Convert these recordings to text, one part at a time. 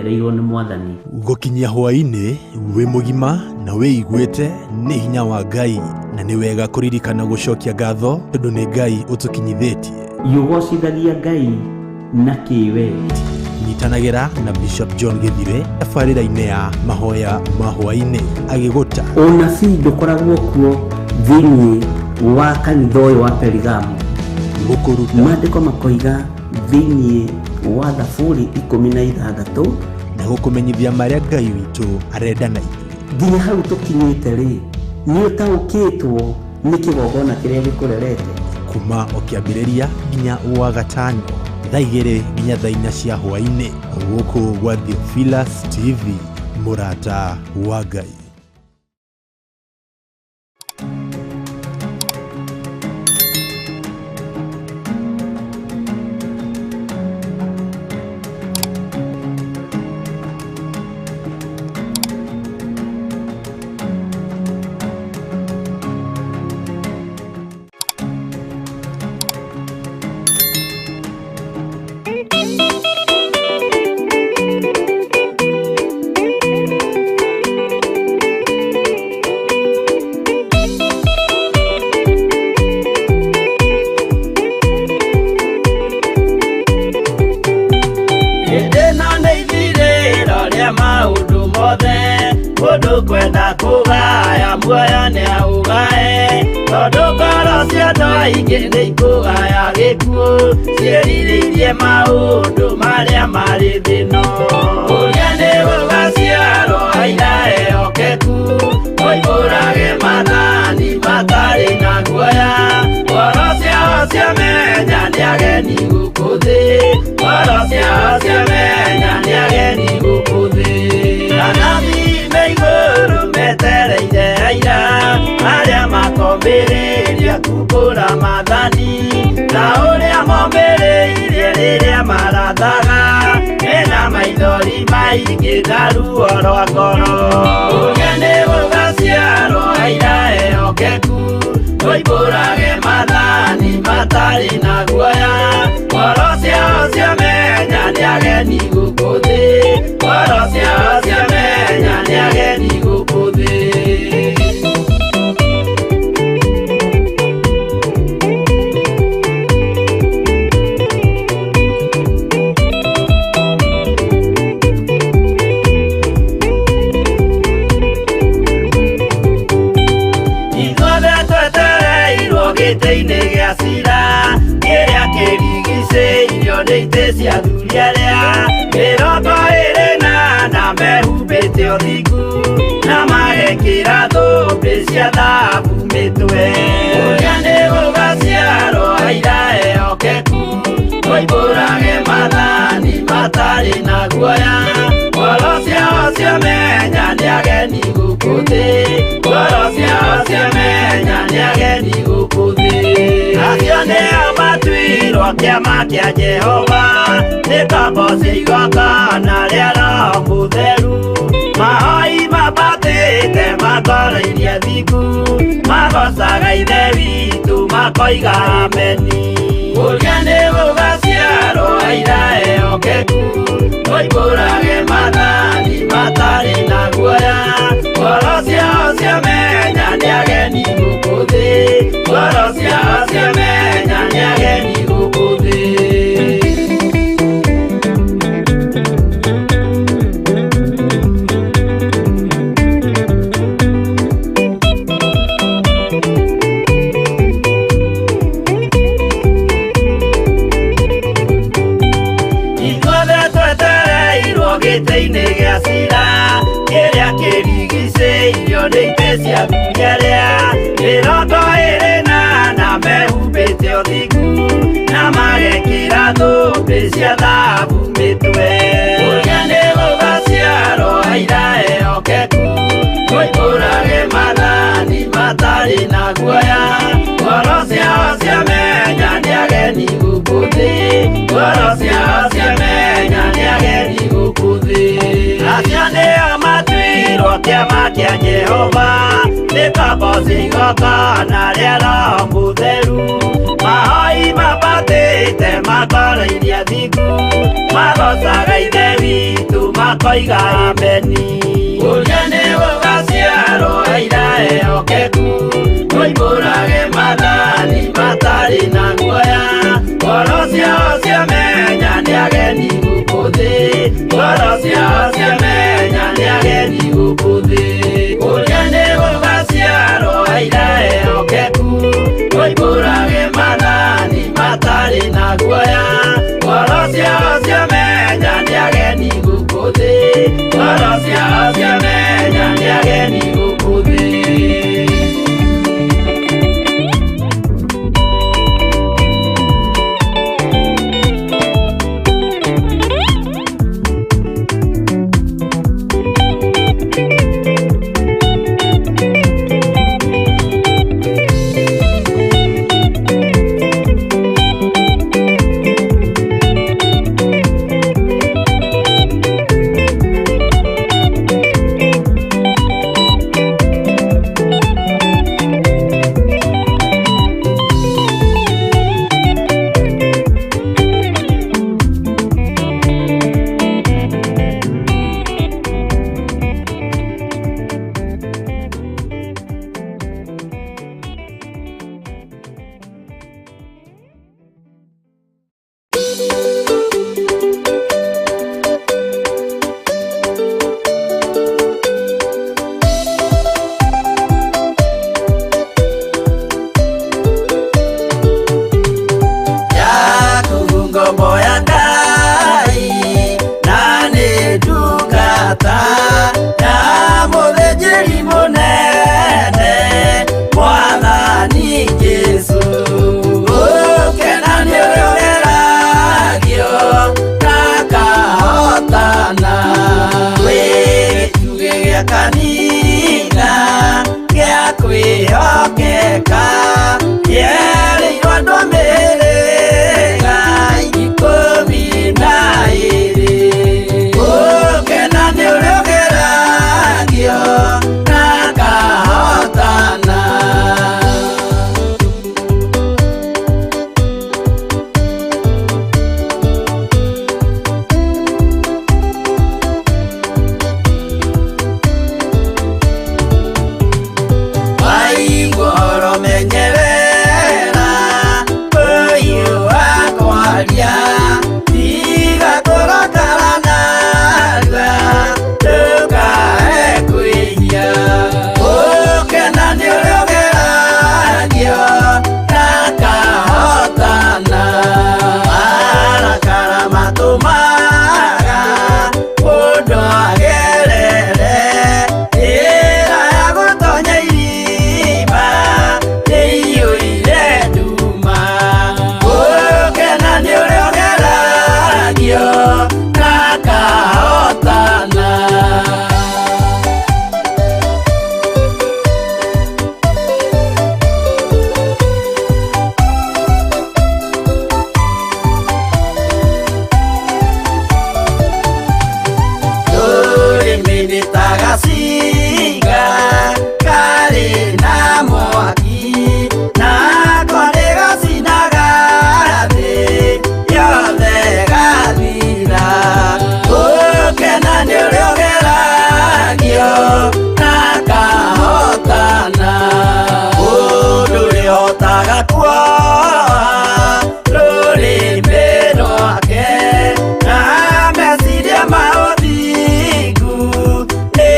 twereirwo nĩ Mwathani. Gũkinyia hwaĩ-inĩ wĩ mũgima na wĩiguĩte nĩ hinya wa Ngai, na nĩ wega kũririkana gũcokia ngatho tondũ nĩ Ngai ũtũkinyithĩtie. Ũgocithagia Ngai na kĩ we? Nyitanagĩra na Bishop John Gĩthire tabarĩra-inĩ ya mahoya ma hwaĩ-inĩ agĩgũta. Ũnabii ndũkoragwo kuo thĩinĩ wa kanitha ũyũ wa Perigamo. Gũkũruta. Maandĩko makoiga thĩinĩ wa Thaburi 16 na gũkũmenyithia marĩa Ngai witũ arenda na ithuĩ. Nginya hau tũkinyĩte rĩ, nĩ ũtaũkĩtwo nĩ kĩgongona kĩrĩa gĩkũrerete. Kuma o kĩambĩrĩria nginya wa gatano thaa 2 nginya thaa 4 cia hwaĩ-inĩ, gũkũ gwa Theophilus TV, mũrata wa Ngai. Hĩndĩ ĩno nĩ ithirĩro rĩa maũndũ mothe, mũndũ kwenda kũgaya muoyo nĩ aũgae, tondũ ngoro cia andũ aingĩ nĩ ikũgaya gĩkuũ, ciĩrirĩirie maũndũ marĩa marĩ thĩ ĩno. Ũrĩa nĩ gũgaciarwo aira ehokeku, moimbũrage maathani matarĩ na guoya, ngoro ciao ciamenya nĩ ageni gũkũ thĩ, ngoro ciao ciamenya nĩ ageni gũkũ thĩ. Anabii me igũrũ metereire aira, arĩa makombĩrĩria kumbũra maathani, ta ũrĩa mombĩrĩirie rĩrĩa marathaga, mena maithori maingĩ na ruo rwa ngoro. Ũrĩa nĩ gũgaciarwo aira ehokeku, moimbũrage maathani matarĩ na guoya, ngoro ciao ciamenya nĩ ageni gũkũ thĩ, ngoro ciao ciamenya nĩ ageni gũkũ thĩ. Ithuothe twetereirwo gĩtĩ-inĩ gĩa cira, kĩrĩa kĩrigicĩirio nĩ itĩ cia athuri arĩa 24 mehumbĩte ũthingu, na magekĩra thũmbĩ cia thahabu mĩtwe. Ũrĩa nĩ gũgaciarwo aira ehokeku, moimbũrage maathani matarĩ na guoya, ngoro ciao ciamenya nĩ ageni gũkũ thĩ, ngoro ciao ciamenya nĩ ageni gũkũ thĩ. Acio nĩo matuirwo kĩama kĩa Jehova, nĩ kamboci igongona rĩa Roho Mũtheru, mahoi mambatĩte matoroirie thingu, magocaga Ithe witũ makoiga ameni. Ũrĩa nĩ gũgaciarwo aira ehokeku, moimbũrage maathani matarĩ na guoya, ngoro ciao ciamenya nĩ ageni gũkũ thĩ, ngoro ciao ciamenya nĩ ageni gũkũ thĩ. Ithuothe twetereirwo gĩtĩ-inĩ gĩa cira, kĩrĩa kĩrigicĩirio nĩ itĩ cia athuri arĩa 24 mehumbĩte ũthingu, na magekĩra thũmbĩ cia thahabu mĩtwe. Ũrĩa nĩ gũgaciarwo aira ehokeku, moimbũrage maathani matarĩ na guoya, ngoro ciao ciamenya nĩ ageni gũkũ thĩ, ngoro ciao ciamenya nĩ ageni gũkũ thĩ. Acio nĩo matuirwo kĩama kĩa Jehova, nĩ kamboci igongona rĩa Roho Mũtheru, mahoi Ngai mambatĩte matwarairie athingu, magocaga Ithe witũ makoiga ameni. Ũrĩa nĩ gũgaciarwo aira ehokeku, moimbũrage maathani matarĩ na guoya. Ngoro ciao ciamenya nĩ ageni gũkũ thĩ, ngoro ciao ciamenya nĩ ageni gũkũ thĩ. Ũrĩa nĩ gũgaciarwo aira ehokeku, moimbũrage maathani matarĩ na guoya. Ngoro ciao ciamenya nĩ ageni gũkũ thĩ, ngoro ciao ciamenya nĩ ageni gũkũ thĩ. Kanitha gĩa kwĩhokeka yerĩirwo andũ a mĩhĩrĩga 12. Gũkena nĩ ũrĩa ũgeragio na akahotana. Menyerera ũyũ wakwaria, tiga kũrakara narua ndũkae kwĩhia. Gũkena nĩ ũrĩa ũgeragio na akahotana. Marakara matũmaga mũndũ agerere njĩra ya gũtonya irima ĩiyũire nduma. Gũkena nĩ ũrĩa ũgeragio na akahotana. Rũrĩmĩ nĩ ta gacinga karĩ na mwaki, nako nĩgacinaga thĩ yothe gathira. Gũkena nĩ ũrĩa ũgeragio na akahotana. Mũndũ ũrĩhotaga kuoha rũrĩmĩ rwake na meciria ma ũthingu nĩ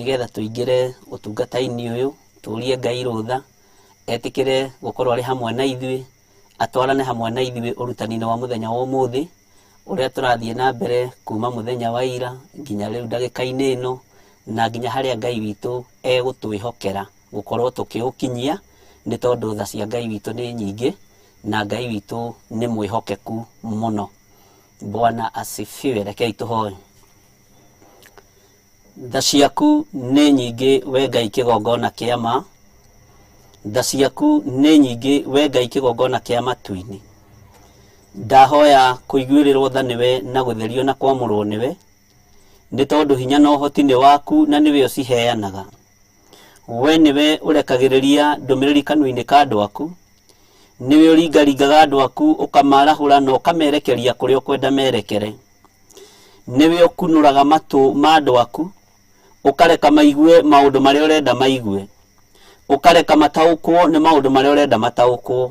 Nĩgetha tũingĩre ũtungata-inĩ ũyũ, tũrie Ngai rũtha, etĩkĩre gũkorwo arĩ hamwe na ithuĩ, atwarane hamwe na ithuĩ ũrutani-inĩ wa mũthenya wa ũmũthĩ, ũrĩa tũrathiĩ na mbere kuma mũthenya wa ira nginya rĩu ndagĩka-inĩ ĩno, na nginya harĩa Ngai witũ egũtwĩhokera gũkorwo tũkĩũkinyia, nĩ tondũ tha cia Ngai witũ nĩ nyingĩ, na Ngai witũ nĩ mwĩhokeku mũno. Bwana asifiwe. Rekei tũhoe. Tha ciaku nĩ nyingĩ we Ngai kĩgongona kĩa ma, tha ciaku nĩ nyingĩ we Ngai kĩgongona kĩa matu-inĩ. Ndahoya kũiguĩrĩrwo tha nĩwe na gũtherio na kwamũrwo nĩwe, nĩ tondũ hinya na ũhoti nĩ waku na nĩwe ũciheanaga. We nĩwe ũrekagĩrĩria ndũmĩrĩri kanua-inĩ ka andũ aku, nĩwe ũringaringaga andũ aku ũkamarahũra na ũkamerekeria kũrĩa ũkwenda merekere. Nĩwe ũkunũraga matũ ma andũ aku, ũkareka maigue maũndũ marĩa ũrenda maigue, ũkareka mataũkwo nĩ maũndũ marĩa ũrenda mataũkwo.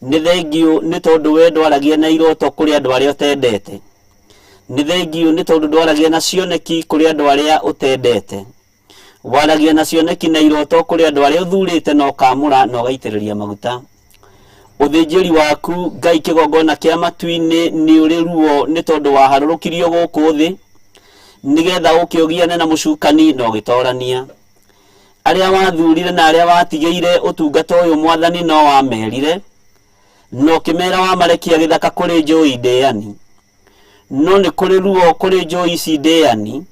Nĩ thengiũ nĩ tondũ we ndwaragia na iroto kũrĩ andũ arĩa ũtendete. Nĩ thengiũ nĩ tondũ ndwaragia na cioneki kũrĩ andũ arĩa ũtendete. Waragia na cioneki na iroto kũrĩ andũ arĩa ũthurĩte na ũkamũra na ũgaitĩrĩria maguta. Ũthĩnjĩri waku Ngai kĩgongona kĩa matu-inĩ nĩ ũrĩ ruo nĩ tondũ waharũrũkirio gũkũ thĩ nĩgetha ũke ũgiane na mũcukani na ũgĩtorania. Arĩa wathurire na arĩa watigĩire ũtungata ũyũ mwathani no wamerire na ũkĩmera wamarekia gĩthaka kũrĩ njũi ndĩani. No nĩ kũrĩ ruo kũrĩ njũi ici ndĩani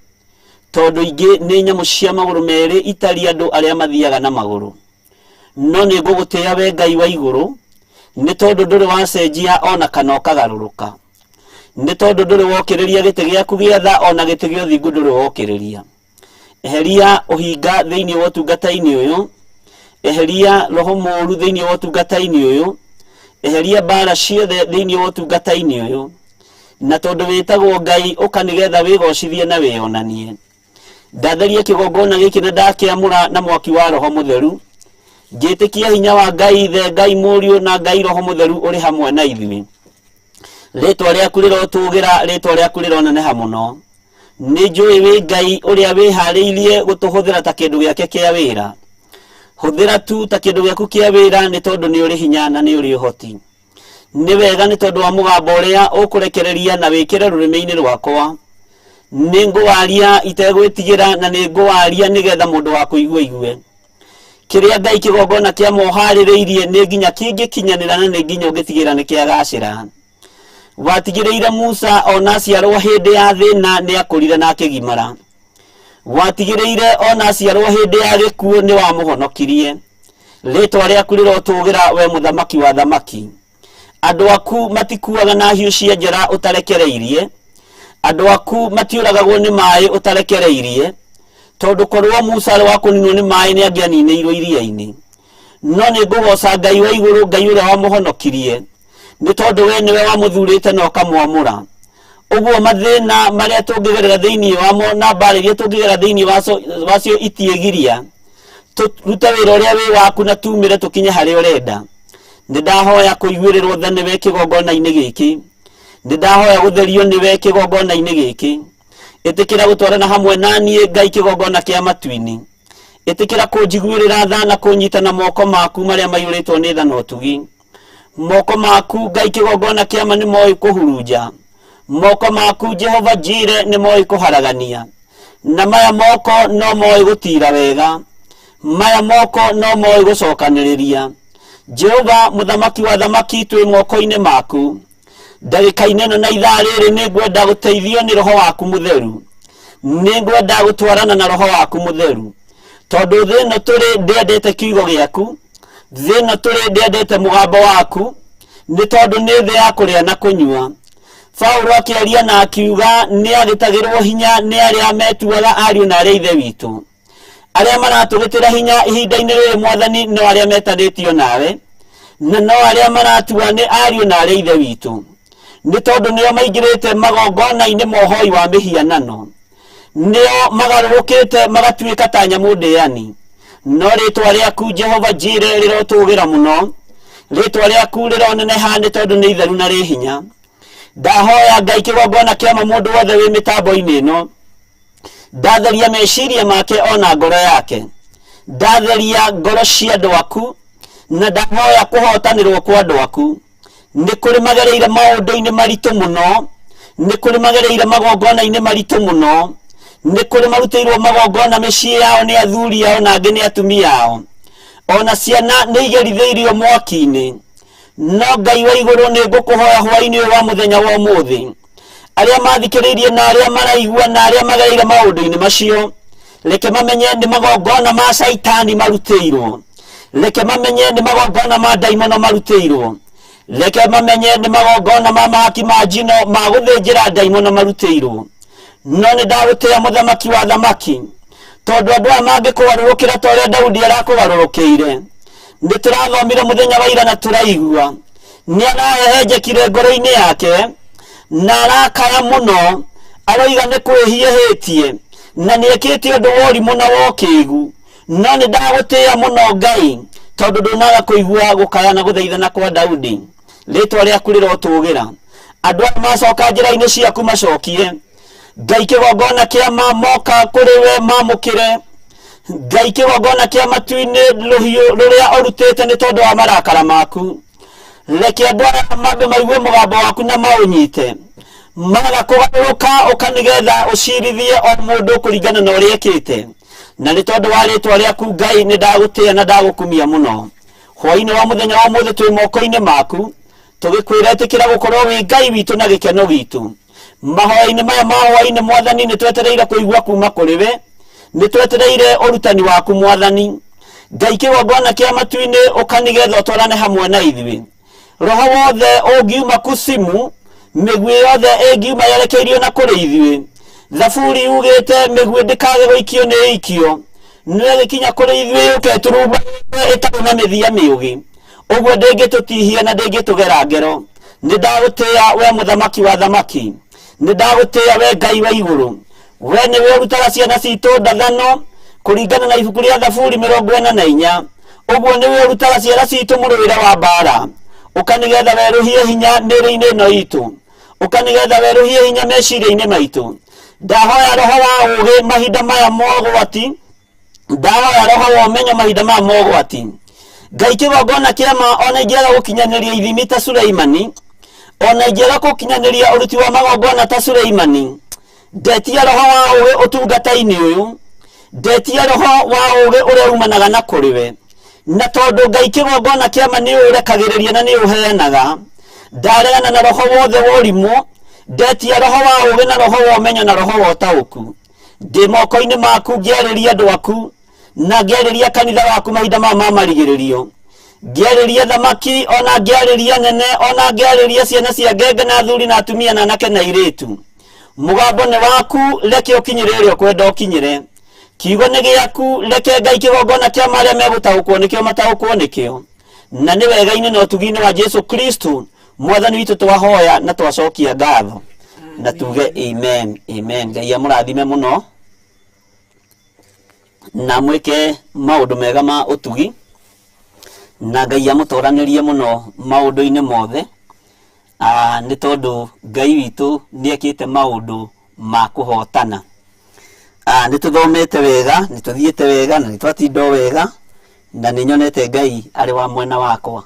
tondũ ingĩ nĩ nyamũ cia magũrũ merĩ itari andũ arĩa mathiaga na magũrũ. No nĩ ngũgũtĩĩa we Ngai wa igũrũ, nĩ tondũ ndũrĩ wacenjia o na kana ũkagarũrũka. Nĩ tondũ ndũrĩ wokĩrĩria gĩtĩ gĩaku gĩa tha o na gĩtĩ gĩa ũthingu ndũrĩ wokĩrĩria. Eheria ũhinga thĩinĩ wa ũtungata-inĩ ũyũ, eheria roho mũũru thĩinĩ wa ũtungata-inĩ ũyũ, eheria mbara ciothe thĩinĩ wa ũtungata-inĩ ũyũ. Na tondũ wĩtagwo Ngai, ũka nĩgetha wĩgocithie na wĩyonanie. Ndatheria kĩgongona gĩkĩ na ndakĩamũra na mwaki wa Roho Mũtheru, ngĩtĩkia hinya wa Ngai Ithe, Ngai Mũriũ na Ngai Roho Mũtheru ũrĩ hamwe na ithuĩ. Rĩtwa rĩaku rĩrotũgĩra, rĩtwa rĩaku rĩroneneha mũno. Nĩ njũĩ wĩ Ngai ũrĩa wĩharĩirie gũtũhũthĩra ta kĩndũ gĩake kĩa wĩra. Hũthĩra tu ta kĩndũ gĩaku kĩa wĩra nĩ tondũ nĩ ũrĩ hinya na nĩ ũrĩ ũhoti. Nĩ wega nĩ tondũ wa mũgambo ũrĩa ũkũrekereria na wĩkĩre rũrĩmĩ-inĩ rwakwa. Nĩ ngũwaria itegwĩtigĩra na nĩ ngũwaria nĩgetha mũndũ wa kũigua aigue. Kĩrĩa Ngai kĩgongona kĩa moharĩrĩirie nĩ nginya kĩngĩkinyanĩra na nĩ nginya ũngĩtigĩra nĩ kĩagacĩra. Watigĩrĩire Musa ona aciarwo hĩndĩ ya thĩna nĩ akũrire na akĩgimara. Watigĩrĩire ona aciarwo hĩndĩ ya gĩkuũ nĩ wamũhonokirie. Rĩtwa rĩaku rĩrotũgĩra we mũthamaki wa thamaki. Andũ aku matikuaga na hiũ cia njora ũtarekereirie. Andũ aku matiũragagwo nĩ maĩ ũtarekereirie. Tondũ korwo Musa arĩ wa kũninwo nĩ maĩ nĩ angĩaninĩirwo iria-inĩ. No nĩ ngũgoca Ngai wa igũrũ, Ngai ũrĩa wamũhonokirie. Nĩ tondũ we nĩwe wamũthurĩte na ũkamwamũra. Ũguo mathĩna marĩa tũngĩgerera thĩinĩ wamo na mbara iria tũngĩgerera thĩinĩ wacio itiĩgiria. Tũrute wĩra ũrĩa wĩ waku na tumĩre tũkinye harĩa ũrenda. Nĩ ndahoya kũiguĩrĩrwo tha nĩwe kĩgongona-inĩ gĩkĩ. Nĩ ndahoya gũtherio nĩwe kĩgongona-inĩ gĩkĩ. Ĩtĩkĩra gũtwarana hamwe na niĩ Ngai kĩgongona kĩa matu-inĩ. Ĩtĩkĩra kũnjiguĩrĩra tha na kũnyita na moko maku marĩa maiyũrĩtwo nĩ tha na ũtugi. Moko maku Ngai kĩgongona kĩa ma nĩ moĩ kũhurunja. Moko maku Jehova Jire nĩ moĩ kũharagania. Na maya moko no moĩ gũtira wega. Maya moko no moĩ gũcokanĩrĩria. Jehova mũthamaki wa thamaki twĩ moko-inĩ maku. Ndagĩka-inĩ ĩno na ithaa rĩrĩ nĩ ngwenda gũteithio nĩ roho waku mũtheru. Nĩ ngwenda gũtwarana na roho waku mũtheru. Tondũ thĩ ĩno tũrĩ ndĩendete kiugo gĩaku, thĩ ĩno tũrĩ ndĩendete mũgambo waku, nĩ tondũ nĩ thĩ ya kũrĩa na kũnyua. Paulo akĩaria na akiuga nĩ agĩtagĩrwo hinya nĩ arĩa metuaga ariũ na arĩa ithe witũ. Arĩa maratũgĩtĩra hinya ihinda-inĩ rĩrĩ mwathani no arĩa metanĩtio nawe, na no arĩa maratua nĩ ariũ na arĩa ithe witũ. Nĩ tondũ nĩo maingĩrĩte magongona-inĩ ma ũhoi wa mĩhianano. Nĩo magarũrũkĩte magatuĩka ta nyamũ ndĩani. No rĩtwa rĩaku Jehova Jire rĩrotũgĩra mũno. Rĩtwa rĩaku rĩroneneha nĩ tondũ nĩ itheru na rĩ hinya. Ndahoya Ngai kĩgongona kĩa ma mũndũ wothe wĩ mĩtambo-inĩ ĩno. Ndatheria meciria make ona ngoro yake. Ndatheria ngoro cia andũ aku na ndahoya kũhotanĩrwo kwa andũ aku. Nĩ kũrĩ magereire maũndũ-inĩ maritũ mũno, nĩ kũrĩ magereire magongona-inĩ maritũ mũno, nĩ kũrĩ marutĩirwo magongona mĩciĩ yao nĩ athuri ao na angĩ nĩ atumia ao, ona ciana nĩ igerithĩirio mwaki-inĩ. No Ngai wa igũrũ, nĩ ngũkũhoya hwaĩ-inĩ ũyũ wa mũthenya wa ũmũthĩ, arĩa mathikĩrĩirie na arĩa maraigua na arĩa magereire maũndũ-inĩ macio, reke mamenye nĩ magongona ma caitani marutĩirwo, reke mamenye nĩ magongona ma ndaimono marutĩirwo, reke mamenye nĩ magongona ma mahaki ma njino ma gũthĩnjĩra ndaimono marutĩirwo. No nĩ ndagũtĩĩa mũthamaki wa thamaki, tondũ andũ aya mangĩkũgarũrũkĩra ta ũrĩa Daudi arakũgarũrũkĩire. Nĩ tũrathomire mũthenya wa ira na tũraigua nĩ arahehenjekire ngoro-inĩ yake na arakaya mũno, aroiga nĩ kwĩhia ehĩtie na nĩ ekĩte ũndũ wa ũrimũ na wa ũkĩgu. No nĩ ndagũtĩĩa mũno Ngai, tondũ ndũnaga kũigua gũkaya na gũthaithana kwa Daudi. Rĩtwa rĩaku rĩrotũgĩra. Andũ aya macoka njĩra-inĩ ciaku macokie Ngai kĩgongona kĩa ma moka kũrĩ we mamũkĩre. Ngai kĩgongona kĩa matu-inĩ rũhiũ rũrĩa ũrutĩte nĩ tondũ wa marakara maku. Reke andũ aya mambe maigue mũgambo waku na maũnyite, maga kũgarũrũka ũka nĩgetha ũcirithie o mũndũ kũringana na ũrĩa ekĩte. Na nĩ tondũ wa rĩtwa rĩaku Ngai, nĩ ndagũtĩĩa na ndagũkumia mũno. Hwaĩ-inĩ wa mũthenya wa ũmũthĩ twĩ moko-inĩ maku, tũgĩkwĩra ĩtĩkĩra gũkorwo wĩ Ngai witũ na gĩkeno gitũ. Mahoya-inĩ maya ma hwaĩ-inĩ Mwathani, nĩ twetereire kũigua kuma kũrĩ we, nĩ twetereire ũrutani waku Mwathani. Ngai kĩgongona kĩa matu-inĩ, ũka nĩgetha ũtwarane hamwe na ithuĩ. Roho wothe ũngiuma kusimu, mĩguĩ yothe ĩngiuma yerekeirio na kũrĩ ithuĩ, Thaburi yugĩte mĩguĩ ndĩkage gũikio nĩ ĩikio, no ĩgĩkinya kũrĩ ithuĩ yũke ĩtũrumbanĩte ĩtarĩ na mĩthia mĩũgĩ, ũguo ndĩngĩtũtihia na ndĩngĩtũgera ngero. Nĩ ndagũtĩĩa we mũthamaki wa thamaki, nĩ ndagũtĩĩa we Ngai wa igũrũ. We nĩwe ũrutaga ciana citũ ndathano kũringana na ibuku rĩa Thaburi 44. Ũguo nĩwe ũrutaga ciana citũ mũrũĩre wa mbara. Ũka nĩgetha werũhie hinya mĩĩrĩ-inĩ ĩno itũ, ũka nĩgetha werũhie hinya meciria-inĩ maitũ. Ndahoya roho wa ũũgĩ mahinda maya mogwati, ndahoya roho wa ũmenyo mahinda maya mogwati. Ngai kĩgongona kĩa ma, ona ingĩaga gũkinyanĩria ithimi ta Suleimani, ona ingĩaga gũkinyanĩria ũruti wa magongona ta Suleimani, ndetia roho wa ũũgĩ ũtungata-inĩ ũyũ, ndetia roho wa ũũgĩ ũrĩa umanaga na kũrĩ we. Na tondũ Ngai kĩgongona kĩa ma nĩ ũrekagĩrĩria na nĩ ũheanaga, ndaregana na roho wothe wa ũrimũ, ndetia roho wa ũũgĩ na roho wa ũmenyo na roho wa ũtaũku. Ndĩ moko-inĩ maku ngĩarĩria andũ aku na ngĩarĩria kanitha waku mahinda maya ma marigĩrĩrio, ngĩarĩria thamaki ona ngĩarĩria nene ona ngĩarĩria ciana cia ngenge na athuri na atumia na anake na airĩtu. Mũgambo nĩ waku, reke ũkinyĩre ũrĩa ũkwenda ũkinyĩre. Kiugo nĩ gĩaku, reke Ngai kĩgongona kĩa marĩa megũtaũkwo nĩkĩo mataũkwo nĩkĩo. Na nĩ wega-inĩ na ũtugi-inĩ wa Jesu Kristo Mwathani witũ twahoya na twacokia ngatho na tuge amen, amen. Ngai amũrathime mũno na mwĩke maũndũ mega ma ũtugi, na Ngai amũtoranĩrie mũno maũndũ-inĩ mothe, nĩ tondũ Ngai witũ nĩ ekĩte maũndũ ma kũhotana. Nĩ tũthomete wega, nĩ tũthiĩte wega na nĩ twatinda o wega, na nĩ nyonete Ngai arĩ wa mwena wakwa.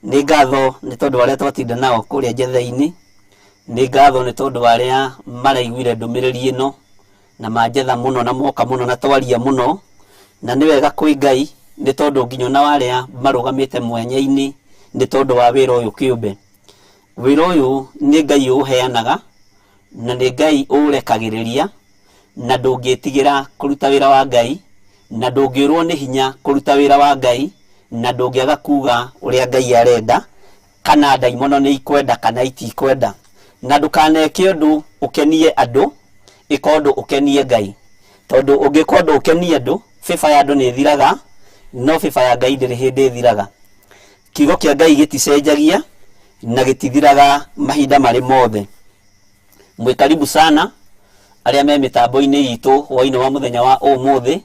Nĩ ngatho nĩ tondũ wa arĩa twatinda nao kũrĩa njetha-inĩ, nĩ ngatho nĩ tondũ wa arĩa maraiguire ndũmĩrĩri ĩno na manjetha mũno na moka mũno na twaria mũno, na nĩ wega kwĩ Ngai nĩ tondũ nginya ona wa arĩa marũgamĩte mwanya-inĩ nĩ tondũ wa wĩra ũyũ kĩũmbe. Wĩra ũyũ nĩ Ngai ũũheanaga na nĩ Ngai ũũrekagĩrĩria, na ndũngĩtigĩra kũruta wĩra wa Ngai, na ndũngĩũrwo nĩ hinya kũruta wĩra wa Ngai, na ndũngĩaga kuga ũrĩa Ngai arenda, kana ndaimono nĩ ikwenda kana itikwenda. Na ndũkaneke ũndũ ũkenie andũ, ĩka ũndũ ũkenie Ngai. Tondũ ũngĩka ũndũ ũkenie andũ, favor ya andũ nĩ ĩthiraga, no favor ya Ngai ndĩrĩ hĩndĩ ĩthiraga. Kiugo kĩa Ngai gĩticenjagia na gĩtithiraga mahinda marĩ mothe. Mwĩ karibu sana arĩa me mĩtambo-inĩ itũ hwaĩ-inĩ wa mũthenya wa ũmũthĩ.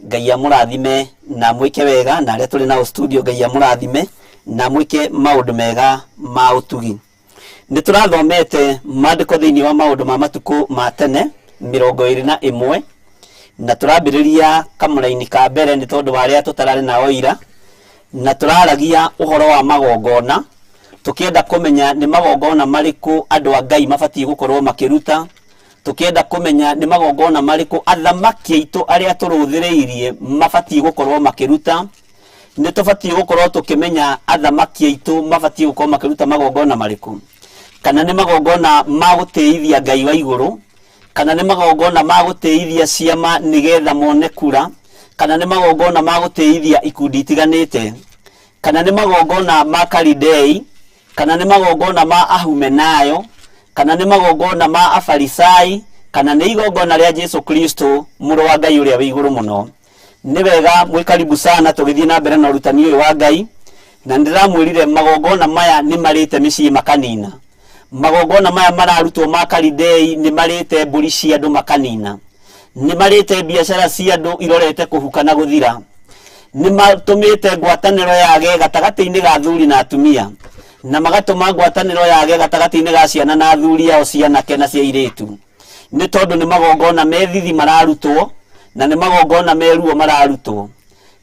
Ngai amũrathime na mwĩke wega, na arĩa tũrĩ nao studio Ngai amũrathime na mwĩke maũndũ mega ma ũtugi. Nĩ tũrathomete maandĩko thĩinĩ wa maũndũ ma matukũ ma tene 21. Na tũrambĩrĩria kamũraini ka mbere nĩ tondũ wa arĩa tũtararĩ nao ira, na tũraragia ũhoro wa magongona, tũkĩenda kũmenya nĩ magongona marĩkũ andũ a Ngai mabatiĩ gũkorwo makĩruta, tũkĩenda kũmenya nĩ magongona marĩkũ athamaki aitũ arĩa tũrũthĩrĩirie mabatiĩ gũkorwo makĩruta. Nĩ tũbatiĩ gũkorwo tũkĩmenya athamaki aitũ mabatiĩ gũkorwo makĩruta magongona marĩkũ, kana nĩ magongona ma gũtĩithia Ngai wa igũrũ, kana nĩ magongona ma gũtĩithia ciama nĩgetha mone kura, kana nĩ magongona ma gũtĩithia ikundi itiganĩte, kana nĩ magongona ma Kalidei, kana nĩ magongona ma Ahumenayo, kana nĩ magongona ma Afarisai, kana nĩ igongona rĩa Jesu Kristo mũrũ wa Ngai ũrĩa wĩ igũrũ mũno. Nĩ wega mwĩ karibu sana tũgĩthiĩ na mbere na ũrutani ũyũ wa Ngai, na nĩndĩramwĩrire magongona maya nĩ marĩte mĩciĩ makanina. Magongona maya mararutwo ma Kalidei nĩ marĩte mbũri cia andũ makanina, nĩ marĩte biacara cia andũ irorete kũhuka na gũthira, nĩ matũmĩte ngwatanĩro yage gatagatĩ-inĩ ga athuri na atumia, na magatũma ngwatanĩro yage gatagatĩ-inĩ ga ciana na athuri ao cianake na cia airĩtu, nĩ tondũ nĩ magongona me thithi mararutwo na nĩ magongona me ruo mararutwo.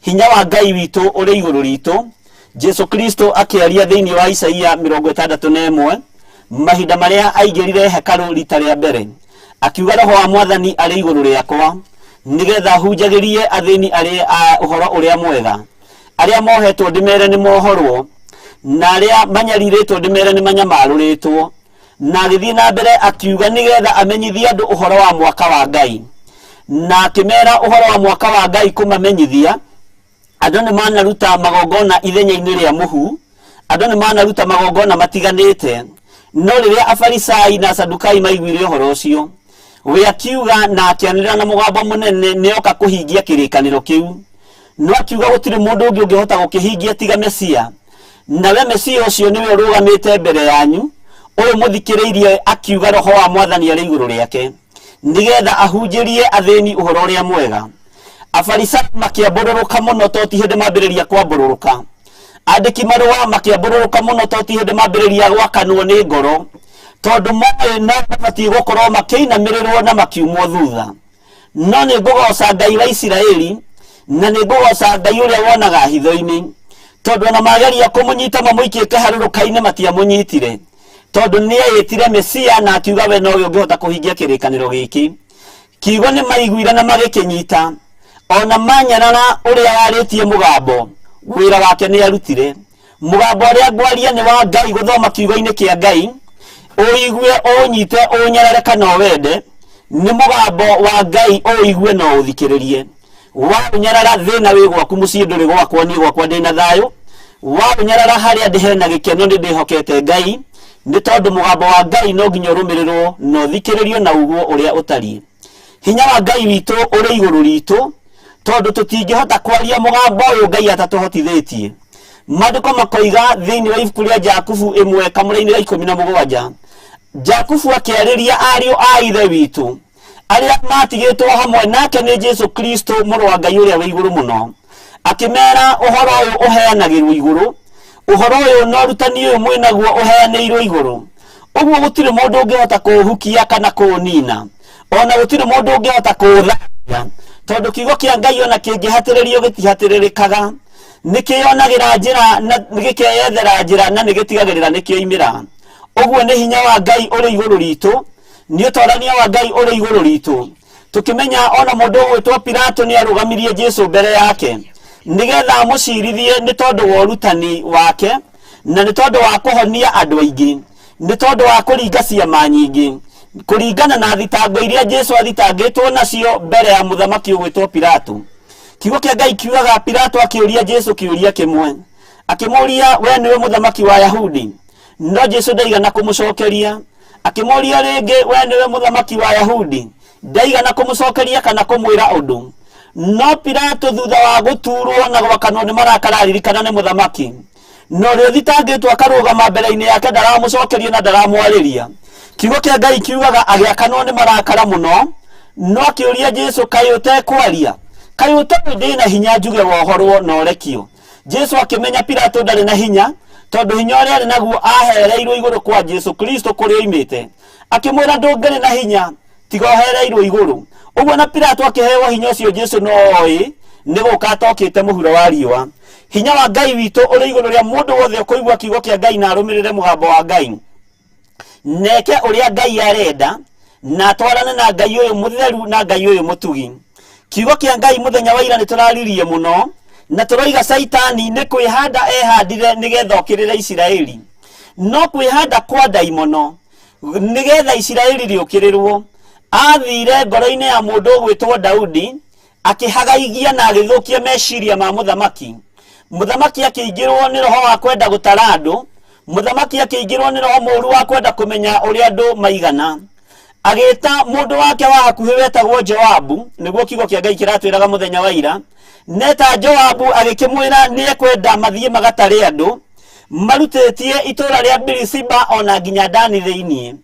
Hinya wa Ngai witũ ũrĩ igũrũ ritũ. Jesu Kristo akĩaria thĩinĩ wa Isaia 61, mahinda marĩa aingĩrire hekarũ rita rĩa mbere, akiuga roho wa mwathani arĩ igũrũ rĩakwa, nĩgetha hunjagĩrie athĩni arĩa ũhoro ũrĩa mwega, arĩa mohetwo ndĩmere nĩ mohorwo, na arĩa manyarirĩtwo ndĩmere nĩ manyamarũrĩtwo. Na agĩthiĩ na mbere akiuga nĩgetha amenyithie andũ ũhoro wa mwaka wa Ngai, na akĩmera ũhoro wa mwaka wa Ngai kũmamenyithia. Andũ nĩ manaruta magongona ithenya-inĩ rĩa mũhu, andũ nĩ manaruta magongona matiganĩte, no rĩrĩa Afarisai na Asadukai maiguire ũhoro ũcio, we akiuga na akĩanĩrĩra na mũgambo mũnene nĩoka kũhingia kĩrĩkanĩro kĩu. No akiuga gũtirĩ mũndũ ũngĩ ũngĩhota gũkĩhingia tiga Mesia, nawe Mesia ũcio nĩwe ũrũgamĩte mbere yanyu, ũyũ mũthikĩrĩirie akiuga roho wa mwathani arĩ igũrũ rĩake, nĩgetha ahunjĩrie athĩni ũhoro ũrĩa mwega. Afarisai makĩambũrũrũka mũno to ti hĩndĩ mambĩrĩria kwambũrũrũka. Andĩki marũa makĩambũrũrũka mũno to ti hĩndĩ mambĩrĩria gwakanwo nĩ ngoro, tondũ moĩ no mabatiĩ gũkorwo makĩinamĩrĩrwo na makiumwo thutha. No nĩ ngũgoca Ngai wa Isiraeli, na nĩ ngũgoca Ngai ũrĩa wonaga hitho-inĩ, tondũ ona mageria kũmũnyita mamũikie kĩharũrũka-inĩ matiamũnyitire, tondũ nĩeĩtire Mesia na akiuga we nowe ũngĩhota kũhingia kĩrĩkanĩro gĩkĩ. Kiugo nĩ maiguire na magĩkĩnyita, ona manyarara ũrĩa warĩtie mũgambo, wĩra wake nĩ arutire. Mũgambo ũrĩa ngwaria nĩ wa Ngai gũthoma kiugo-inĩ kĩa Ngai, ũigue ũnyite ũnyarare kana ũwende, nĩ mũgambo wa Ngai ũigue na ũthikĩrĩrie. Waũnyarara thĩna wĩ gwaku mũciĩ ndũrĩ gwakwa, niĩ gwakwa ndĩna thayũ. Waũnyarara harĩa ndĩ hena gĩkeno nĩ ndĩhokete Ngai, nĩ tondũ mũgambo wa Ngai no nginya ũrũmĩrĩrwo na ũthikĩrĩrio na ugwo ũrĩa ũtariĩ. Hinya wa Ngai witũ ũrĩ igũrũ ritũ, tondũ tũtingĩhota kwaria mũgambo ũyũ Ngai atatũhotithĩtie. Maandĩko makoiga thĩinĩ wa ibuku rĩa Jakubu 1 kamũra-inĩ ga 17, Jakubu akĩarĩria ariũ a ithe witũ arĩa matigĩtwo hamwe nake nĩ Jesu Kristo mũrũ wa Ngai ũrĩa wĩ igũrũ mũno, akĩmera ũhoro ũyũ ũheanagĩrwo igũrũ, ũhoro ũyũ na ũrutani ũyũ mwĩnaguo ũheanĩirwo igũrũ. Ũguo gũtirĩ mũndũ ũngĩhota kũũhukia kana kũũnina, ona gũtirĩ mũndũ ũngĩhota kũũthamia, tondũ kiugo kĩa Ngai ona kĩngĩhatĩrĩrio gĩtihatĩrĩrĩkaga, nĩkĩyonagĩra njĩra na gĩkeyethera njĩra na nĩgĩtigagĩrĩra nĩkĩoimĩra. Ũguo nĩ hinya wa Ngai ũrĩ igũrũ ritũ, nĩ ũtorania wa Ngai ũrĩ igũrũ ritũ. Tũkĩmenya ona mũndũ ũgwĩtwo Pilato nĩ arũgamirie Jesu mbere yake nĩgetha amũcirithie nĩ tondũ wa ũrutani wake, na nĩ tondũ wa kũhonia andũ aingĩ, nĩ tondũ wa kũringa ciama nyingĩ, kũringana na thitango iria Jesu athitangĩtwo nacio mbere ya mũthamaki ũgwĩtwo Pilato. Kiugo kĩa Ngai kiugaga Pilato akĩũria Jesu kĩũria kĩmwe, akĩmũũria we nĩwe mũthamaki wa Ayahudi? No Jesu ndaigana kũmũcokeria. Akĩmũũria rĩngĩ, we nĩwe mũthamaki wa Ayahudi? Ndaigana kũmũcokeria kana kũmwĩra ũndũ. No Pilato thutha wa gũturwo na gwakanwo nĩ marakara aririkana nĩ mũthamaki, na ũrĩa ũthitangĩtwo akarũgama mbere-inĩ yake ndaramũcokeria na ndaramwarĩria. Kiugo kĩa Ngai kiugaga agĩakanwo nĩ marakara mũno, no akĩũria Jesu, kaĩ ũtekwaria? Kaĩ ũtoĩ ndĩna hinya njuge wohorwo na ũrekio? Jesu akĩmenya Pilato ndarĩ na hinya, tondũ hinya ũrĩa arĩ naguo ahereirwo igũrũ kwa Jesu Kristo kũrĩa oimĩte. Akĩmwĩra ndũngĩrĩ na hinya Tiga ũhereirwo igũrũ. Ũguo na Pilato akĩheo hinya ũcio Jesu no oĩ nĩ gũka atokĩte mũhuro wa riũa. Hinya wa Ngai witũ ũrĩ igũrũ rĩa mũndũ wothe ũkũigua kiugo kĩa Ngai na arũmĩrĩre mũgambo wa Ngai. Neke ũrĩa Ngai arenda na atwarane na Ngai ũyũ mũtheru na Ngai ũyũ mũtugi. Kiugo kĩa Ngai mũthenya wa ira nĩ tũraririe mũno na tũroiga Caitani nĩ kwĩhanda ehandire nĩgetha okĩrĩre Isiraeli. No kwĩhanda kwa ndaimono nĩgetha Isiraeli rĩũkĩrĩrwo, athire ngoro-inĩ ya mũndũ ũgwĩtwo Daudi akĩhagaigia na agĩthũkia meciria ma mũthamaki. Mũthamaki akĩingĩrwo nĩ roho wa kwenda gũtara andũ, mũthamaki akĩingĩrwo nĩ roho mũũru wa kwenda kũmenya ũrĩa andũ maigana. Agĩta mũndũ wake wa hakuhĩ wetagwo Joabu, nĩguo kiugo kĩa Ngai kĩratwĩraga mũthenya wa ira. Neta Joabu agĩkĩmwĩra nĩ ekwenda mathiĩ magatare andũ marutĩtie itũũra rĩa Birisiba ona nginya Dani thĩinĩ.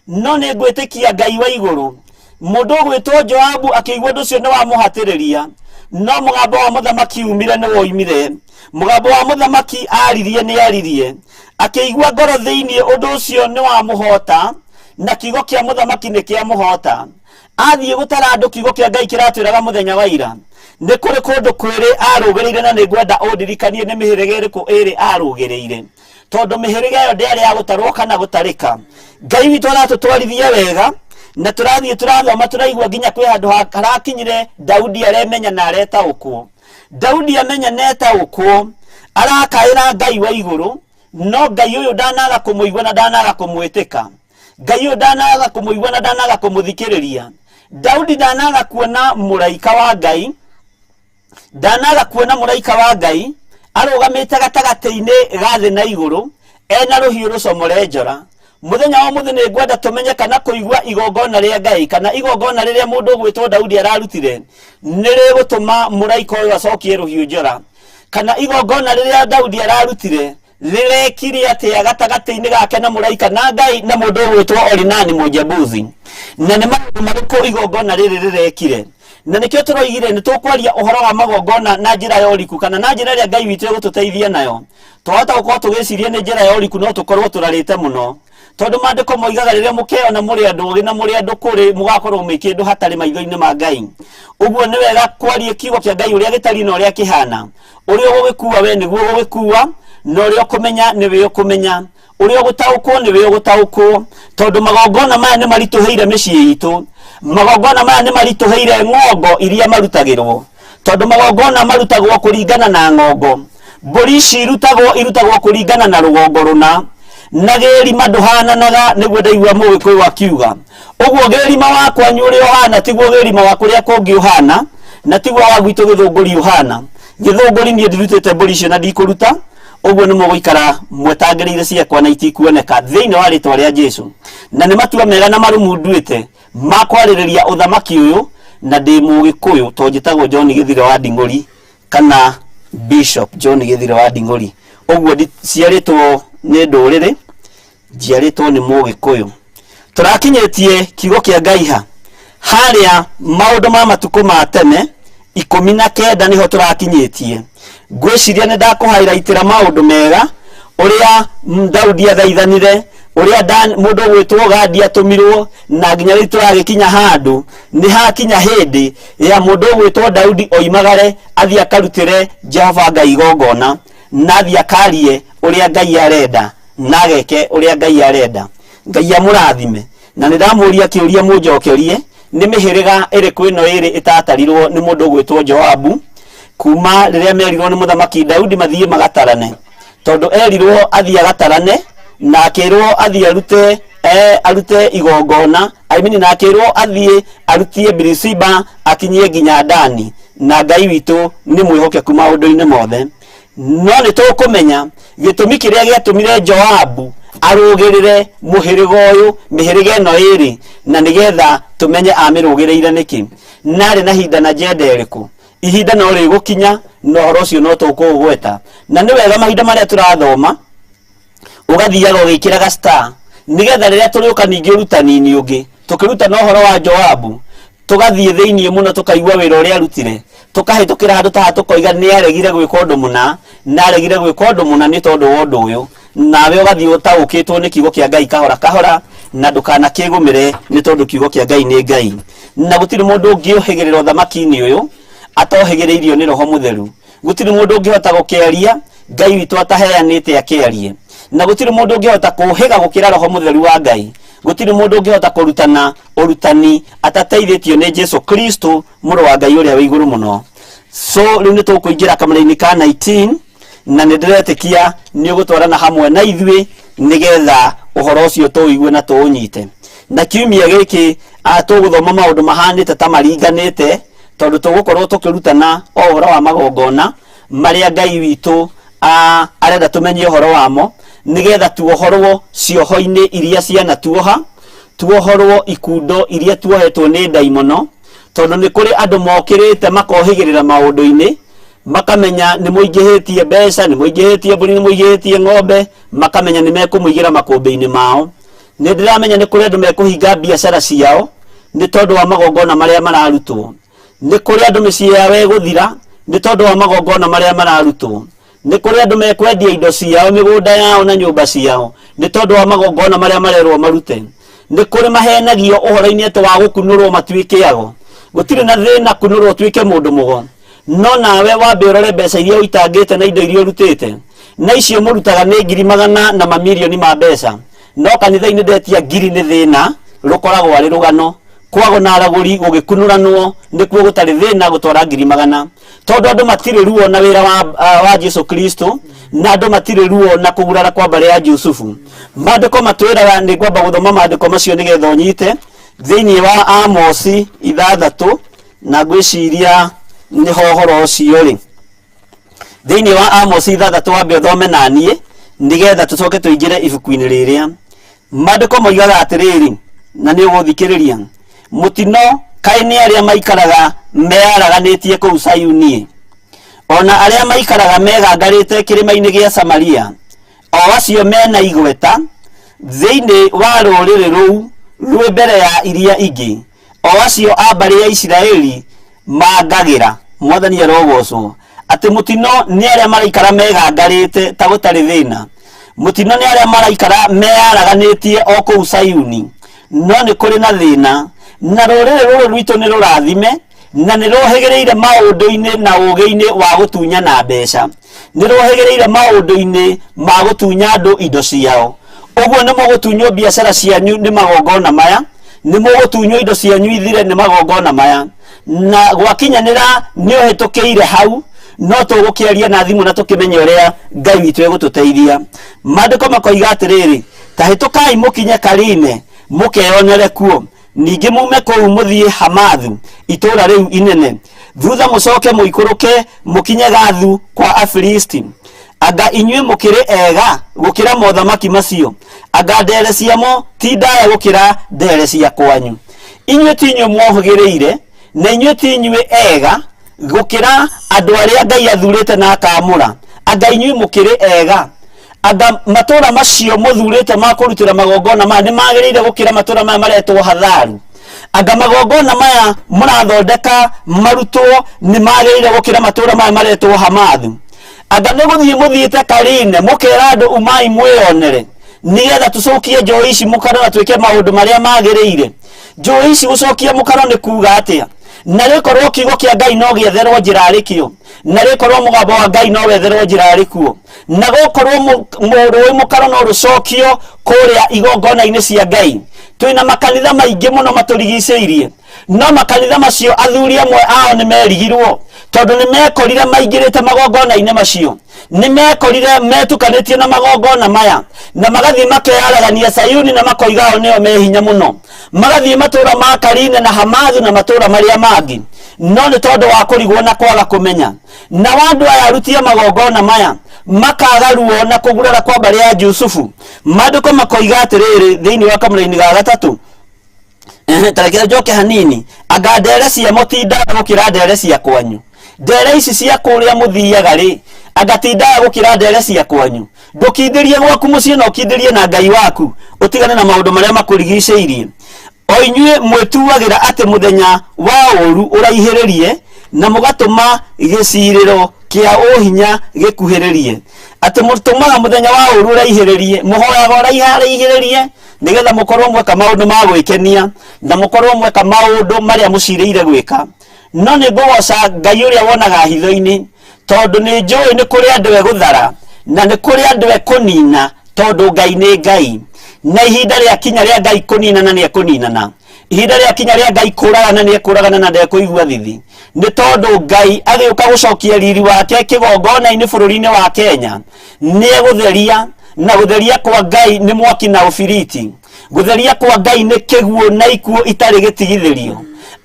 No nĩ ngwĩtĩkia Ngai wa igũrũ. Mũndũ ũgwĩtwo Joabu akĩigua ũndũ ũcio nĩ wamũhatĩrĩria, no mũgambo wa mũthamaki umire nĩ woimire. Mũgambo wa mũthamaki aririe nĩ aririe. Akĩigua ngoro thĩinĩ ũndũ ũcio nĩ wamũhota, na kiugo kĩa mũthamaki nĩ kĩamũhota. Athiĩ gũtara andũ kiugo kĩa Ngai kĩratwĩraga mũthenya wa ira. Nĩ kũrĩ kũndũ kwĩrĩ arũgĩrĩire na nĩ ngwenda ũndirikanie nĩ mĩhĩrĩga ĩrĩkũ ĩrĩ arũgĩrĩire. Tondũ mĩhĩrĩga ĩyo ndĩarĩ ya gũtarwo kana gũtarĩka. Ngai witũ aratũtwarithia wega na tũrathiĩ tũrathoma tũraigua nginya kwĩ handũ harakinyire Daudi aremenya na aretaũkwo. Daudi amenya na etaũkwo arakaĩra Ngai wa igũrũ, no Ngai ũyũ ndanaga kũmũigua na ndanaga kũmwĩtĩka. Ngai ũyũ ndanaga kũmũigua na ndanaga kũmũthikĩrĩria. Daudi ndanaga kuona mũraika wa Ngai, ndanaga kuona mũraika wa Ngai arũgamĩte gatagatĩ-inĩ ga thĩ na igũrũ ena rũhiũ rũcomore njora. Mũthenya wa ũmũthĩ nĩ ngwenda tũmenye kana kũigua igongona rĩa Ngai kana igongona rĩrĩa mũndũ ũgwĩtwo Daudi ararutire nĩ rĩgũtũma mũraika ũyũ acokie rũhiũ njora, kana igongona rĩrĩa Daudi ararutire rĩrekire atĩa gatagatĩ-inĩ gake na mũraika na Ngai na mũndũ ũgwĩtwo Orinani Mũjebusi, na nĩ maũndũ marĩkũ igongona rĩrĩ rĩrekire. Na nĩkĩo tũroigire nĩ tũkwaria ũhoro wa magongona na njĩra ya ũriku kana na njĩra ĩrĩa Ngai witũ egũtũteithia nayo. Twahota gũkorwo tũgĩciria nĩ njĩra ya ũriku no tũkorwo tũrarĩte mũno, tondũ maandĩko moigaga rĩrĩa mũkeyona mũrĩ andũ ũgĩ na mũrĩ andũ kũrĩ mũgakorwo mwĩ kĩndũ hatarĩ maitho-inĩ ma Ngai. Ũguo nĩ wega kwaria kiugo kĩa Ngai ũrĩa gĩtariĩ na ũrĩa kĩhana. Ũrĩa ũgũgĩkua we nĩguo ũgũgĩkua, na ũrĩa ũkũmenya nĩwe ũkũmenya, ũrĩa ũgũtaũkwo nĩwe ũgũtaũkwo, tondũ magongona maya nĩ maritũhĩire mĩciĩ itũ, magongona maya nĩ maritũhĩire ng'ongo iria marutagĩrwo, tondũ magongona marutagwo kũringana na ng'ongo. Mbũri ici irutagwo irutagwo kũringana na rũgongo rũna, na gĩrima ndũhananaga, nĩguo ndaigua Mũgĩkũyũ akiuga. Ũguo gĩrima wa kwanyu ũrĩa ũhana tiguo gĩrima wa kũrĩa kũngĩ ũhana, na tiguo wa gwitũ Gĩthũngũri ũhana. Gĩthũngũri niĩ ndirutĩte mbũri icio na ndikũruta, ũguo nĩ mũgũikara mwetangĩrĩire ciakwa na itikuoneka thĩinĩ wa rĩtwa rĩa Jesu. Na nĩ matua mega na marũmu nduĩte ma kwarĩrĩria ũthamaki ũyũ, na ndĩ Mũgĩkũyũ tondũ njĩtagwo John Gĩthire wa Nding'ũri kana Bishop John Gĩthire wa Nding'ũri. Ũguo ciarĩtwo nĩ ndũrĩrĩ, njiarĩtwo nĩ Mũgĩkũyũ. Tũrakinyĩtie kiugo kĩa Ngai ha harĩa maũndũ ma matukũ ma tene 19 nĩho tũrakinyĩtie. Ngwĩciria nĩ ndakũhairaitĩra maũndũ mega ũrĩa Daudi athaithanire, ũrĩa mũndũ ũgwĩtwo Gadi atũmirwo, na nginya rĩu tũragĩkinya handũ nĩ hakinya hĩndĩ ya mũndũ ũgwĩtwo Daudi oimagare athiĩ akarutĩre Jehova Ngai igongona, na athiĩ akarie ũrĩa Ngai arenda na ageke ũrĩa Ngai arenda. Ngai amũrathime. Na nĩ ndamũria kĩũria mũnjokerie, nĩ mĩhĩrĩga ĩrĩkũ ĩno ĩrĩ ĩtatarirwo nĩ mũndũ ũgwĩtwo Joabu kuma rĩrĩa merirwo nĩ mũthamaki Daudi mathiĩ magatarane, tondũ erirwo athiĩ agatarane na akĩrwo athiĩ arute arute igongona, I mean, na akĩrwo athiĩ arutie Birisiba akinyie nginya Dani, na Ngai witũ nĩ mwĩhokeku maũndũ-inĩ mothe. No nĩ tũkũmenya gĩtũmi kĩrĩa gĩatũmire Joabu arũgĩrĩre mũhĩrĩga ũyũ, mĩhĩrĩga ĩno ĩrĩ, na nĩgetha tũmenye amĩrũgĩrĩire nĩkĩ, na arĩ na hinda na njenda ĩrĩkũ. Ihinda no rĩgũkinya na ũhoro ũcio no tũkũũgweta. Na nĩ wega mahinda marĩa tũrathoma ũgathiaga ũgĩkĩraga star, nĩgetha rĩrĩa tũrĩũka ningĩ ũrutani-inĩ ũngĩ tũkĩrutana ũhoro wa Joabu, tũgathiĩ thĩinĩ mũno tũkaigua wĩra ũrĩa arutire, tũkahĩtũkĩra handũ ta haha tũkoiga nĩ aregire gwĩka ũndũ mũna, na aregire gwĩka ũndũ mũna nĩ tondũ wa ũndũ ũyũ, nawe ũgathiĩ ũtaũkĩtwo nĩ kiugo kĩa Ngai kahora kahora, Na ndũkanakĩgũmĩre, nĩ tondũ kiugo kĩa Ngai nĩ Ngai, na gũtirĩ mũndũ ũngĩũhĩgĩrĩra ũthamaki-inĩ ũyũ atohĩgĩrĩirio nĩ Roho Mũtheru. Gũtirĩ mũndũ ũngĩhota gũkĩaria Ngai witũ ataheanĩte akĩarie, na gũtirĩ mũndũ ũngĩhota kũhĩga gũkĩra Roho Mũtheru wa Ngai. Gũtirĩ mũndũ ũngĩhota kũrutana ũrutani atateithĩtio nĩ Jesu Kristo, mũrũ wa Ngai ũrĩa wĩ igũrũ mũno. So rĩu nĩ tũkũingĩra kamũra-inĩ ka 19, na nĩ ndĩretĩkia nĩ ũgũtwarana hamwe na ithuĩ nĩgetha ũhoro ũcio tũũigue na tũũnyite. Na kiumia gĩkĩ tũgũthoma maũndũ mahanĩte ta maringanĩte, tondũ tũgũkorwo tũkĩrutana o ũhoro wa magongona marĩa Ngai witũ arenda tũmenye ũhoro wamo, nĩgetha tuohorwo cioho-inĩ iria cianatuoha, tuohorwo ikundo iria tuohetwo nĩ ndaimono, tondũ nĩ kũrĩ andũ mokĩrĩte makohĩgĩrĩra maũndũ-inĩ, makamenya nĩ mũingĩhĩtie mbeca, nĩ mũingĩhĩtie mbũri, nĩ mũingĩhĩtie ng'ombe, makamenya nĩ mekũmũigĩra makũmbĩ-inĩ mao. Nĩ ndĩramenya nĩ kũrĩ andũ mekũhinga biacara ciao nĩ tondũ wa magongona marĩa mararutwo. Nĩ kũrĩ andũ mĩciĩ yao ĩgũthira nĩ tondũ wa magongona marĩa mararutwo. Nĩ kũrĩ andũ mekwendia indo ciao, mĩgũnda yao na nyũmba ciao nĩ tondũ wa magongona marĩa marerwo marute. Nĩ kũrĩ mahenagio ũhoro-inĩ atĩ wa gũkunũrwo matuĩke ago. Gũtirĩ na thĩna kunũrwo ũtuĩke mũndũ mũgo, no nawe wambe ũrore mbeca iria ũitangĩte na indo iria ũrutĩte. Na icio mũrutaga nĩ ngiri magana na mamirioni ma mbeca, no kanitha-inĩ ndetia ngiri nĩ thĩna, rũkoragwo arĩ rũgano. Kwago na aragũri gũgĩkunũranwo nĩkuo gũtarĩ thĩna gũtwara ngiri magana, tondũ andũ matirĩ ruo na wĩra wa Jesu Kristo, na andũ matirĩ ruo na kũgurara kwa mbarĩ ya Jusufu. Maandĩko matwĩraga, nĩ ngwamba gũthoma maandĩko macio nĩgetha ũnyite, thĩinĩ wa Amosi 6, na ngwĩciria nĩho ũhoro ũcio rĩ. Thĩinĩ wa Amosi 6, wambe ũthome na niĩ nĩgetha tũcoke tũingĩre ibuku-inĩ rĩrĩa. Maandĩko moigaga atĩrĩrĩ, na nĩ ũgũthikĩrĩria: Mũtino kaĩ nĩ arĩa maikaraga meyaraganĩtie kũu Sayuni, ona arĩa maikaraga megangarĩte kĩrĩma-inĩ gĩa Samaria, o acio mena igweta thĩinĩ wa rũrĩrĩ rũu rwĩ mbere ya iria ingĩ, o acio a mbarĩ ya Isiraeli mangagĩra. Mwathani arogocwo. Atĩ mũtino nĩ arĩa maraikara megangarĩte ta gũtarĩ thĩna. Mũtino nĩ arĩa maraikara meyaraganĩtie o kũu Sayuni, no nĩ kũrĩ na thĩna. Na rũrĩrĩ rũrũ rwitũ nĩ rũrathime na nĩ rũhĩgĩrĩire maũndũ-inĩ na ũũgĩ-inĩ wa gũtunyana mbeca, nĩ rũhĩgĩrĩire maũndũ-inĩ ma gũtunya andũ indo ciao. Ũguo nĩ mũgũtunywo biacara cianyu nĩ magongona maya, nĩ mũgũtunywo indo cianyu ithire nĩ magongona maya, na gwakinyanĩra nĩ ũhĩtũkĩire hau, no tũgũkĩaria na thimũ na tũkĩmenye ũrĩa Ngai witũ egũtũteithia. Maandĩko makoiga atĩrĩrĩ, ta hĩtũkai mũkinye Karine mũkeyonere kuo, ningĩ mume kũu mũthiĩ Hamathu, itũũra rĩu inene, thutha mũcoke mũikũrũke mũkinye Gathu kwa Afilisti. Anga inyuĩ mũkĩrĩ ega gũkĩra mothamaki macio? Anga ndere ciamo ti ndaya gũkĩra ndere cia kwanyu? Inyuĩ ti inyuĩ mwohĩgĩrĩire, na inyuĩ ti inyuĩ ega gũkĩra andũ arĩa Ngai athurĩte na akaamũra? Anga inyuĩ mũkĩrĩ ega? Anga matũũra macio mũthurĩte ma kũrutĩra magongona maya nĩ magĩrĩire gũkĩra matũũra maya maretwo Hatharu? Anga magongona maya mũrathondeka marutwo nĩ magĩrĩire gũkĩra matũũra maya maretwo Hamathu? Anga nĩ gũthiĩ mũthiĩte Karine mũkera andũ umai mwĩyonere, nĩgetha tũcokie njũĩ ici mũkaro na twĩke maũndũ marĩa magĩrĩire? Njũĩ ici gũcokia mũkaro nĩ kuga atĩa? Na rĩkorwo kiugo kĩa Ngai no gĩetherwo njĩra arĩkĩo, na rĩkorwo mũgambo wa Ngai no wetherwo njĩra arĩkuo, na gũkorwo rũĩ mũkaro no rũcokio kũrĩa igongona-inĩ cia Ngai. Twĩna makanitha maingĩ mũno matũrigicĩirie, no makanitha macio athuri amwe ao nĩ merigirwo, tondũ nĩ mekorire maingĩrĩte magongona-inĩ macio, nĩ mekorire metukanĩtie na magongona maya, na magathiĩ makeyaragania Sayuni na makoiga ao nĩo me hinya mũno, magathiĩ matũũra ma Karine na Hamathu na matũũra marĩa mangĩ, no nĩ tondũ wa kũrigwo na kwaga kũmenya. Na andũ aya aruti a magongona maya makaga ruo na kũgurara kwa mbarĩ ya Jusufu. Maandĩko makoiga atĩrĩrĩ thĩinĩ wa kamũra-inĩ ga gatatũ, tareke njoke hanini: anga ndere ciamo ti ndaya gũkĩra ndere cia kwanyu? Ndere ici cia kũrĩa mũthiaga rĩ, anga ti ndaya gũkĩra ndere cia kwanyu? Ndũkindĩrie gwaku mũciĩ na ũkindĩrie na Ngai waku, ũtigane na maũndũ marĩa makũrigicĩirie. O inyuĩ mwĩtuagĩra atĩ mũthenya wa ũũru ũraihĩrĩrie, na mũgatũma gĩcirĩro kĩa ũhinya gĩkuhĩrĩrie. Atĩ mũtũmaga mũthenya wa ũũru ũraihĩrĩrie, mũhoyaga ũraiharaihĩrĩrie. Nĩgetha mũkorwo mweka maũndũ ma gwĩkenia na mũkorwo mweka maũndũ marĩa mũcirĩire gwĩka. No nĩ ngũgoca Ngai ũrĩa wonaga hitho-inĩ, tondũ nĩ njũĩ nĩ kũrĩ andũ egũthara na nĩ kũrĩ andũ ekũnina, tondũ Ngai nĩ Ngai. Na ihinda rĩakinya rĩa Ngai kũninana nĩ ekũninana, ihinda rĩakinya rĩa Ngai kũragana nĩ ekũragana na ndekũigua thithi, nĩ tondũ Ngai agĩũka gũcokia riri wake kĩgongona-inĩ bũrũri-inĩ wa Kenya nĩ egũtheria. Na gũtheria kwa Ngai nĩ mwaki na ũbiriti, gũtheria kwa Ngai nĩ kĩguũ na ikuũ itarĩ gĩtigithĩrio.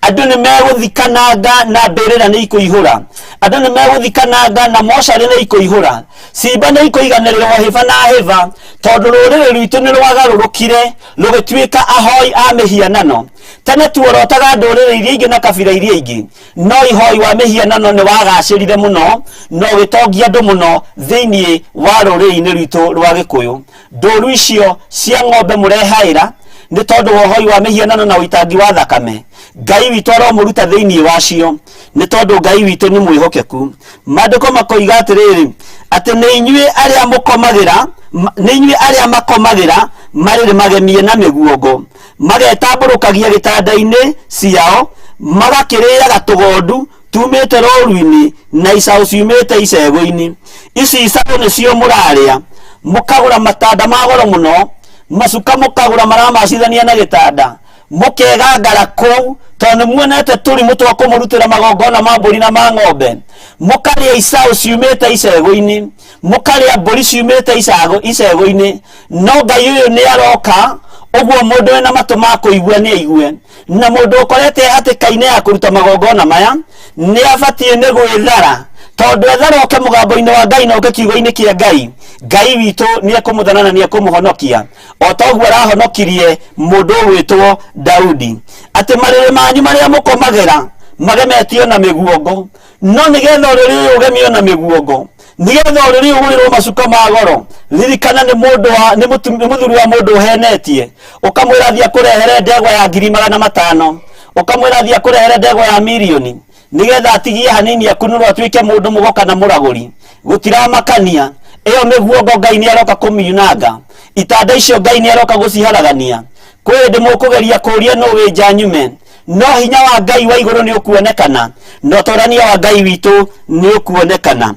Andũ nĩ megũthikananga na mbĩrĩra nĩ ikũihũra, andũ nĩ megũthikananga na mocarĩ nĩ ikũihũra, cimba nĩ ikũiganĩrĩrwo hĩba na hĩba, tondũ rũrĩrĩ rwitũ nĩ rwagarũrũkire rũgĩtuĩka ahoi a mĩhianano. Tene tuorotaga ndũrĩrĩ iria ingĩ na kabira iria ingĩ, no ihoi wa mĩhianano nĩ wagacĩrire mũno na ũgĩtongia andũ mũno thĩinĩ wa rũrĩrĩ-inĩ rwitũ rwa Gĩkũyũ. Ndũru icio cia ng'ombe mũrehaĩra nĩ tondũ wa ũhoi wa mĩhianano na ũitangi wa thakame, Ngai witũ aromũruta thĩinĩ wacio, nĩ tondũ Ngai witũ nĩ mwĩhokeku. Maandĩko makoiga atĩrĩrĩ, atĩ nĩ inyuĩ arĩa mũkomagĩra, nĩ inyuĩ arĩa makomagĩra marĩrĩ magemie na mĩguongo, magetambũrũkagia gĩtanda-inĩ ciao, magakĩrĩaga tũgondu tumĩte rũũru-inĩ na icaũ ciumĩte icegũ-inĩ. Ici icaũ nĩcio mũrarĩa, mũkagũra matanda ma goro mũno, macuka mũkagũra maramacithania na gĩtanda, mũkegangara kũu tondũ nĩ muonete tũrimũ twa kũmũrutĩra magongona ma mbũri na ma ng'ombe. Mũkarĩa icaũ ciumĩte icegũ-inĩ, mũkarĩa mbũri ciumĩte icegũ-inĩ. No Ngai ũyũ nĩ aroka ũguo, mũndũ wĩna matũ ma kũigua nĩ aigue, na mũndũ ũkorete hatĩka-inĩ ya kũruta magongona maya nĩ abatiĩ nĩ gwĩthara, tondũ ethara oke mũgambo-inĩ wa Ngai na oke kiugo-inĩ kĩa Ngai, Ngai witũ nĩ ekũmũthara na nĩ ekũmũhonokia, o ta ũguo arahonokirie mũndũ ũgwĩtwo Daudi. Atĩ marĩrĩ manyu marĩa mũkomagĩra magemetio na mĩguongo, no nĩgetha ũrĩrĩ ũyũ ũgemio na mĩguongo, nĩgetha ũrĩrĩ ũyũ ũgũrĩrwo macuka ma goro, ririkana nĩ mũndũ wa nĩ nĩ mũthuri wa mũndũ ũhenetie, ũkamwĩra thiĩ akũrehere ndegwa ya 500,000, ũkamwĩra thiĩ akũrehere ndegwa ya mirioni, nĩgetha atigie hanini akunũrwo atuĩke mũndũ mũgo kana mũragũri. Gũtiramakania, ĩyo mĩguongo Ngai nĩ aroka kũmiunanga, itanda icio Ngai nĩ aroka gũciharagania. Kwĩ hĩndĩ mũkũgeria kũũria nũ wĩ nja nyume, no hinya wa Ngai wa igũrũ nĩ ũkuonekana, na ũtorania wa Ngai witũ nĩ ũkuonekana.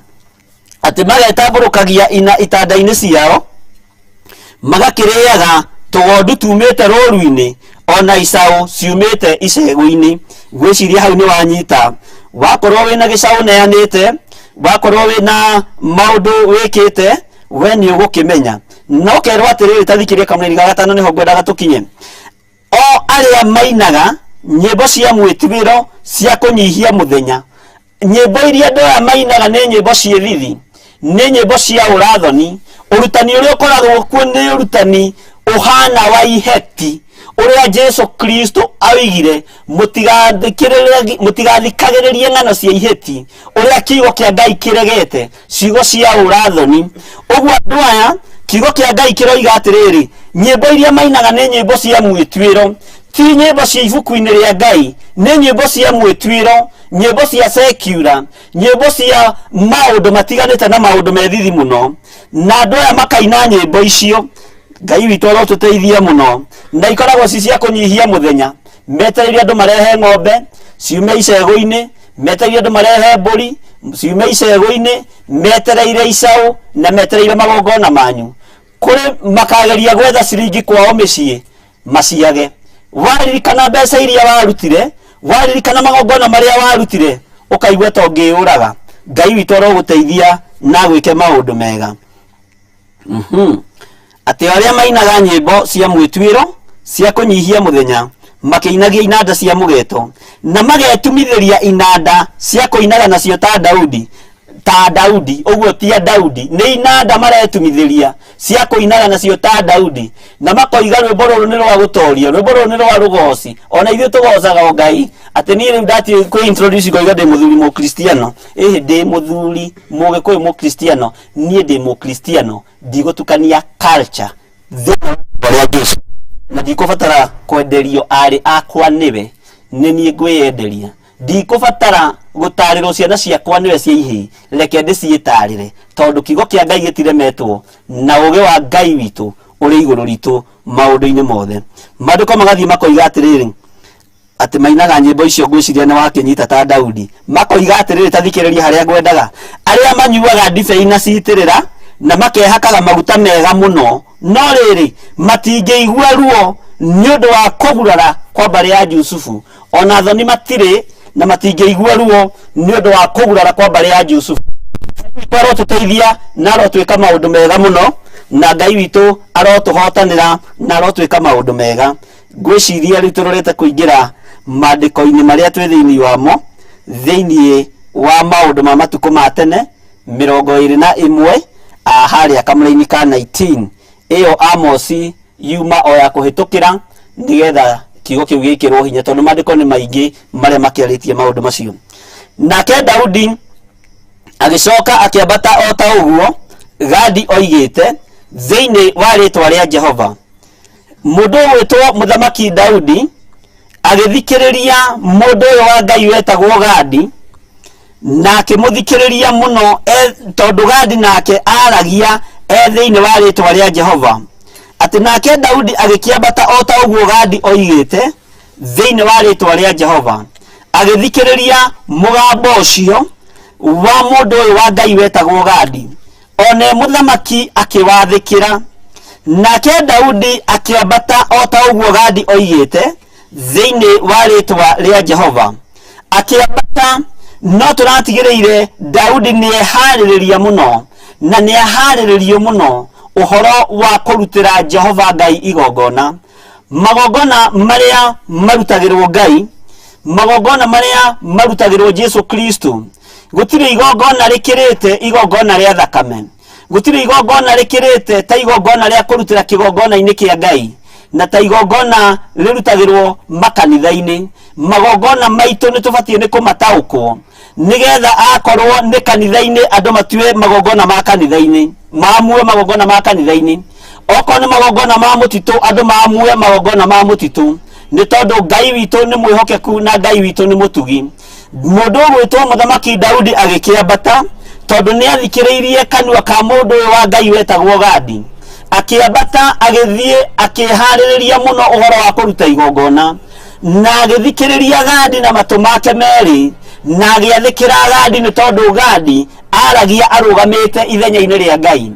Atĩ magetambũrũkagia ina itanda-inĩ ciao, magakĩrĩaga tũgondu tumĩte rũũru-inĩ ona icaũ ciumĩte icegũ-inĩ. Ngwĩciria hau nĩ wanyita. Wakorwo wĩna gĩcaũ neanĩte, wakorwo wĩna maũndũ wĩkĩte, we nĩ ũgũkĩmenya. No kerwo atĩrĩrĩ, ta thikĩrĩria kamũrĩri ga gatano nĩho ngwendaga tũkinye. O arĩa mainaga nyĩmbo cia mwĩtigĩro cia kũnyihia mũthenya, nyĩmbo iria andũ aya mainaga nĩ nyĩmbo ciĩ thithi, nĩ nyĩmbo cia ũrathoni. Ũrutani ũrĩa ũkoragwo kuo nĩ ũrutani ũhana wa iheti, ũrĩa Jesu Kristo oigire, mũtigathikagĩrĩrie ng'ano cia iheti, ũrĩa kiugo kĩa Ngai kĩregete, ciugo cia ũrathoni. Ũguo andũ aya, kiugo kĩa Ngai kĩroiga atĩrĩrĩ, nyĩmbo iria mainaga nĩ nyĩmbo cia mwĩtuĩro, ti nyĩmbo cia ibuku-inĩ rĩa Ngai, nĩ nyĩmbo cia mwĩtuĩro, nyĩmbo cia secular, nyĩmbo cia maũndũ matiganĩte na maũndũ me thithi mũno. Na andũ aya makaina nyĩmbo icio, Ngai witũ arotũteithia mũno, na ikoragwo ci cia kũnyihia mũthenya. Metereire andũ marehe ng'ombe ciume icegũ-inĩ, metereire andũ marehe mbũri ciume icegũ-inĩ, metereire icaũ na metereire magongona manyu. Kũrĩ makageria gwetha ciringi kwao mĩciĩ maciage. Waririkana mbeca iria warutire, waririkana magongona marĩa warutire, ũkaigua ta ũngĩyũraga. Ngai witũ arogũteithia na agwĩke maũndũ mega. Atĩ o arĩa mainaga nyĩmbo cia mwĩtuĩro cia kũnyihia mũthenya, makĩinagia inanda cia mũgeto, na magetumithĩria inanda cia kũinaga nacio ta Daudi, ta Daudi, ũguo ti a Daudi, nĩ inanda maretumithĩria cia kũinaga nacio ta Daudi, na makoiga rwĩmbo rũrũ nĩ rwa gũtoria, rwĩmbo rũrũ nĩ rwa rũgoci. Ona ithuĩ tũgocaga o Ngai. Atĩ niĩ rĩu ndatiĩ kwĩ introduce ngoiga ndĩ mũthuri mũkristiano, ĩhĩ ndĩ mũthuri mũgĩkũyũ mũkristiano, niĩ ndĩ mũkristiano, ndigũtukania culture thĩinĩ wa rĩa Jesu, na ndikũbatara kwenderio arĩ akwa nĩwe, nĩ niĩ ngwĩyenderia. Ndikũbatara gũtarĩrwo ciana ciakwa nĩwe cia ihĩĩ, reke ndĩciĩtarĩre, tondũ kiugo kĩa Ngai gĩtiremetwo na ũũgĩ wa Ngai witũ Ũrĩ igũrũ ritũ maũndũ-inĩ mothe. Maandĩko magathiĩ makoiga atĩrĩrĩ, atĩ mainaga nyĩmbo icio ngwĩciria nĩ wakĩnyita ta Daudi, makoiga atĩrĩrĩ, ta thikĩrĩria harĩa ngwendaga, arĩa manyuaga ndibei na citĩrĩra na makehakaga maguta mega mũno, no rĩrĩ matingĩigua ruo nĩ ũndũ wa kũgurara kwa mbarĩ ya Jusufu, ona thoni matirĩ na matingĩigua ruo nĩ ũndũ wa kũgurara kwa mbarĩ ya Jusufu. Arotũteithia na arotwĩka maũndũ mega mũno, na Ngai witũ arotũhotanĩra na arotwĩka maũndũ mega. Ngwĩciria rĩu tũrorete kũingĩra maandĩko-inĩ marĩa twĩ thĩinĩ wamo, thĩinĩ wa maũndũ ma matukũ ma tene 21, harĩa kamũraini ka 19 ĩyo Amosi yuma o ya kũhĩtũkĩra, nĩgetha kiugo kĩu gĩkĩrwo hinya, tondũ maandĩko nĩ maingĩ marĩa makĩarĩtie maũndũ macio. Nake Daudi agĩcoka akĩambata o ta ũguo Gadi oigĩte thĩinĩ wa rĩtwa rĩa Jehova. Mũndũ ũgwĩtwo mũthamaki Daudi agĩthikĩrĩria mũndũ ũyũ wa Ngai wetagwo Gadi, na akĩmũthikĩrĩria mũno tondũ Gadi nake aragia e thĩinĩ wa rĩtwa rĩa Jehova. Atĩ nake Daudi agĩkĩambata o ta ũguo Gadi oigĩte thĩinĩ wa rĩtwa rĩa Jehova, agĩthikĩrĩria mũgambo ũcio wa mũndũ ũyũ wa Ngai wetagwo Gadi, one mũthamaki akĩwathĩkĩra. Nake Daudi akĩambata o ta ũguo Gadi oigĩte thĩinĩ wa rĩtwa rĩa Jehova, akĩambata. No tũratigĩrĩire Daudi nĩeharĩrĩria mũno, na nĩaharĩrĩrio mũno ũhoro wa kũrutĩra Jehova Ngai igongona, magongona marĩa marutagĩrwo Ngai, magongona marĩa marutagĩrwo Jesu Kristo. Gũtirĩ igongona rĩkĩrĩte igongona rĩa thakame, gũtirĩ igongona rĩkĩrĩte ta igongona rĩa kũrutĩra kĩgongona-inĩ kĩa Ngai, na ta igongona rĩrutagĩrwo makanitha-inĩ. Magongona maitũ nĩ tũbatiĩ nĩ kũmataũkwo, nĩgetha akorwo nĩ kanitha-inĩ andũ matue magongona ma kanitha-inĩ, maamue magongona ma kanitha-inĩ, okorwo nĩ magongona ma mũtitũ andũ maamue magongona ma mũtitũ, nĩ tondũ Ngai witũ nĩ mwĩhokeku na Ngai witũ nĩ mũtugi. Mũndũ ũgwĩtwo mũthamaki Daudi agĩkĩambata, tondũ nĩ athikĩrĩirie kanua ka mũndũ ũyũ wa Ngai wetagwo Gadi, akĩambata agĩthiĩ akĩharĩrĩria mũno ũhoro wa kũruta igongona, na agĩthikĩrĩria Gadi na matũ make merĩ, na agĩathĩkĩra Gadi, nĩ tondũ Gadi aragia arũgamĩte ithenya-inĩ rĩa Ngai.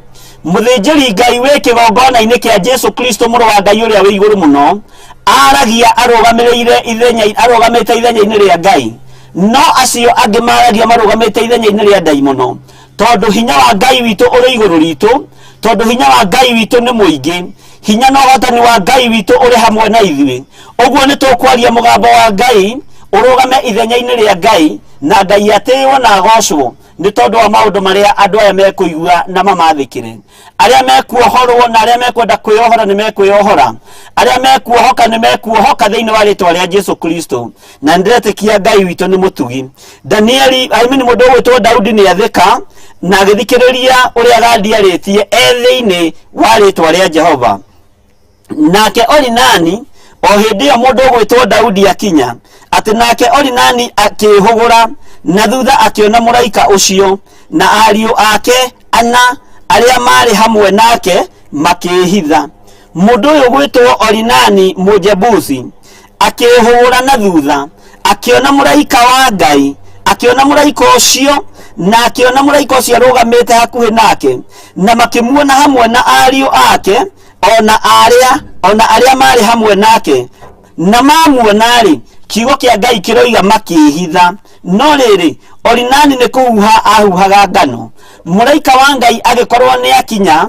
Mũthĩnjĩri Ngai wĩ kĩgongona-inĩ kĩa Jesu Kristo mũrũ wa Ngai ũrĩa wĩ igũrũ mũno aragia arũgamĩrĩire ithenya, arũgamĩte ithenya-inĩ rĩa Ngai, no acio angĩ maragia marũgamĩte ithenya-inĩ rĩa ndaimono, tondũ hinya wa Ngai witũ ũrĩ igũrũ ritũ, tondũ hinya wa Ngai witũ nĩ mũingĩ, hinya na ũhotani wa Ngai witũ ũrĩ hamwe na ithuĩ. Ũguo nĩ tũkwaria mũgambo wa Ngai ũrũgame ithenya-inĩ rĩa Ngai, na Ngai atĩĩwo na agocwo nĩ tondũ wa maũndũ marĩa andũ aya mekũigua na mamathĩkĩre. Arĩa mekuohorwo na arĩa mekwenda kwĩyohora nĩ mekwĩyohora, arĩa mekuohoka nĩ mekuohoka thĩinĩ wa rĩtwa rĩa Jesu Kristo. Na nĩndĩretĩkia Ngai witũ nĩ mũtugi. Danieli, I mean, mũndũ ũgwĩtwo Daudi nĩ athĩka na agĩthikĩrĩria ũrĩa Gadi arĩtie e thĩinĩ wa rĩtwa rĩa Jehova. Nake Orinani o hĩndĩ ĩyo mũndũ ũgwĩtwo Daudi akinya, atĩ nake Orinani akĩĩhũgũra na thutha akĩona mũraika ũcio na ariũ ake ana arĩa maarĩ hamwe nake makĩĩhitha. Mũndũ ũyũ ũgwĩtwo Orinani Mũjebusi akĩĩhũgũra na thutha akĩona mũraika wa Ngai, akĩona mũraika ũcio, na akĩona mũraika ũcio arũgamĩte hakuhĩ nake, na makĩmuona hamwe na ariũ ake ona arĩa maarĩ hamwe nake, na mamuona-rĩ, kiugo kĩa Ngai kĩroiga makĩĩhitha. No rĩrĩ, Orinani nĩ kũhuha ahuhaga ngano. Mũraika wa Ngai agĩkorwo nĩ akinya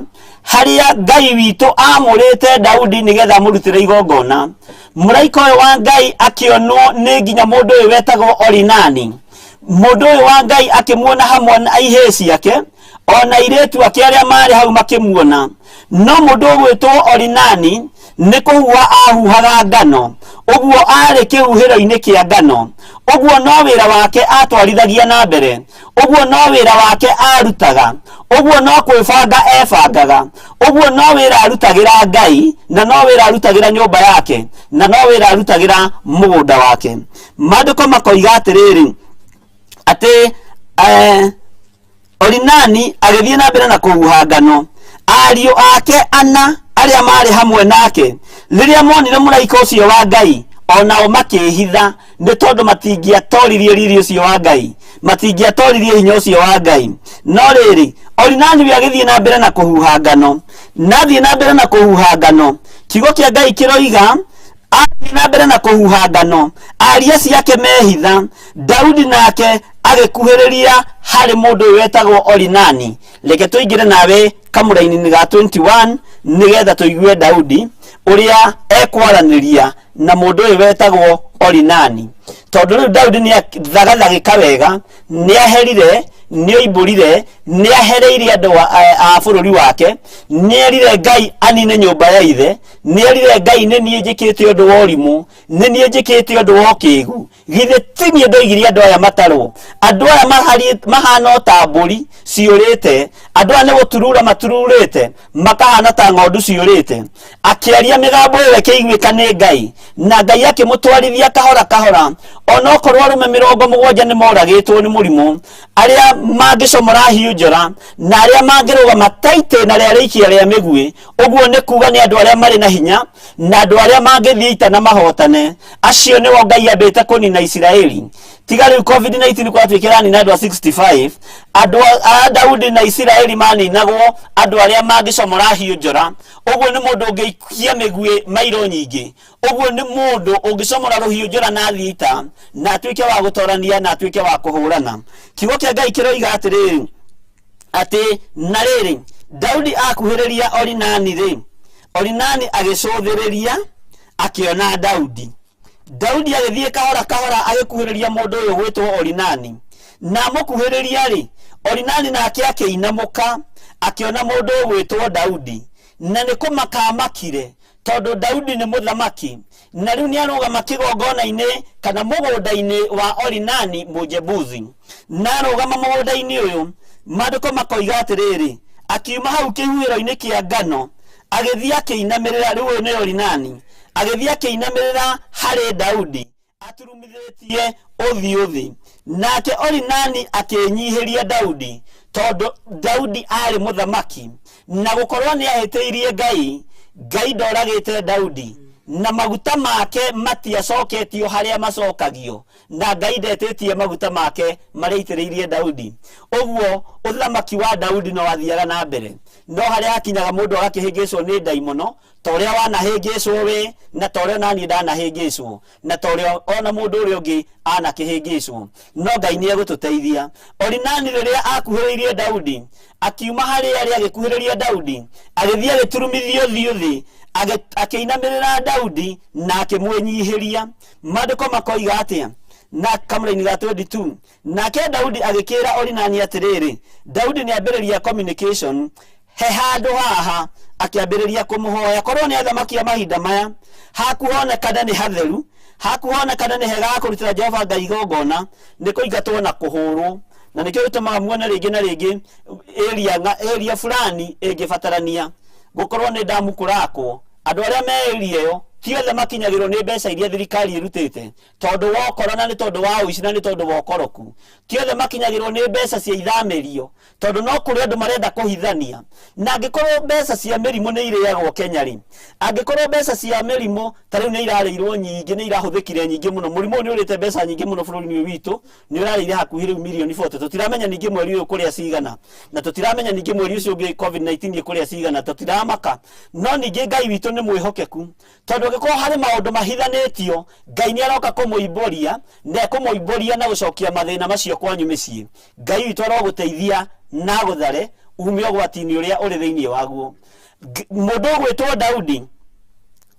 harĩa Ngai witũ aamũrĩte Daudi nĩgetha amũrutĩre igongona. Mũraika ũyũ wa Ngai akĩonwo nĩ nginya mũndũ ũyũ wetagwo Orinani. Mũndũ ũyũ wa Ngai akĩmuona hamwe na ihĩĩ ciake, ona airĩtu ake arĩa maarĩ hau makĩmuona. No mũndũ ũgwĩtwo Orinani nĩ kũhuha ahuhaga ngano, ũguo aarĩ kĩhuhĩro-inĩ kĩa ngano, ũguo no wĩra wake atwarithagia na mbere, ũguo no wĩra wake arutaga, ũguo no kwĩbanga ebangaga, ũguo no wĩra arutagĩra Ngai, na no wĩra arutagĩra nyũmba yake, na no wĩra arutagĩra mũgũnda wake. Maandĩko makoiga atĩrĩrĩ, atĩ Orinani agĩthiĩ na mbere na kũhuha ngano, ariũ ake ana Arĩa maarĩ hamwe nake rĩrĩa monire mũraika ũcio wa Ngai, o nao makĩĩhitha, nĩ tondũ matingĩatoririe riri ũcio wa Ngai, matingĩatoririe hinya ũcio wa Ngai. No rĩrĩ, Orinani we agĩthiĩ na mbere na kũhuha ngano, na athiĩ na mbere na kũhuha ngano, kiugo kĩa Ngai kĩroiga athiĩ na mbere na kũhuha ngano, aria ciake mehitha. Daudi nake agĩkuhĩrĩria harĩ mũndũ ũyũ wetagwo Orinani. Reke tũingĩre nawe kamũraini-inĩ ga 21 nĩgetha tũigue Daudi ũrĩa ekwaranĩria na mũndũ ũyũ wetagwo Orinani, tondũ rĩu Daudi nĩ athagathagĩka wega, nĩ aherire, nĩ oimbũrire, nĩ ahereire andũ a bũrũri wake, nĩ erire Ngai anine nyũmba ya ithe, nĩ erire Ngai nĩ niĩ njĩkĩte ũndũ wa ũrimũ, nĩ niĩ njĩkĩte ũndũ wa ũkĩgu, githĩ ti niĩ ndoigirie andũ aya matarwo, andũ aya mahana o ta mbũri ciũrĩte, andũ aya nĩ gũturura matururĩte makahana ta ng'ondu ciũrĩte. Akĩaria mĩgambo ĩyo ĩkĩiguĩka nĩ Ngai, na Ngai akĩmũtwarithia kahora kahora, onokorwo arũme 70 nĩ moragĩtwo nĩ mũrimũ, arĩa mangĩcomora hiũ njora na arĩa mangĩrũgama ta itĩna rĩa rĩikia rĩa mĩguĩ. Ũguo nĩ kuga nĩ andũ arĩa marĩ na hinya na andũ arĩa mangĩthiĩ ita na mahotane, acio nĩo Ngai ambĩte kũnina Isiraeli. Tiga rĩu COVID-19 kwatuĩka ĩranina andũ a 65, andũ a Daudi na Isiraeli maninagwo andũ arĩa mangĩcomora hiũ njora. Ũguo nĩ mũndũ ũngĩikia mĩguĩ mairo nyingĩ, ũguo nĩ mũndũ ũngĩcomora rũhiũ njora na athiĩ ita na atuĩke wa gũtorania na atuĩke wa kũhũrana. Kiugo kĩa Ngai kĩroiga atĩrĩrĩ, atĩ na rĩrĩ, Daudi akuhĩrĩria Orinani rĩ, Orinani agĩcũthĩrĩria akĩona Daudi. Daudi agĩthiĩ kahora kahora agĩkuhĩrĩria mũndũ ũyũ gwĩtwo Orinani, na amũkuhĩrĩria rĩ, Orinani nake akĩinamũka akĩona mũndũ ũgwĩtwo Daudi, na nĩ kũmaka amakire, tondũ Daudi nĩ mũthamaki na rĩu nĩ arũgama kĩgongona-inĩ kana mũgũnda-inĩ wa Orinani Mũjebusi. Na arũgama mũgũnda-inĩ ũyũ, maandĩko makoiga atĩrĩrĩ, akiuma hau kĩhuhĩro-inĩ kĩa ngano agĩthiĩ akĩinamĩrĩra. Rĩu ũyũ nĩ Orinani, agĩthiĩ akĩinamĩrĩra harĩ Daudi aturumithĩtie ũthiũ thĩ. Nake Orinani akĩĩnyihĩria Daudi, tondũ Daudi aarĩ mũthamaki, na gũkorwo nĩ ahĩtĩirie Ngai, Ngai ndoragĩte Daudi, na maguta make matiacoketio harĩa macokagio, na Ngai ndetĩtie maguta make marĩa aitĩrĩirie Daudi. Ũguo ũthamaki wa Daudi no wathiaga na mbere, no harĩa hakinyaga mũndũ agakĩhĩngĩcwo nĩ ndaimono, ta ũrĩa wanahĩngĩcwo we, na ta ũrĩa onaniĩ ndanahĩngĩcwo, na ta ũrĩa ona mũndũ ũrĩa ũngĩ anakĩhĩngĩcwo. No Ngai nĩ egũtũteithia. Orinani rĩrĩa akuhĩrĩirie Daudi, akiuma harĩa arĩ agĩkuhĩrĩria Daudi, agĩthiĩ agĩturumithia ũthiũ thĩ, akĩinamĩrĩra Daudi na akĩmwĩnyihĩria. Maandĩko makoiga atĩa na kamũraini ga 22? Nake Daudi agĩkĩra Orinani atĩrĩrĩ, Daudi nĩ ambĩrĩria communication, he handũ haha akĩambĩrĩria kũmũhoya. Korwo nĩ athamaki a mahinda maya, haku honekane nĩ hatheru, haku honekane nĩ hega ha kũrutĩra Jehova Ngai igongona, nĩ kũingatwo na kũhũrwo. Na nĩkĩo gĩtũmaga muone rĩngĩ na rĩngĩ area fulani ĩngĩbatarania gũkorwo nĩ ndamu kũrakwo, andũ arĩa me area ĩyo ti othe makinyagĩrwo nĩ mbeca iria thirikari ĩrutĩte, tondũ wa ũkora na nĩ tondũ wa ũici na nĩ tondũ wa ũkoroku. Ti othe makinyagĩrwo nĩ mbeca cia ithamĩrio, tondũ no kũrĩ andũ marenda kũhithania. Na angĩkorwo mbeca cia mĩrimũ nĩ irĩagwo Kenya rĩ, angĩkorwo mbeca cia mĩrimũ ta rĩu nĩ irarĩirwo nyingĩ, nĩ irahũthĩkire nyingĩ mũno, mũrimũ ũyũ nĩ ũrĩte mbeca nyingĩ mũno bũrũri-inĩ ũyũ witũ, nĩ ũrarĩire hakuhĩ rĩu mirioni 40. Tũtiramenya ningĩ mweri ũyũ kũrĩa cigana, na tũtiramenya ningĩ mweri ũcio ũngĩ COVID-19 ĩkũrĩa cigana, tũtiramaka. No ningĩ Ngai witũ nĩ mwĩhokeku, tondũ angĩkorwo harĩ maũndũ mahithanĩtio, Ngai nĩ aroka kũmũimbũria, na ekũmũimbũria na gũcokia mathĩna macio kwanyu mĩciĩ. Ngai witũ arogũteithia na agũthare ume ũgwati-inĩ ũrĩa ũrĩ thĩinĩ waguo. Mũndũ ũgwĩtwo Daudi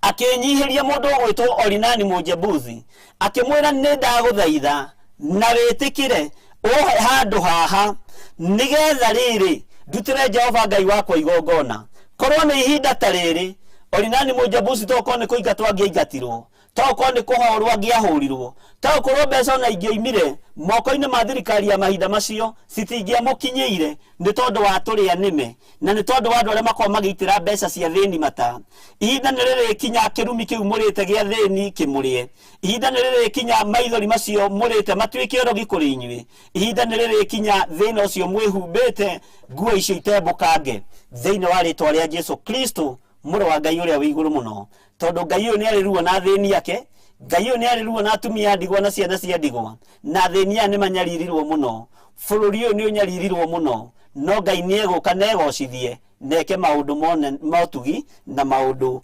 akĩnyihĩria mũndũ ũgwĩtwo Orinani Mũjebusi, akĩmwĩra, nĩ ndagũthaitha na wĩtĩkĩre ũhe handũ haha, nĩgetha rĩrĩ ndutĩre Jehova Ngai wakwa igongona. Korwo nĩ ihinda ta rĩrĩ, Orinani Mũjebusi tokorwo nĩ kũingatwo angĩaingatirwo, tokorwo nĩ kũhorwo angĩahũrirwo, tokorwo mbeca ona ingĩoimire moko-inĩ ma thirikari ya mahinda macio citingĩamũkinyĩire, nĩ tondũ wa tũrĩa nĩme na nĩ tondũ wa andũ arĩa makoragwo magĩitĩra mbeca cia thĩni mata. Ihinda nĩ rĩrĩkinya kĩrumi kĩu mũrĩte gĩa thĩni kĩmũrĩe. Ihinda nĩ rĩrĩkinya maithori macio mũrĩte matuĩke ũrogi kũrĩ inyuĩ. Ihinda nĩ rĩrĩkinya thĩna ũcio mwĩhumbĩte nguo icio itembũkange, thĩinĩ wa rĩtwa rĩa Jesu Kristo. Mũrũ wa Ngai ũrĩa wĩ igũrũ mũno. Tondũ Ngai ũyũ nĩ arĩ ruo na athĩni ake, Ngai ũyũ nĩ arĩ ruo na atumia a ndigwa na ciana cia ndigwa, na athĩni aya nĩ manyaririrwo mũno. Bũrũri ũyũ nĩ ũnyaririrwo mũno, no Ngai nĩ egũka na egocithie na eke maũndũ ma ũtugi na maũndũ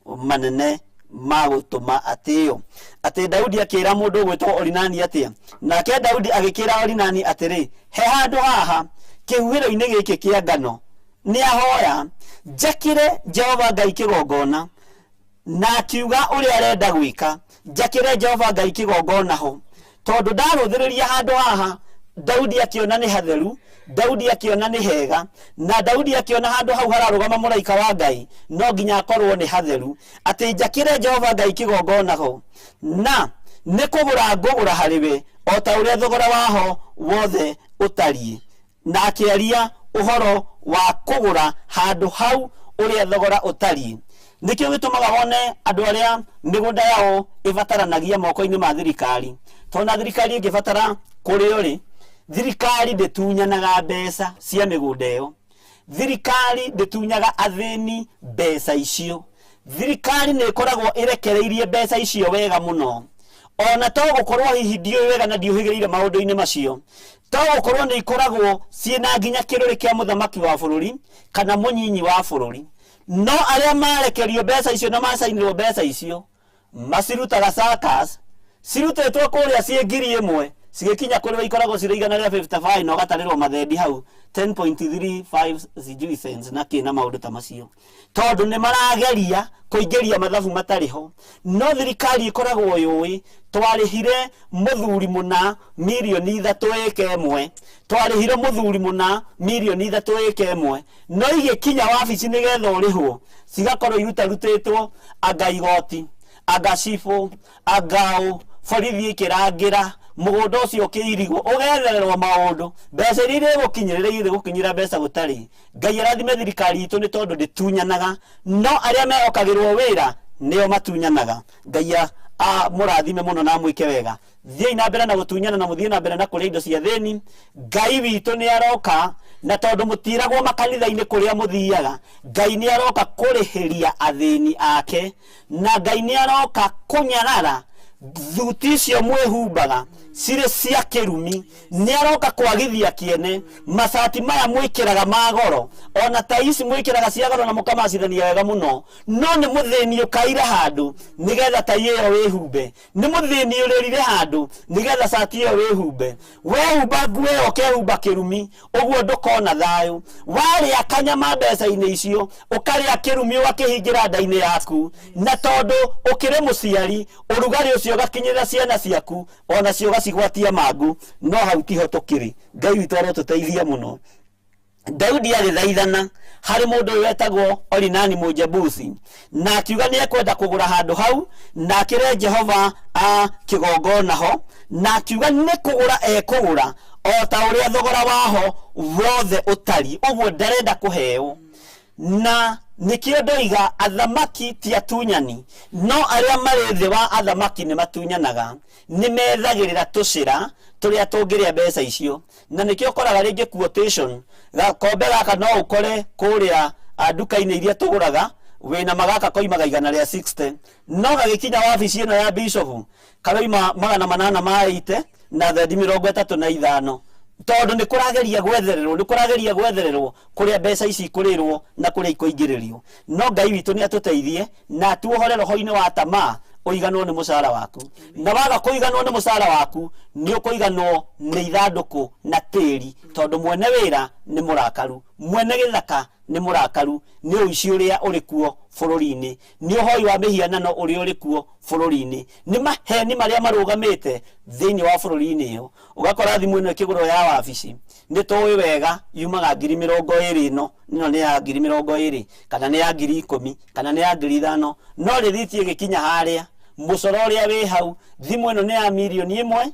manene ma gũtũma atĩo. Atĩ Daudi akĩra mũndũ ũgwĩtwo Orinani atĩa? Nake Daudi agĩkĩra Orinani atĩrĩ, he handũ haha kĩhuhĩro-inĩ gĩkĩ kĩa ngano, nĩ ahoya njakĩre Jehova Ngai kĩgongona, na akiuga ũrĩa arenda gwĩka, njakĩre Jehova Ngai kĩgongona ho. Tondũ ndarũthĩrĩria handũ haha, Daudi akĩona nĩ hatheru, Daudi akĩona nĩ hega, na Daudi akĩona handũ hau hararũgama mũraika wa Ngai, no nginya akorwo nĩ hatheru, atĩ njakĩre Jehova Ngai kĩgongona ho, na nĩ kũgũra ngũgũra harĩ we o ta ũrĩa thogora waho wothe ũtariĩ. Na akĩaria ũhoro wa kũgũra handũ hau ũrĩa thogora ũtariĩ. Nĩkĩo gĩtũmaga wone andũ arĩa mĩgũnda yao ĩbataranagia moko-inĩ ma thirikari. Tondũ na thirikari ĩngĩbatara kũrĩo rĩ, thirikari ndĩtunyanaga mbeca cia mĩgũnda ĩyo. Thirikari ndĩtunyaga athĩni mbeca icio. Thirikari nĩ ĩkoragwo ĩrekereirie mbeca icio wega mũno. Ona to gũkorwo hihi ndiũĩ wega na ndiũhĩgĩrĩire maũndũ-inĩ macio, to gũkorwo nĩ ikoragwo ciĩna nginya kĩrũrĩ kĩa mũthamaki wa bũrũri kana mũnyinyi wa bũrũri. No arĩa marekerio mbeca icio na macainĩrwo mbeca icio, macirutaga circus, cirutĩtwo kũrĩa ciĩ 1000, cigĩkinya kũrĩ we ikoragwo cirĩ 155 na ũgatarĩrwo mathendi hau 10.35 sijui cents na kĩ na maũndũ ta macio. Tondũ nĩ marageria kũingĩria mathabu matarĩ ho. No thirikari ĩkoragwo yũĩ, twarĩhire mũthuri mũna mirioni 3 ĩka ĩmwe, twarĩhire mũthuri mũna mirioni 3 ĩka ĩmwe, no igĩkinya wabici nĩgetha ũrĩhwo, cigakorwo irutarutĩtwo anga igoti, anga cibũ, anga ũ, borithi ĩkĩrangĩra, mũgũnda ũcio ũkĩirigwo, ũgethererwo maũndũ, mbeca iria irĩgũkinyĩrĩra irĩgũkinyĩra mbeca gũtarĩ. Ngai arathime thirikari itũ nĩ tondũ ndĩtunyanaga, no arĩa mehokagĩrwo wĩra nĩo matunyanaga. Ngai amũrathime mũno na amwĩke wega. Thiĩi na mbere na gũtunyana na mũthiĩ na mbere na kũrĩa indo cia thĩni. Ngai witũ nĩ aroka, na tondũ mũtiragwo makanitha-inĩ kũrĩa mũthiaga, Ngai nĩ aroka kũrĩhĩria athĩni ake, na Ngai nĩ aroka kũnyarara thuti icio mwĩhumbaga cirĩ cia kĩrumi. Nĩ aroka kwagithia kĩene macati maya mwĩkĩraga ma goro, ona tai ici mwĩkĩraga cia goro na mũkamacithania wega mũno, no nĩ mũthĩni ũkaire handũ nĩgetha tai ĩyo wĩhumbe. Nĩ mũthĩni ũrĩrire handũ nĩgetha cati ĩyo wĩhumbe. Wehumba nguo ĩyo ũkehumba kĩrumi, ũguo ndũkona thayũ. Warĩa kanyama mbeca-inĩ icio, ũkarĩa kĩrumi ũgakĩhingĩra nda-inĩ yaku, na tondũ ũkĩrĩ mũciari, ũrugarĩ ũcio ũgakinyĩra ciana ciaku, onacio ũgacigwatia mangu. No hau tiho tũkĩrĩ. Ngai witũ arotũteithia mũno. Daudi agĩthaithana harĩ mũndũ ũyũ wetagwo Orinani Mũjebusi, na akiuga nĩ ekwenda kũgũra handũ hau na akĩre Jehova a kĩgongona ho, na akiuga nĩ kũgũra ekũgũra o ta ũrĩa thogora waho wothe ũtariĩ, ũguo ndarenda kũheo. Na nĩkĩo ndoiga athamaki ti atunyani, no arĩa marĩ thĩ wa athamaki nĩ matunyanaga, nĩ methagĩrĩra tũcĩra tũrĩa tũngĩrĩa mbeca icio. Na nĩkĩo ũkoraga rĩngĩ quotation, gakombe gaka no ũkore kũrĩa nduka-inĩ iria tũgũraga, wĩna magaka koimaga 160, no gagĩkinya wabici ĩno ya bishop karoima 880 na thendi 35, tondũ nĩ kũrageria gwethererwo, nĩ kũrageria gwethererwo kũrĩa mbeca ici ikũrĩrwo na kũrĩa ikũingĩrĩrio. No Ngai witũ nĩ atũteithie na atuohore roho-inĩ wa tamaa, ũiganwo nĩ mũcara waku. Na waga kũiganwo nĩ mũcara waku, nĩ ũkũiganwo nĩ ithandũkũ na tĩri, tondũ mwene wĩra nĩ mũrakaru, mwene gĩthaka nĩ mũrakaru, nĩ ũici ũrĩa ũrĩ kuo bũrũri-inĩ, nĩ ũhoi wa mĩhianano ũrĩa ũrĩ kuo bũrũri-inĩ, nĩ maheni marĩa marũgamĩte thĩinĩ wa bũrũri-inĩ ĩyo. Ũgakora thimũ ĩno ĩkĩgũrwo ya wabici, nĩ tũĩ wega yumaga 20,000, ĩno ĩno nĩ ya 20,000, kana nĩ ya 10,000, kana nĩ ya 5,000, no rĩthiti ĩgĩkinya harĩa mũcoro ũrĩa wĩ hau, thimũ ĩno nĩ ya 1.5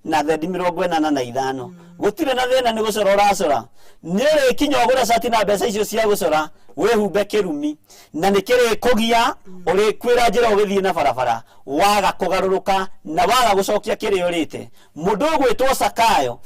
na thendi 85. Gũtirĩ na thĩna, nĩ gũcora ũracora, nĩ ũrĩkinya ũgũre cati na mbeca icio cia gũcora wĩhumbe kĩrumi, na nĩ kĩrĩkũgia ũrĩkuĩra njĩra ũgĩthiĩ na barabara, waga kũgarũrũka na waga gũcokia kĩrĩa ũrĩte. Mũndũ ũgwĩtwo Sakayo,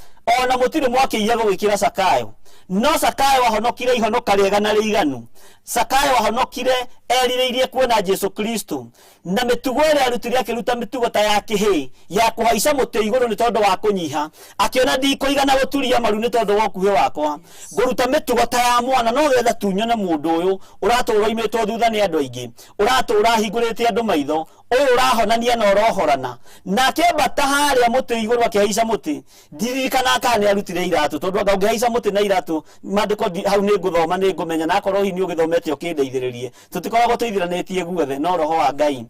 ona mũtirĩ mwakĩiya gũgĩkĩra Sakayo. No Zakayo ahonokire ihonoka rĩega na rĩiganu. Zakayo ahonokire erirĩirie kuona Jesu Kristo, na mĩtugo ĩrĩa arutire akĩruta mĩtugo ta ya kĩhĩĩ ya kũhaica mũtĩ igũrũ nĩ tondũ wa kũnyiha, akĩona ndikũigana gũturia maru nĩ tondũ wa ũkuhĩ wakwa, ngũruta mĩtugo ta ya mwana no getha tu nyone mũndũ ũyũ ũratũra oimĩtwo thutha nĩ andũ aingĩ, ũratũra ahingũrĩte andũ maitho, ũyũ ũrahonania na ũrohorana. Na akĩambata harĩa mũtĩ igũrũ akĩhaica mũtĩ. Ndirikana kana nĩ arutire iratũ, tondũ anga ũngĩhaica mũtĩ na iratũ, maandĩko hau nĩ ngũthoma nĩ ngũmenya, na akorwo hihi nĩ ũgĩthomete ũkĩndeithĩrĩrie. Tũtikoragwo tũithiranĩtie guothe no roho wa Ngai.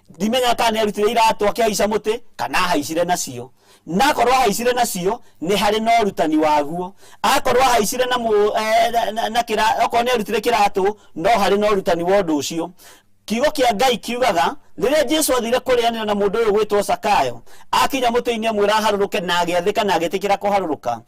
Ndimenya kana nĩ arutire iratũ akĩhaica mũtĩ kana ahaicire nacio. Na akorwo ahaicire nacio nĩ harĩ na ũrutani waguo. Akorwo ahaicire na mũ, na kĩra, okorwo nĩ arutire kĩratũ no harĩ na ũrutani wa ũndũ ũcio. Kiugo kĩa Ngai kiugaga rĩrĩa Jesu athire kũrĩanĩra na mũndũ ũyũ gwĩtwo Zakayo, akinya mũtĩ-inĩ amwĩra aharũrũke na agĩathĩka na agĩtĩkĩra kũharũrũka.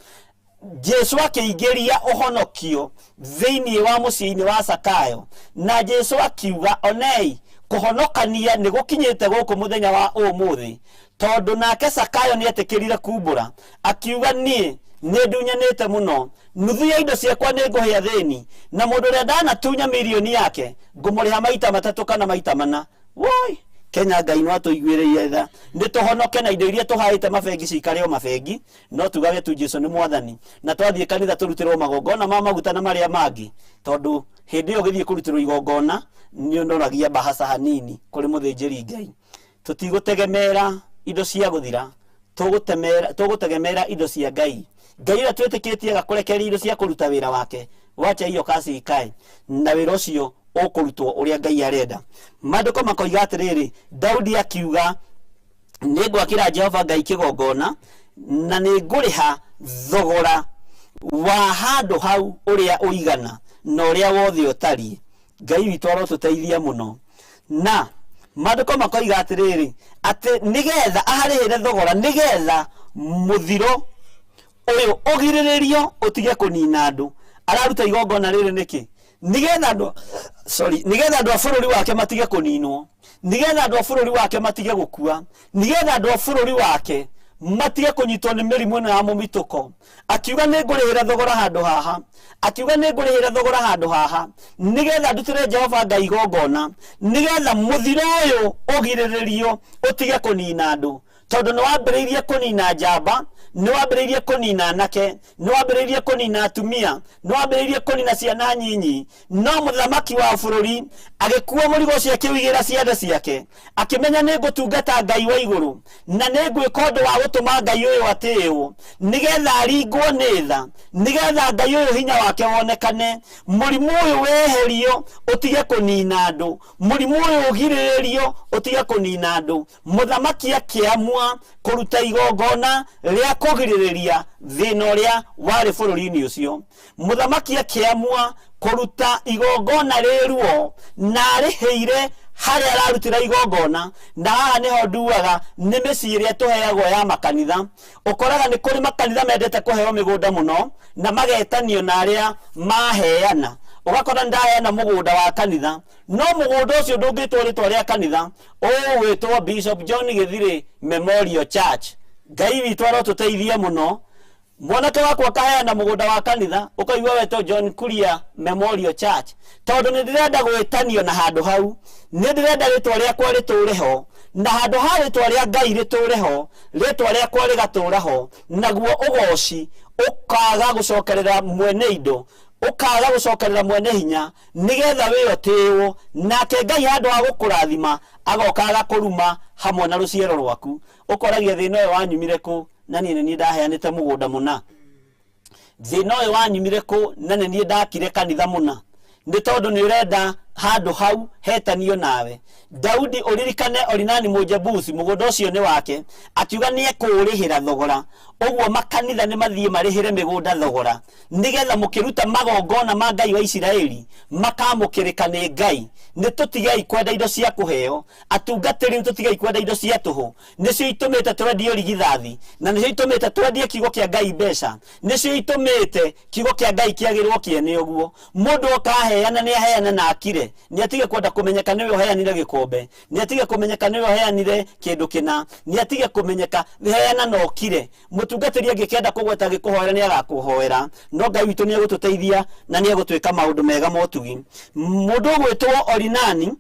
Jesu akĩingĩria ũhonokio thĩinĩ wa mũciĩ-inĩ wa Zakayo, na Jesu akiuga, onei, kũhonokania nĩ gũkinyĩte gũkũ mũthenya wa ũmũthĩ, tondũ nake Zakayo nĩ etĩkĩrire kumbũra, akiuga, niĩ nĩ ndunyanĩte mũno, nuthu ya indo ciakwa nĩ ngũhe athĩni, na mũndũ ũrĩa ndanatunya mirioni yake ngũmũrĩha maita matatũ kana maita mana. Woi, Kenya Ngai no atũiguĩrĩire tha, nĩ tũhonoke na indo iria tũhaĩte mabengi cikare o mabengi, no tugage tu Jesu nĩ mwathani, na twathiĩ kanitha tũrutĩrwo magongona ma maguta na marĩa mangĩ, tondũ hĩndĩ ĩyo ũgĩthiĩ kũrutĩrwo igongona nĩ ũnoragia mbahaca hanini kũrĩ mũthĩnjĩri Ngai. Tũtigũtegemera indo cia gũthira, tũgũtegemera indo cia Ngai. Ngai ũrĩa twĩtĩkĩtie agakũrekereria indo cia kũruta wĩra wake, wacha hiyo kazi ikae, na wĩra ũcio ũkũrutwo ũrĩa Ngai arenda. Maandĩko makoiga atĩrĩrĩ, Daudi akiuga, nĩ ngwakĩra Jehova Ngai kĩgongona, na nĩ ngũrĩha thogora wa handũ hau ũrĩa ũigana na ũrĩa wothe ũtariĩ. Ngai witũ arotũteithia mũno. Na maandĩko makoiga atĩrĩrĩ, atĩ nĩgetha aharĩhĩre thogora, nĩgetha mũthiro ũyũ ũgirĩrĩrio ũtige kũnina andũ. Araruta igongona rĩrĩ nĩkĩ? Nĩgetha andũ, sorry, nĩgetha andũ a bũrũri wake matige kũninwo, nĩgetha andũ a bũrũri wake matige gũkua, nĩgetha andũ a bũrũri wake matige kũnyitwo nĩ mĩrimũ ĩno ya mũmitũko. Akiuga nĩ ngũrĩhĩra thogora handũ haha, akiuga nĩ ngũrĩhĩra thogora handũ haha, nĩgetha ndutĩre Jehova Ngai igongona, nĩgetha mũthiro ũyũ ũgirĩrĩrio ũtige kũnina andũ. Tondũ nĩ wambĩrĩirie kũnina njamba, nĩ wambĩrĩirie kũnina anake, nĩ wambĩrĩirie kũnina atumia, nĩ wambĩrĩirie kũnina ciana nyinyi. No mũthamaki wa bũrũri agĩkua mũrigo ũcio akĩũigĩra ciande ciake, akĩmenya nĩ ngũtungata Ngai wa igũrũ, na nĩ ngwĩka ũndũ wa gũtũma Ngai ũyũ atĩĩwo, nĩgetha aringwo nĩ tha, nĩgetha Ngai ũyũ hinya wake wonekane, mũrimũ ũyũ weherio ũtige kũnina andũ, mũrimũ ũyũ ũgirĩrĩrio ũtige kũnina andũ. Mũthamaki akĩamua kũruta igongona rĩa kũgirĩrĩria thĩna ũrĩa warĩ bũrũri-inĩ ũcio. Mũthamaki akĩamua kũruta igongona rĩ ruo na arĩhĩire harĩa ararutĩra igongona. Na haha nĩho nduaga nĩ mĩciĩ ĩrĩa tũheagwo ya makanitha. Ũkoraga nĩ kũrĩ makanitha mendete kũheo mĩgũnda mũno na magetanio na arĩa maheana. Ũgakora nĩ ndaheana mũgũnda wa kanitha, no mũgũnda ũcio ndũngĩtwo rĩtwa rĩa kanitha, ũgwĩtwo Bishop John Gĩthirĩ Memorial Church. Ngai witũ arotũteithia mũno. Mwanake wakwa akaheana mũgũnda wa kanitha, ũkaigua wetwo John Kuria Memorial Church, tondũ nĩ ndĩrenda gwĩtanio na handũ hau, nĩ ndĩrenda rĩtwa rĩakwa rĩtũre ho, na handũ ha rĩtwa rĩa Ngai rĩtũre ho, rĩtwa rĩakwa rĩgatũra ho, naguo ũgoci ũkaga gũcokerera mwene indo, ũkaga gũcokerera mwene hinya, nĩgetha wĩ ũtĩĩwo, nake Ngai handũ ha gũkũrathima agoka agakũruma hamwe na rũciaro rwaku. Ũkoragia thĩna ũyũ wanyumire kũ, na niĩ nĩ niĩ ndaheanĩte mũgũnda mũna. Thĩna ũyũ wanyumire kũ, na nĩ niĩ ndakire kanitha mũna. Nĩ tondũ nĩ ũrenda handũ hau hetanio nawe. Daudi ũririkane Orinani Mũjebusi, mũgũnda ũcio nĩ wake, akiuga nĩ ekũũrĩhĩra thogora. Ũguo makanitha nĩ mathiĩ marĩhĩre mĩgũnda thogora, nĩgetha mũkĩruta magongona ma Ngai wa Isiraeli makamũkĩrĩka nĩ Ngai. Nĩ tũtigei kwenda indo cia kũheo, atungatĩri, nĩ tũtigei kwenda indo cia tũhũ. Nĩcio itũmĩte twendie ũrigithathi, na nĩcio itũmĩte twendie kiugo kĩa Ngai mbeca, nĩcio itũmĩte kiugo kĩa Ngai kĩagĩrwo kĩene ũguo. Mũndũ oka aheana nĩ aheane na akire. Okire nĩ atige kwenda kũmenyeka nĩwe ũheanire gĩkombe, nĩ atige kũmenyeka nĩwe ũheanire kĩndũ kĩna, nĩ atige kũmenyeka. Heana na okire. Mũtungatĩri angĩkenda kũgweta gĩkũhoera nĩ agakũhoera, no Ngai witũ nĩ egũtũteithia na nĩ egũtwĩka maũndũ mega motugi. Mũndũ ũgwĩtwo Orinani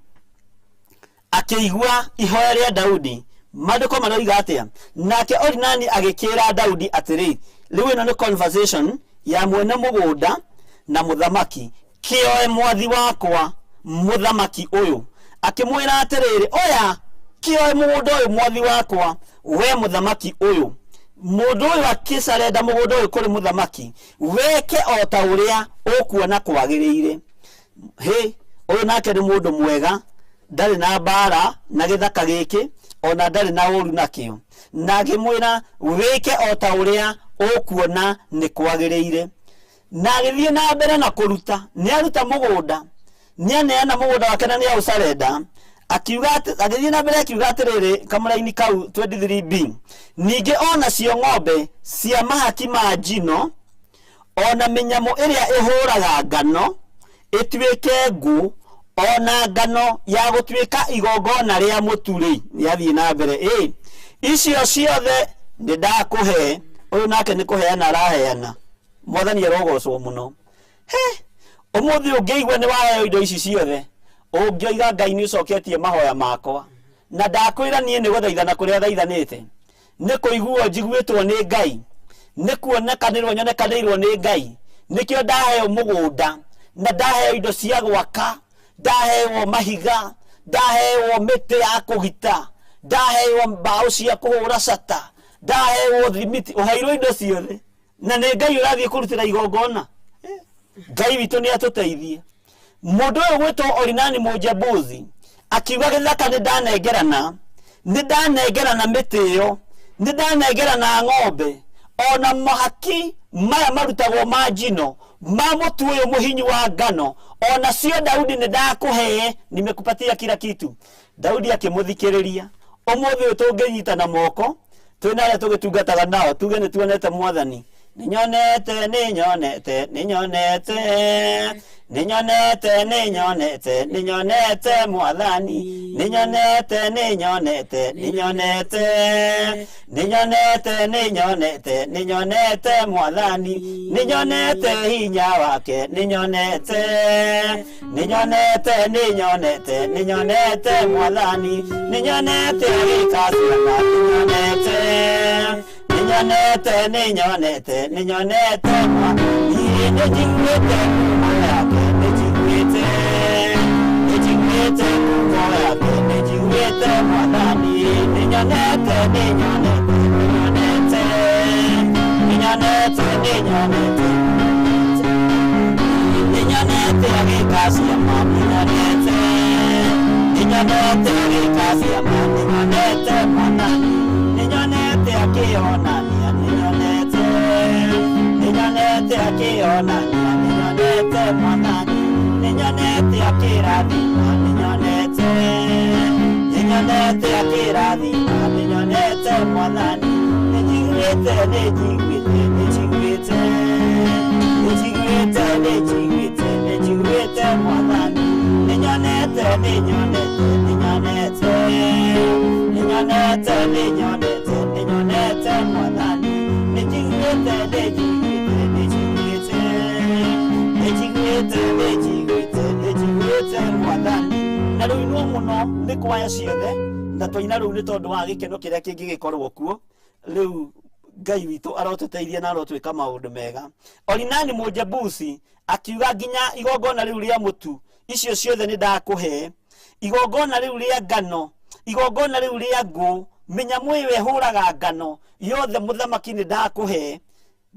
akĩigua ihoya rĩa Daudi, maandĩko maroiga atĩa? Nake Orinani agĩkĩra Daudi atĩrĩ, rĩu ĩno nĩ conversation ya mwene mũgũnda na mũthamaki. Kĩoe mwathi wakwa mũthamaki ũyũ. Akĩmwĩra atĩrĩrĩ, oya kĩoe mũgũnda ũyũ mwathi wakwa we mũthamaki ũyũ. Mũndũ ũyũ akĩcarenda mũgũnda ũyũ kũrĩ mũthamaki, weke o ta ũrĩa ũkuona kwagĩrĩire. Hĩ, ũyũ nake nĩ mũndũ mwega, ndarĩ na mbara na gĩthaka gĩkĩ, ona ndarĩ na ũru nakĩo. Na akĩmwĩra wĩke o ta ũrĩa ũkuona nĩ kwagĩrĩire. Na agĩthiĩ na mbere na kũruta, nĩ aruta mũgũnda, nĩ aneana mũgũnda wake na nĩ aũcarenda. Akiuga atĩ, agĩthiĩ na mbere akiuga atĩrĩrĩ, kamũraini kau 23b, ningĩ onacio ng'ombe cia mahaki ma njino ona mĩnyamũ ĩrĩa ĩhũraga ngano ĩtuĩke ngũ, ona ngano ya gũtuĩka igongona rĩa mũtu-rĩ, nĩathiĩ na mbere ĩ icio ciothe nĩ ndakũhe. Ũyũ nake nĩ kũheana araheana. Mwathani arogocwo mũno. He, ũmũthĩ ũngĩigua nĩ waheo indo ici ciothe, ũngĩoiga Ngai nĩ ũcoketie mahoya makwa, na ndakwĩra niĩ nĩ gũthaithana kũrĩa thaithanĩte, nĩ kũiguo njiguĩtwo nĩ Ngai, nĩ kuonekanĩrwo nyonekanĩirwo nĩ Ngai, nĩkĩo ndaheo mũgũnda na ndaheo indo cia gwaka, ndaheo mahiga, ndaheo mĩtĩ ya kũgita, ndaheo mbaũ cia kũhũra cata, ndaheo thimiti. Ũheirwo indo ciothe na nĩ Ngai ũrathiĩ kũrutĩra igongona. Ngai witũ nĩ atũteithie. Mũndũ ũyũ gwĩtwo Orinani Mũjebusi akiuga gĩthaka nĩ ndanengerana, nĩ ndanengerana mĩtĩ ĩyo, nĩ ndanengerana ng'ombe, ona mahaki maya marutagwo ma njino ma mũtu ũyũ mũhinyu wa ngano, ona cio Daudi nĩ ndakũhe, nimekupatia kila kitu. Daudi akĩmũthikĩrĩria. Ũmũthĩ ũyũ tũngĩnyitana moko twĩna arĩa tũgĩtungataga nao, tuge nĩ tuonete Mwathani. Nĩ nyonete, nĩ nyonete, nĩ nyonete, nĩ nyonete, nĩ nyonete, nĩ nyonete Mwathani. Nĩ nyonete, nĩ nyonete, nĩ nyonete, nĩ nyonete, nĩ nyonete, nĩ nyonete Mwathani. Nĩ nyonete hinya wake, nĩ nyonete, nĩ nyonete, nĩ nyonete, nĩ nyonete Mwathani. Nĩ nyonete agĩka ciama, nĩ nyonete, nĩ nyonete, nĩ nyonete, nĩ nyonete Mwathani. Nĩ njiguĩte ngumo yake, nĩ njiguĩte, nĩ njiguĩte ngumo yake, nĩ njiguĩte Mwathani. Nĩ nyonete, nĩ nyonete, nĩ nyonete, nĩ nyonete, nĩ nyonete, nĩ nyonete agĩka ciama, nĩ nyonete, nĩ nyonete agĩka ciama, nĩ nyonete Mwathani. Nĩ nyonete akĩonania, nĩ nyonete, nĩ nyonete akĩonania, nĩ nyonete Mwathani. Nĩ nyonete akĩrathima, nĩ nyonete, nĩ nyonete akĩrathima, nĩ nyonete Mwathani. Nĩ njiguĩte, nĩ njiguĩte, nĩ njiguĩte, nĩ njiguĩte, nĩ njiguĩte, nĩ njiguĩte Mwathani. Nĩ nyonete, nĩ nyonete, nĩ nyonete, nĩ nyonete, nĩ nyonete, nĩ nyonete Mwathani. Nĩ njiguĩte, nĩ njiguĩte, nĩ njiguĩte, nĩ njiguĩte, nĩ njiguĩte, nĩ njiguĩte Mwathani. Na rũinwo mũno nĩ kwaya ciothe, na twaina rũu nĩ tondũ wa gĩkeno kĩrĩa kĩngĩgĩkorwo kuo. Rĩu Ngai witũ arotũteithia na arotwĩka maũndũ mega. Orinani Mũjebusi akiuga nginya igongona rĩu rĩa mũtu, icio ciothe nĩ ndakũhe, igongona rĩu rĩa ngano, igongona rĩu rĩa ngũ, mĩnyamũ ĩyo ĩhũraga ngano yothe mũthamaki nĩ ndakũhe.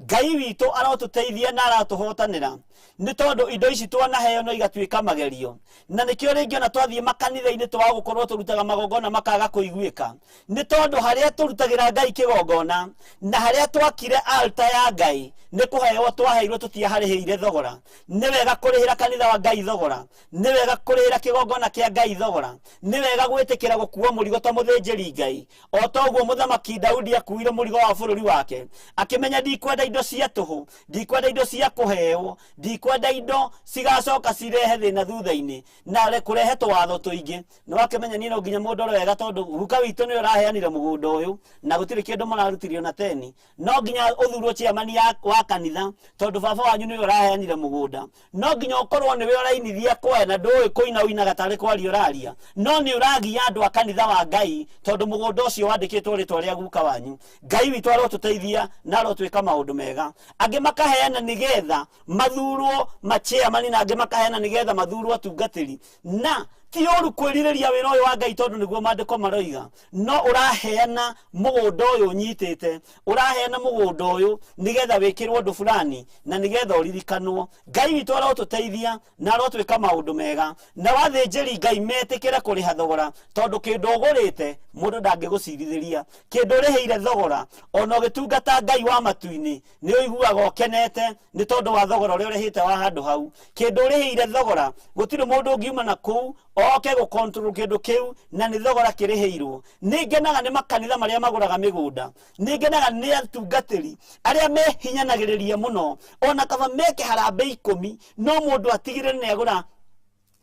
Ngai witũ arotũteithia na aratũhotanĩra, nĩ tondũ indo ici twanaheo no igatuĩka magerio. Na nĩkĩo rĩngĩ ona twathiĩ makanitha-inĩ twaga gũkorwo tũrutaga magongona makaga kũiguĩka, nĩ tondũ harĩa tũrutagĩra Ngai kĩgongona na harĩa twakire altar ya Ngai Nĩ kũheo twaheirwo, tũtiaharĩhĩire thogora. Nĩ wega kũrĩhĩra kanitha wa Ngai thogora, nĩ wega kũrĩhĩra kĩgongona kĩa Ngai thogora, nĩ wega gwĩtĩkĩra gũkua mũrigo ta mũthĩnjĩri Ngai. O ta ũguo mũthamaki Daudi akuire mũrigo wa bũrũri wake, akĩmenya ndikwenda indo cia tũhũ, ndikwenda indo cia kũheo, ndikwenda indo cigacoka cirehe thĩna thutha-inĩ na kũrehe tũwatho tũingĩ. Nĩ wakĩmenya niĩ no nginya mũndũ ũrore wega, tondũ guka witũ nĩwe ũraheanire mũgũnda ũyũ na gũtirĩ kĩndũ mũrarutirio na teni. No nginya ũthurwo chairman wa kanitha, tondũ baba wanyu nĩwe ũraheanire mũgũnda. No nginya ũkorwo nĩwe ũrainithia kwaya na ndũĩ kũina, ũinaga tarĩ kwaria ũraria, no nĩ ũragia andũ a kanitha wa Ngai, tondũ mũgũnda ũcio wandĩkĩtwo rĩtwa rĩa guka wanyu. Ngai witũ arotũteithia na arotwĩka maũndũ mega. Angĩ makaheana nĩgetha mathurwo machairman, na angĩ makaheana nĩgetha mathurwo atungatĩri. Na ti ũru kwĩrirĩria wĩra ũyũ wa Ngai, tondũ nĩguo maandĩko maroiga, no ũraheana mũgũnda ũyũ ũnyitĩte, ũraheana mũgũnda ũyũ nĩgetha wĩkĩrwo ũndũ fulani na nĩgetha ũririkanwo. Ngai witũ arotũteithia na arotwĩka maũndũ mega, na wathĩnjĩri Ngai metĩkĩre kũrĩha thogora, tondũ kĩndũ ũgũrĩte mũndũ ndangĩgũcirithĩria. Kĩndũ ũrĩhĩire thogora, ona ũgĩtungata Ngai wa matu-inĩ, nĩ ũiguaga ũkenete nĩ tondũ wa thogora ũrĩa ũrĩhĩte wa handũ hau. Kĩndũ ũrĩhĩire thogora, gũtirĩ mũndũ ũngiuma na kũu oke gũ control kĩndũ kĩu, na nĩ thogora kĩrĩhĩirwo. Nĩ ngenaga nĩ makanitha marĩa magũraga mĩgũnda, nĩ ngenaga nĩ atungatĩri arĩa mehinyanagĩrĩria mũno, ona kaba meke harambĩ 10, no mũndũ atigĩrĩre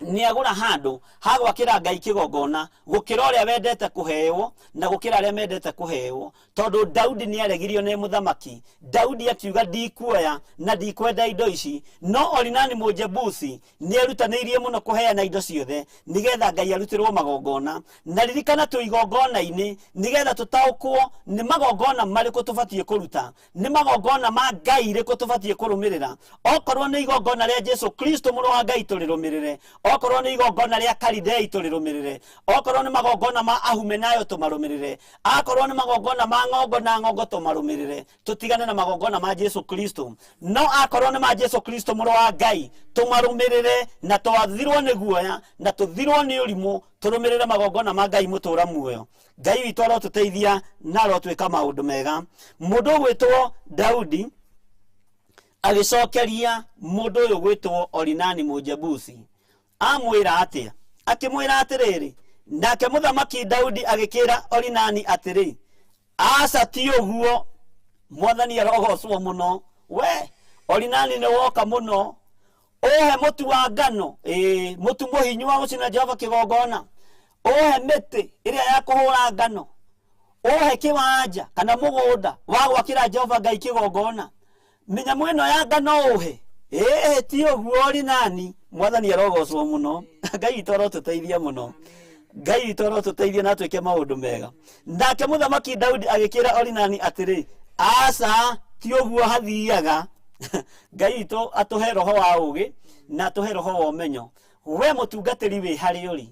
nĩ agũra handũ ha gwakĩra Ngai kĩgongona, gũkĩra ũrĩa wendete kũheo na gũkĩra arĩa mendete kũheo. Tondũ Daudi nĩ aregirio nĩ mũthamaki Daudi, akiuga ndikuoya na ndikwenda indo ici, no Orinani Mũjebusi nĩ erutanĩirie mũno kũheana indo ciothe nĩgetha Ngai arutĩrwo magongona. Na ririkana, twĩ igongona-inĩ nĩgetha tũtaũkwo nĩ magongona marĩkũ tũbatiĩ kũruta, nĩ magongona ma Ngai rĩkũ tũbatiĩ kũrũmĩrĩra. Okorwo nĩ igongona rĩa Jesu Kristo mũrũ wa Ngai, tũrĩrũmĩrĩre. Okorwo nĩ igongona rĩa Kalidei, tũrĩrũmĩrĩre. Okorwo nĩ magongona ma Ahumenayo, tũmarũmĩrĩre. Akorwo nĩ magongona ma ng'ongo na ng'ongo, tũmarũmĩrĩre, tũtigane na magongona ma Jesu Kristo. No akorwo nĩ ma Jesu Kristo mũrũ wa Ngai, tũmarũmĩrĩre, na twathirwo nĩ guoya na tũthirwo nĩ ũrimũ, tũrũmĩrĩre magongona ma Ngai mũtũra muoyo. Ngai witũ arotũteithia na arotwĩka maũndũ mega. Mũndũ ũgwĩtwo Daudi agĩcokeria mũndũ ũyũ gwĩtwo Orinani Mũjebusi, amwĩra atĩa? Akĩmwĩra atĩrĩrĩ, nake mũthamaki Daudi agĩkĩra Orinani atĩrĩ, "Aca, ti ũguo. Mwathani arogocwo mũno. We Orinani, nĩ woka mũno ũhe mũtu wa ngano, ĩĩ, mũtu mũhinyu wa gũcina Jehova kĩgongona, ũhe mĩtĩ ĩrĩa ya kũhũra ngano, ũhe kĩwanja kana mũgũnda wa gwakĩra Jehova Ngai kĩgongona, mĩnyamũ ĩno ya ngano ũhe. Ĩĩ, ti ũguo, Orinani." Mwathani arogocwo mũno. Ngai witũ arotũteithia mũno. Ngai witũ arotũteithia na twĩke maũndũ mega. Nake mũthamaki Daudi agĩkĩra Orinani atĩrĩ, "Aca, ti ũguo hathiaga." Ngai witũ atũhe roho wa ũgĩ na atũhe roho wa ũmenyo. We mũtungatĩri wĩ harĩ ũrĩ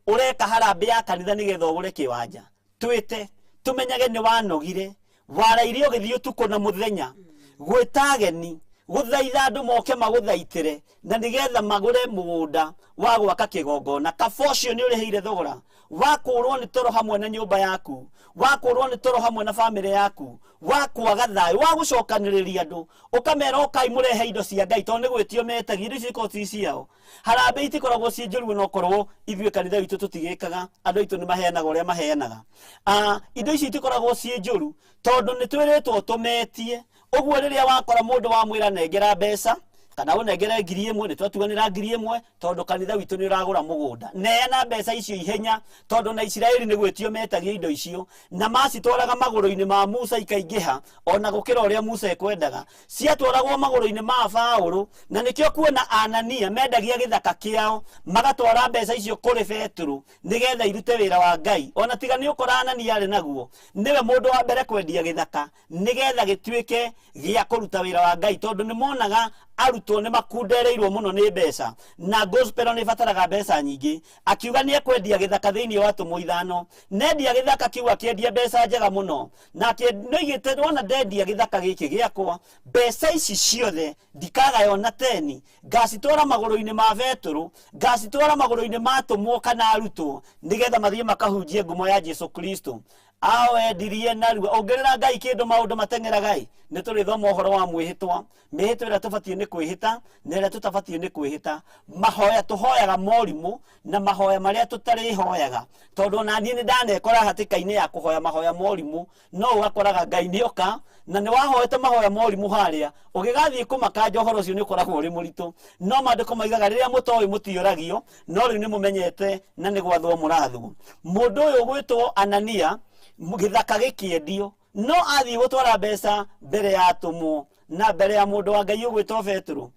ũreka harambĩ ya kanitha nĩgetha ũgũre kĩwanja, twĩte tũmenyage nĩ wanogire, waraire ũgĩthiĩ ũtukũ na mũthenya gwĩta ageni, gũthaitha andũ moke magũthaitĩre na nĩgetha magũre mũgũnda wa gwaka kĩgongona. Kaba ũcio nĩ ũrĩhĩire thogora wa kũrwo nĩ toro hamwe na nyũmba yaku, wa kũrwo nĩ toro hamwe na bamĩrĩ yaku, wa kwaga thayũ, wa gũcokanĩrĩria andũ ũkamera ũkai mũrehe indo cia Ngai, tondũ nĩ gwĩtio metagia. Indo icio ikoragwo ci ciao. Harambĩ itikoragwo ciĩ njũru, onokorwo ithuĩ kanitha witũ tũtigĩkaga, andũ aitũ nĩ maheanaga ũrĩa maheanaga. Indo ici itikoragwo ciĩ njũru, tondũ nĩ twĩrĩtwo tũmetie ũguo. Rĩrĩa wakora mũndũ wamwĩra nengera mbeca kana ũnengere 1000, nĩ twatuanĩra 1000 tondũ kanitha witũ nĩ ũragũra mũgũnda, neana mbeca icio ihenya, tondũ na Isiraeli nĩ gwĩtio metagia indo icio na macitwaraga magũrũ-inĩ ma Musa ikaingĩha ona gũkĩra ũrĩa Musa ekwendaga. Ciatwaragwo magũrũ-inĩ ma Paũlũ, na nĩkĩo kuona Anania mendagia gĩthaka kĩao magatwara mbeca icio kũrĩ Petero nĩgetha irute wĩra wa Ngai. Ona tiga nĩ ũkora Anania arĩ naguo, nĩwe mũndũ wa mbere kwendia gĩthaka nĩgetha gĩtuĩke gĩa kũruta wĩra wa Ngai, tondũ nĩ monaga arutwo nĩ makundereirwo mũno nĩ mbeca na gospel nĩ ĩbataraga mbeca nyingĩ. Akiuga nĩ ekwendia gĩthaka thĩinĩ wa tũmũ ithano. Nendia gĩthaka kĩu, akĩendia mbeca njega mũno, na nĩoigĩte, wona ndendia gĩthaka gĩkĩ gĩakwa, mbeca ici ciothe ndikagaya ona teni, ngacitwara magũrũ-inĩ ma Betũrũ, ngacitwara magũrũ-inĩ ma atũmwo kana arutwo, nĩgetha mathiĩ makahunjie ngumo ya Jesu Kristo. Awendirie narua. Ũngĩrĩra Ngai kĩndũ maũndũ mateng'eraga ĩ, nĩ tũrĩthoma ũhoro wa mwĩhĩtwa, mĩhĩtwa ĩrĩa tũbatiĩ nĩ kwĩhĩta na ĩrĩa tũtabatiĩ nĩ kwĩhĩta, mahoya tũhoyaga morimũ na mahoya marĩa tũtarĩhoyaga, tondũ ona niĩ nĩ ndanekora hatĩka-inĩ ya kũhoya mahoya morimũ. No ũgakoraga Ngai nĩoka na nĩ wahoete mahoya morimũ harĩa ũgĩgathiĩ kũmakanja, ũhoro ũcio nĩ ũkoragwo ũrĩ mũritũ. No maandĩko maigaga rĩrĩa mũtoĩ mũtiũragio, no rĩu nĩ mũmenyete na nĩ gwathwo mũrathwo. Mũndũ ũyũ ũgwĩtwo Anania, gĩthaka gĩkĩendio, no athiĩ gũtwara mbeca mbere ya atũmwo na mbere ya mũndũ wa Ngai ũgwĩtwo Betũrũ,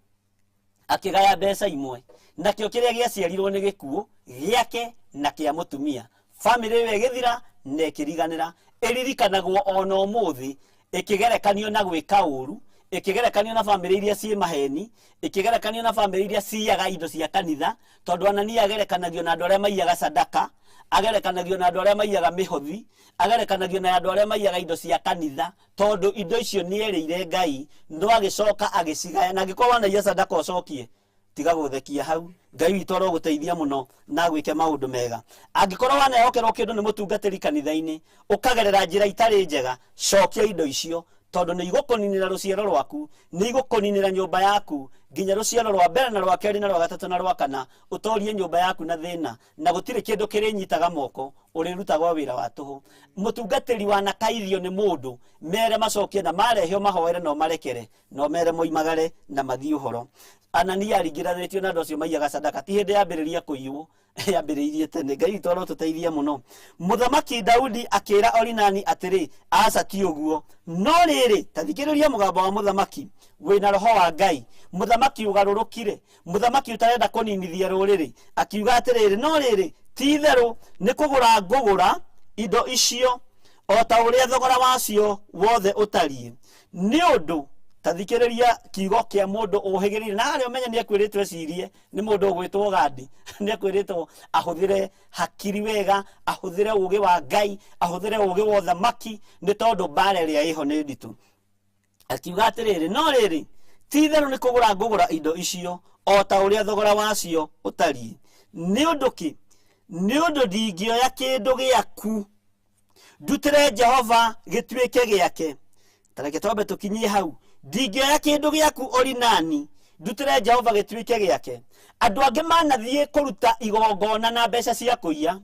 akĩgaya mbeca imwe, nakĩo kĩrĩa gĩaciarirwo nĩ gĩkuũ gĩake na kĩa mũtumia. Bamĩrĩ ĩyo ĩgĩthira na ĩkĩriganĩra, ĩririkanagwo ona ũmũthĩ ĩkĩgerekanio na gwĩka ũru, ĩkĩgerekanio na bamĩrĩ iria ciĩ maheni, ĩkĩgerekanio na bamĩrĩ iria ciiyaga indo cia kanitha, tondũ Anania agerekanagio na andũ arĩa maiyaga sadaka, agerekanagio na andũ arĩa maiyaga mĩhothi, agerekanagio na andũ arĩa maiyaga indo cia kanitha, tondũ indo icio nĩ erĩire Ngai, no agĩcoka agĩcigaya. Na angĩkorwo wanaiya sadaka ũcokie, tiga gũthekia hau. Ngai witũ arogũteithia mũno na agwĩke maũndũ mega. Angĩkorwo wanehokerwo kĩndũ nĩ mũtungatĩri kanitha-inĩ ũkagerera njĩra itarĩ njega, cokia indo icio, tondũ nĩ igũkũninĩra rũciaro rwaku, nĩ igũkũninĩra nyũmba yaku, nginya rũciaro rwa mbere na rwa kerĩ na rwa gatatũ na rwa kana, ũtorie nyũmba yaku na thĩna, na gũtirĩ kĩndũ kĩrĩnyitaga moko, ũrĩrutagwo wĩra wa tũhũ. Mũtungatĩri wanakaithio nĩ mũndũ, mere macokie, na mareheo mahoere no marekere, no mere moimagare na mathiĩ ũhoro. Anania aringĩranĩtio na andũ acio maiyaga sadaka. Ti hĩndĩ yambĩrĩria kũiywo, yambĩrĩirie tene. Ngai witũ arotũteithia mũno. Mũthamaki Daudi akĩra Orinani atĩrĩ, aca ti ũguo, no rĩrĩ, ta thikĩrĩria mũgambo wa mũthamaki wĩna roho wa Ngai, mũthamaki ũgarũrũkire, mũthamaki ũtarenda kũninithia rũrĩrĩ, akiuga atĩrĩrĩ, no rĩrĩ, ti itherũ nĩ kũgũra ngũgũra indo icio o ta ũrĩa thogora wacio wothe ũtariĩ. Nĩ ũndũ ta thikĩrĩria kiugo kĩa mũndũ ũhĩgĩrĩire, na harĩa ũmenye nĩ ekwĩrĩtwo ecirie nĩ mũndũ ũgwĩtwo Gandi, nĩ ekwĩrĩtwo ahũthĩre hakiri wega, ahũthĩre ũgĩ wa Ngai, ahũthĩre ũgĩ wa ũthamaki, nĩ tondũ mbara ĩrĩa ĩho nĩ nditũ. Akiuga atĩrĩrĩ, no rĩrĩ, ti itherũ nĩ kũgũra ngũgũra indo icio o ta ũrĩa thogora wacio ũtariĩ. Nĩ ũndũ kĩ? Nĩ ũndũ ndingĩoya kĩndũ gĩaku ndutĩre Jehova gĩtuĩke gĩake. Tareke twambe tũkinyie hau. Ndingĩoya kĩndũ gĩaku Orinani ndutĩre Jehova gĩtuĩke gĩake. Andũ angĩ manathiĩ kũruta igongona na mbeca cia kũiya,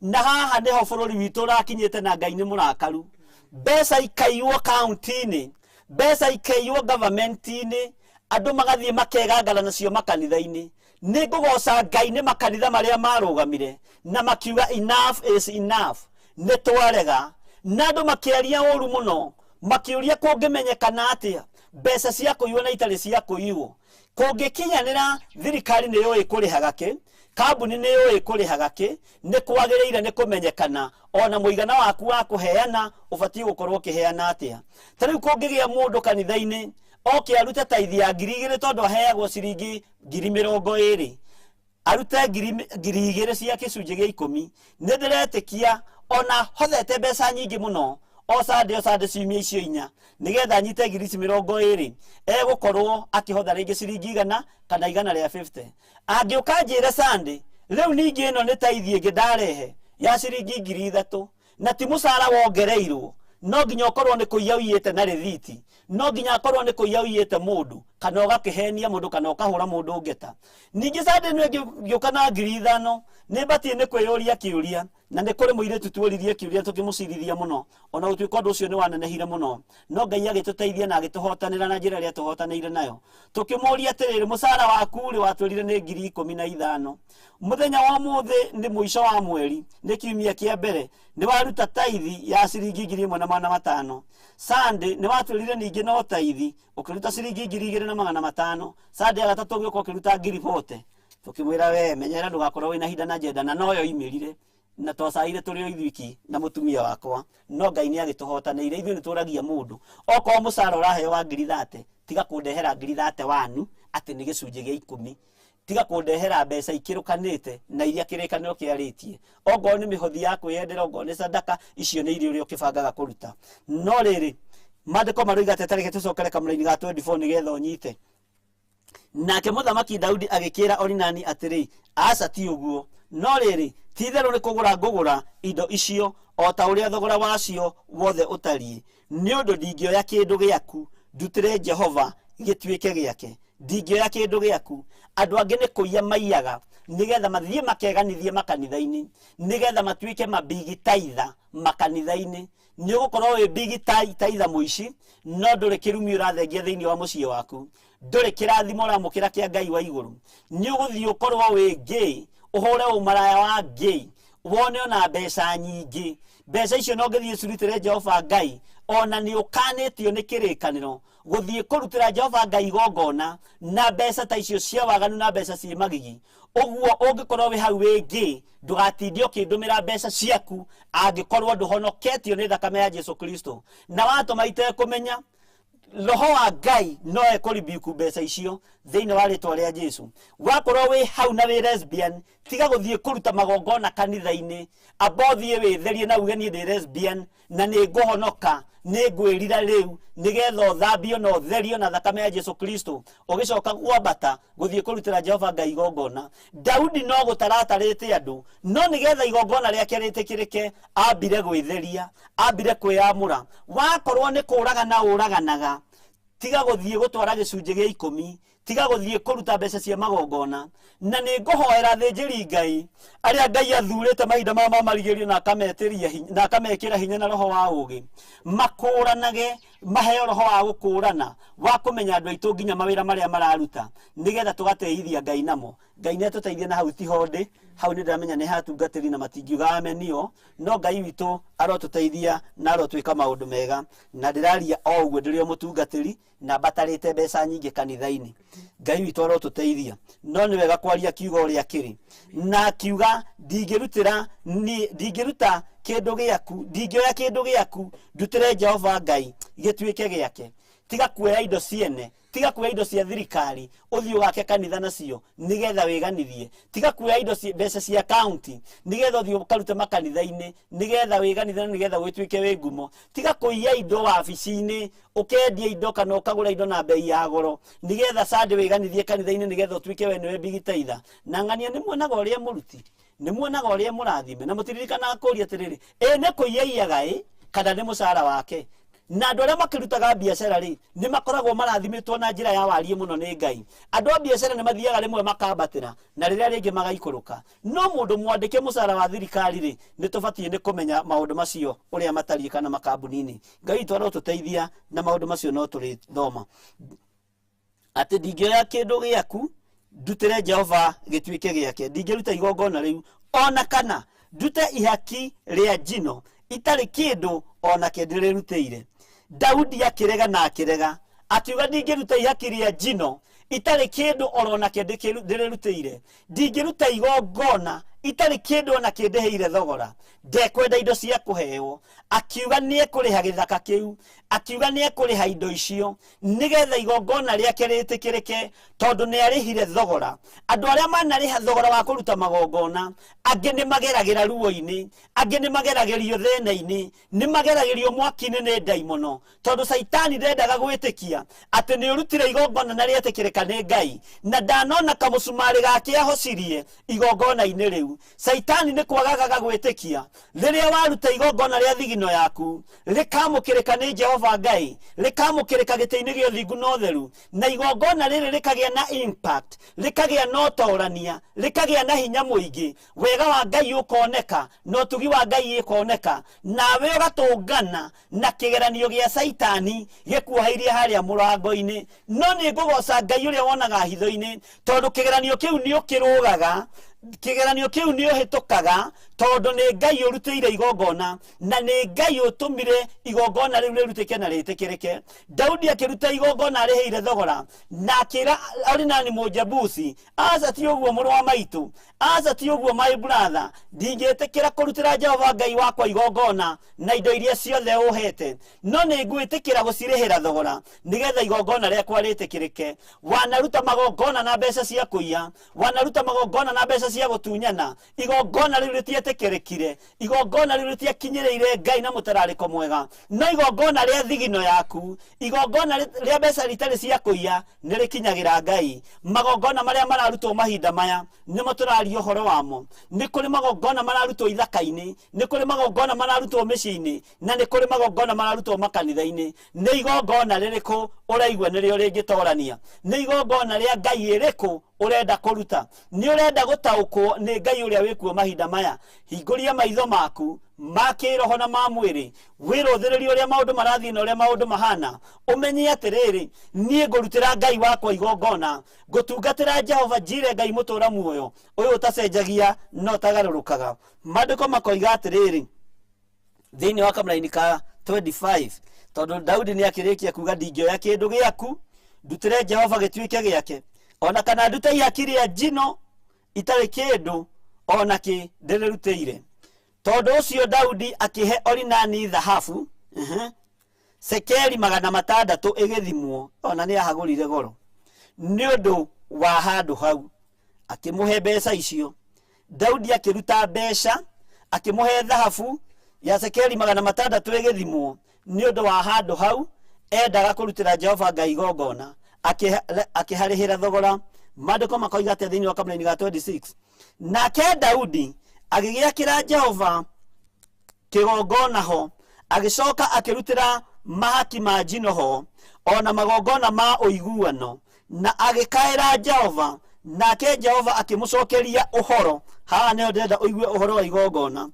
na haha nĩho bũrũri witũ ũrakinyĩte, na Ngai nĩ mũrakaru. Mbeca ikaiywo kaunti-inĩ, mbeca ikaiywo government-inĩ, andũ magathiĩ makegangara nacio makanitha-inĩ. Nĩ ngũgoca Ngai nĩ makanitha marĩa marũgamire na makiuga enough is enough, nĩ twarega. Na andũ makĩaria ũru mũno, makĩũria kũngĩmenyekana atĩa mbeca cia kũiywo na itarĩ cia kũiywo. Kũngĩkinyanĩra thirikari nĩ yũĩ kũrĩhaga kĩ, kambuni nĩ yũĩ kũrĩhaga kĩ, nĩ kwagĩrĩire nĩ kũmenyekana ona mũigana waku wa kũheana ũbatiĩ gũkorwo ũkĩheana atĩa. Ta rĩu kũngĩgĩa mũndũ kanitha-inĩ oke arute taithi ya 2,000, tondũ aheagwo ciringi 20,000, arute 2,000 cia gĩcunjĩ gĩa ikũmi, nĩ ndĩretĩkia ona hothete mbeca nyingĩ mũno o Sunday, o Sunday ciumia icio inya, nĩgetha anyite ngiri ici 20, egũkorwo akĩhotha rĩngĩ ciringi 100 kana 150. Angĩũka njĩre Sunday rĩu ningĩ ĩno nĩ taithi ĩngĩ ndarehe ya ciringi 3,000, na ti mũcara wongereirwo, no nginya ũkorwo nĩ kũiya ũiyĩte na rĩthiti, no nginya akorwo nĩ kũiya ũiyĩte mũndũ, kana ũgakĩhenia mũndũ, kana ũkahũra mũndũ ngeta. Ningĩ Sunday ĩno ĩngĩ ngĩũka na 5,000, nĩ batiĩ nĩ kwĩyũria kĩũria. Na nĩ kũrĩ mũirĩtu tuoririe kĩũria tũkĩmũcirithia mũno, ona gũtuĩka ũndũ ũcio nĩ wanenehire mũno, no Ngai agĩtũteithia na agĩtũhotanĩra na njĩra ĩrĩa tũhotanĩire nayo. Tũkĩmũria atĩrĩrĩ, mũcara waku rĩ watwĩrire nĩ 15,000, mũthenya wa ũmũthĩ nĩ mũico wa mweri, nĩ kiumia kĩa mbere, nĩ waruta taithi ya ciringi 1,500. Sunday nĩ watwĩrire ningĩ no taithi, ũkĩruta ciringi 2,500. Sunday ya gatatũ ũgĩũka ũkĩruta 40,000. Tũkĩmwĩra, we menyerera ndũgakorwo wĩna hidden agenda, na noyo imĩrire na twacaire tũrĩ o ithuiki na mũtumia wakwa, no Ngai nĩ agĩtũhotanĩire. Ithuĩ nĩ tũragia mũndũ, okorwo mũcara ũraheo wa 30,000, tiga kũndehera 31,000 atĩ nĩ gĩcunjĩ gĩa ikũmi. Tiga kũndehera mbeca ikĩrũkanĩte na iria kĩrĩkanĩro kĩarĩtie. Ongorwo nĩ mĩhothi ya kwĩyendera, ongorwo nĩ sadaka, icio nĩ iria ũrĩa ũkĩbangaga kũruta. No rĩrĩ, maandĩko maroiga atĩ tareke tũcokere kamũraini ga 24 nĩgetha ũnyite. Nake mũthamaki Daudi agĩkĩra Orinani atĩrĩ, aca ti ũguo, no rĩrĩ, Ti itherũ nĩ kũgũra ngũgũra indo icio o ta ũrĩa thogora wacio wothe ũtariĩ, nĩ ũndũ ndingĩoya kĩndũ gĩaku ndutĩre Jehova gĩtuĩke gĩake. Ndingĩoya kĩndũ gĩaku. Andũ angĩ nĩ kũiya maiyaga nĩgetha mathiĩ makeganithie makanitha-inĩ, nĩgetha matuĩke mabigitaitha makanitha-inĩ. Nĩ ũgũkorwo wĩ bigitaitha mũici, no ndũrĩ kĩrumi ũrathengia thĩinĩ wa mũciĩ waku, ndũrĩ kĩrathimo ũramũkĩra kĩa Ngai wa igũrũ. Nĩ ũgũthiĩ ũkorwo wĩ gay, ũhũre ũmaraya wa gay, wone ona mbeca nyingĩ. Mbeca icio no ngĩthiĩ cirutĩre Jehova Ngai, ona nĩ ũkanĩtio nĩ kĩrĩkanĩro gũthiĩ kũrutĩra Jehova Ngai igongona na mbeca ta icio cia waganu na mbeca ciĩ magigi. Ũguo ũngĩkorwo wĩ hau wĩ gay, ndũgatinde ũkĩndũmĩra mbeca ciaku angĩkorwo ndũhonoketio nĩ thakame ya Jesu Kristo. Na watũma itekũmenya, roho wa Ngai no ekũribiku mbeca icio thĩinĩ wa rĩtwa rĩa Jesu. Wakorwo wĩ hau na wĩ lesbian, tiga gũthiĩ kũruta magongona kanitha-inĩ, amba ũthiĩ wĩtherie na uge niĩ ndĩ lesbian na nĩ ngũhonoka, nĩ ngwĩrira rĩu, nĩgetha ũthambio na ũtherio na thakame ya Jesu Kristo, ũgĩcoka kwambata gũthiĩ kũrutĩra Jehova Ngai igongona. Daudi no gũtaratarĩte andũ, no nĩgetha igongona rĩake rĩtĩkĩrĩke, ambire gwĩtheria, ambire kwĩyamũra. Wakorwo nĩ kũragana ũraganaga, tiga gũthiĩ gũtwara gĩcunjĩ gĩa ikũmi, tiga gũthiĩ kũruta mbeca cia magongona. Na nĩ ngũhoera athĩnjĩri Ngai arĩa Ngai athurĩte mahinda maya ma marigĩrĩrio na akametĩria hinya, na akamekĩra hinya na roho wa ũũgĩ, makũranage, maheo roho wa gũkũrana, wa kũmenya andũ aitũ nginya mawĩra marĩa mararuta, nĩgetha tũgateithia Ngai namo. Ngai nĩ atũteithie na hau tiho ndĩ, hau nĩ ndĩramenya nĩ hatungatĩri na matingiuga amenio, no Ngai witũ arotũteithia na arotwĩka maũndũ mega. Na ndĩraria o ũguo ndĩrĩ o mũtungatĩri na mbatarĩte mbeca nyingĩ kanitha-inĩ. Ngai witũ arotũteithia, no nĩ wega kwaria kiugo ũrĩa kĩrĩ. Na akiuga ndingĩrutĩra niĩ, ndingĩruta kĩndũ gĩaku, ndingĩoya kĩndũ gĩaku ndutĩre Jehova Ngai gĩtuĩke gĩake. Tiga kuoya indo ciene, tiga kuoya indo cia thirikari ũthiĩ ũgake kanitha nacio nĩgetha wĩganithie. Tiga kuoya indo mbeca cia county nĩgetha ũthiĩ ũkarute makanitha-inĩ nĩgetha wĩganithie na nĩgetha wĩtuĩke wĩ ngumo. Tiga kũiya indo wabici-inĩ, ũkendia indo kana ũkagũra indo na bei ya goro nĩgetha Sunday wĩganithie kanitha-inĩ nĩgetha ũtuĩke we nĩwe bigitaitha. Na ng'ania nĩ muonaga ũrĩa mũruti, nĩ muonaga ũrĩa mũrathime, na mũtiririkanaga kũũria atĩrĩrĩ, ĩ nĩ kũiya iyaga ĩ kana nĩ mũcara wake? Na andũ arĩa makĩrutaga biacara rĩ, nĩ makoragwo marathimĩtwo na njĩra ya wariĩ mũno nĩ Ngai. Andũ a biacara nĩ mathiaga rĩmwe makambatĩra na rĩrĩa rĩngĩ magaikũrũka. No mũndũ mwandĩke mũcara wa thirikari rĩ, nĩ tũbatiĩ nĩ kũmenya maũndũ macio ũrĩa matariĩ kana makambuni-inĩ. Ngai witũ arotũteithia na maũndũ macio no tũrĩthoma. Atĩ ndingĩoya kĩndũ gĩaku ndutĩre Jehova gĩtuĩke gĩake, ndingĩruta igongona rĩu ona kana ndute ihaki rĩa njino itarĩ kĩndũ ona kĩ ndĩrĩrutĩire. Daudi akĩrega na akĩrega, akiuga ndingĩruta ihaki rĩa njino itarĩ kĩndũ oro na kĩ ndĩrĩrutĩire, ndingĩruta igongona itarĩ kĩndũ ona kĩ ndĩhĩire thogora, ndekwenda indo cia kũheo. Akiuga nĩ ekũrĩha gĩthaka kĩu, akiuga nĩ ekũrĩha indo icio nĩgetha igongona rĩake rĩtĩkĩrĩke, tondũ nĩ arĩhire thogora. Andũ arĩa manarĩha thogora wa kũruta magongona, angĩ nĩ mageragĩra ruo-inĩ, angĩ nĩ mageragĩrio thĩna-inĩ, nĩ mageragĩrio mwaki-inĩ nĩ ndaimono, tondũ Caitani ndendaga gwĩtĩkia atĩ nĩ ũrutire igongona na rĩetĩkĩrĩka nĩ Ngai, na ndanona kamũcumarĩ gake ahocirie igongona-inĩ rĩu. Caitani nĩ kwagagaga gwĩtĩkia rĩrĩa waruta igongona rĩa thigino yaku rĩkamũkĩrĩka nĩ Jehova Ngai, rĩkamũkĩrĩka gĩtĩ-inĩ gĩa ũthingu na ũtheru, na igongona rĩrĩ rĩkagĩa na impact, rĩkagĩa na ũtorania, rĩkagĩa na hinya mũingĩ, wega wa Ngai ũkoneka na ũtugi wa Ngai ũkoneka, nawe ũgatũngana na kĩgeranio gĩa Caitani gĩkuoheirie harĩa mũrango-inĩ. No nĩ ngũgoca Ngai ũrĩa wonaga hitho-inĩ, tondũ kĩgeranio kĩu nĩ ũkĩrũgaga, kĩgeranio kĩu nĩ ũhĩtũkaga, tondũ nĩ Ngai ũrutĩire igongona, na nĩ Ngai ũtũmire igongona rĩu rĩrutĩke na rĩtĩkĩrĩke. Daudi akĩruta igongona arĩhĩire thogora, na akĩra Orinani Mũjebusi, aca ti ũguo mũrũ wa maitũ, aca ti ũguo my brother, ndingĩtĩkĩra kũrutĩra Jehova Ngai wakwa igongona na indo iria ciothe ũhete, no nĩ ngwĩtĩkĩra gũcirĩhĩra thogora nĩgetha igongona rĩakwa rĩtĩkĩrĩke. Wanaruta magongona na mbeca cia kũiya, wanaruta magongona na mbeca cia gũtunyana, igongona rĩu rĩtietĩkĩrĩke. Rĩtietĩkĩrĩkire, igongona rĩu rĩtiakinyĩrĩire Ngai na mũtararĩko mwega. No igongona rĩa thigino yaku, igongona rĩa mbeca ritarĩ cia kũiya, nĩ rĩkinyagĩra Ngai. Magongona marĩa mararutwo mahinda maya nĩmo tũraria ũhoro wamo. Nĩ kũrĩ magongona mararutwo ithaka-inĩ, nĩ kũrĩ magongona mararutwo mĩciĩ-inĩ, na nĩ kũrĩ magongona mararutwo makanitha-inĩ. Nĩ igongona rĩrĩkũ ũraigua nĩrĩo rĩngĩtorania? Nĩ igongona rĩa Ngai ĩrĩkũ ũrenda kũruta? Nĩ ũrenda gũtaũkwo nĩ Ngai ũrĩa wĩkuo mahinda maya? Hingũria maitho maku ma kĩroho na ma mwĩrĩ, wĩrũthĩrĩrie ũrĩa maũndũ marathiĩ na ũrĩa maũndũ mahana, ũmenye atĩrĩrĩ, niĩ ngũrutĩra Ngai wakwa igongona, ngũtungatĩra Jehova Jire, Ngai mũtũra muoyo, ũyũ ũtacenjagia na ũtagarũrũkaga. Maandĩko makoiga atĩrĩrĩ thĩinĩ wa kamũraini ka 25, tondũ Daudi nĩ akĩrĩkia kuga, ndingĩoya kĩndũ gĩaku ndutĩre Jehova gĩtuĩke gĩake, ona kana ndute ihaki rĩa njino itarĩ kĩndũ ona kĩ ndĩrĩrutĩire. Tondũ ũcio Daudi akĩhe Orinani thahabu cekeri 600 ĩgĩthimwo, ona nĩ ahagũrire goro nĩ ũndũ wa handũ hau. Akĩmũhe mbeca icio. Daudi akĩruta mbeca akĩmũhe thahabu ya cekeri 600 ĩgĩthimwo nĩ ũndũ wa handũ hau endaga kũrutĩra Jehova Ngai igongona, akĩharĩhĩra thogora. Maandĩko makoiga atĩa thĩinĩ wa kamũraini ga 26? Nake Daudi agĩgĩakĩra Jehova kĩgongona ho, agĩcoka akĩrutĩra mahaki ma njino ho, ona magongona ma ũiguano, na agĩkaĩra Jehova, nake Jehova akĩmũcokeria ũhoro. Haha nĩho ndĩrenda ũigue ũhoro wa igongona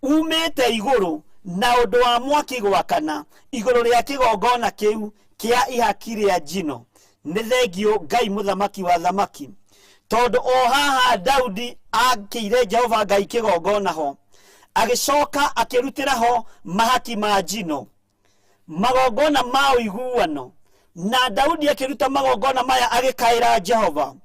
umĩte igũrũ na ũndũ wa mwaki gwakana igũrũ rĩa kĩgongona kĩu kĩa ihaki rĩa njino. Nĩ thengiũ Ngai mũthamaki wa thamaki, tondũ o haha Daudi akĩire Jehova Ngai kĩgongona ho, agĩcoka akĩrutĩra ho mahaki ma njino, magongona ma ũiguano, na Daudi akĩruta magongona maya agĩkaĩra Jehova,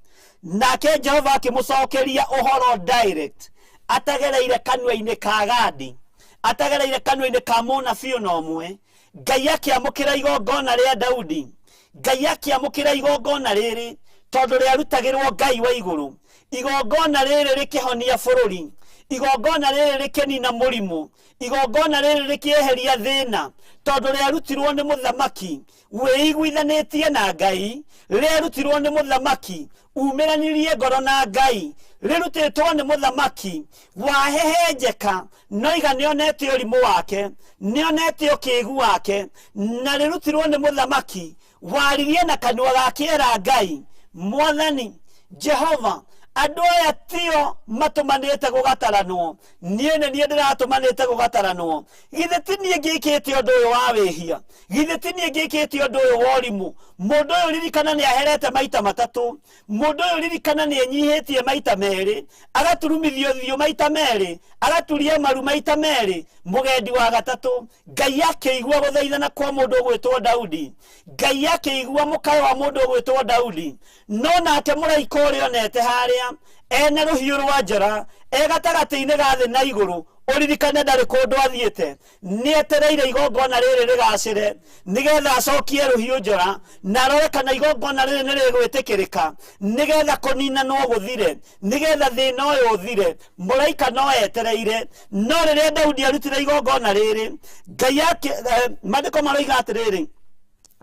nake Jehova akĩmũcokeria ũhoro direct, atagereire kanua-inĩ ka Gadi, atagereire kanua-inĩ ka mũnabii ona ũmwe. Ngai akĩamũkĩra igongona rĩa Daudi. Ngai akĩamũkĩra igongona rĩrĩ tondũ rĩarutagĩrwo Ngai wa igũrũ. Igongona rĩrĩ rĩkĩhonia bũrũri, igongona rĩrĩ rĩkĩnina mũrimũ, igongona rĩrĩ rĩkĩeheria thĩna, tondũ rĩarutirwo nĩ mũthamaki wĩiguithanĩtie na Ngai, rĩarutirwo nĩ mũthamaki umĩranirie ngoro na Ngai, rĩrutĩtwo nĩ mũthamaki wahehenjeka noiga nĩonete ũrimũ wake, nĩonete ũkĩgu wake, na rĩrutirwo nĩ mũthamaki waririe na kanua gake era Ngai, Mwathani Jehova, andũ aya tio matũmanĩte gũgataranwo, niĩ nĩ niĩ ndĩratũmanĩte gũgataranwo. Githĩ ti niĩ ngĩkĩte ũndũ ũyũ wa wĩhia? Githĩ ti niĩ ngĩkĩte ũndũ ũyũ wa ũrimũ? Mũndũ ũyũ ririkana nĩ aherete maita matatũ, mũndũ ũyũ ririkana nĩ enyihĩtie maita merĩ, agaturumithio thiũ maita merĩ, agaturia maru maita merĩ, mũgendi wa gatatũ. Ngai akĩigua gũthaithana kwa mũndũ ũgwĩtwo Daudi, Ngai akĩigua mũkayo wa mũndũ ũgwĩtwo Daudi. No nake mũraika ũrĩa onete harĩa ena rũhiũ rwa njora e gatagatĩ-inĩ ga thĩ na igũrũ, ũririkane ndarĩ kũndũ athiĩte, nĩetereire igongona rĩrĩ rĩgacĩre nĩgetha acokie rũhiũ njora na arore kana igongona rĩrĩ nĩ rĩgwĩtĩkĩrĩka, nĩgetha kũninanwo gũthire, nĩgetha thĩna ũyũ ũthire. Mũraika no etereire. No rĩrĩa Daudi arutire igongona rĩrĩ, Ngai ake, maandĩko maroiga atĩrĩrĩ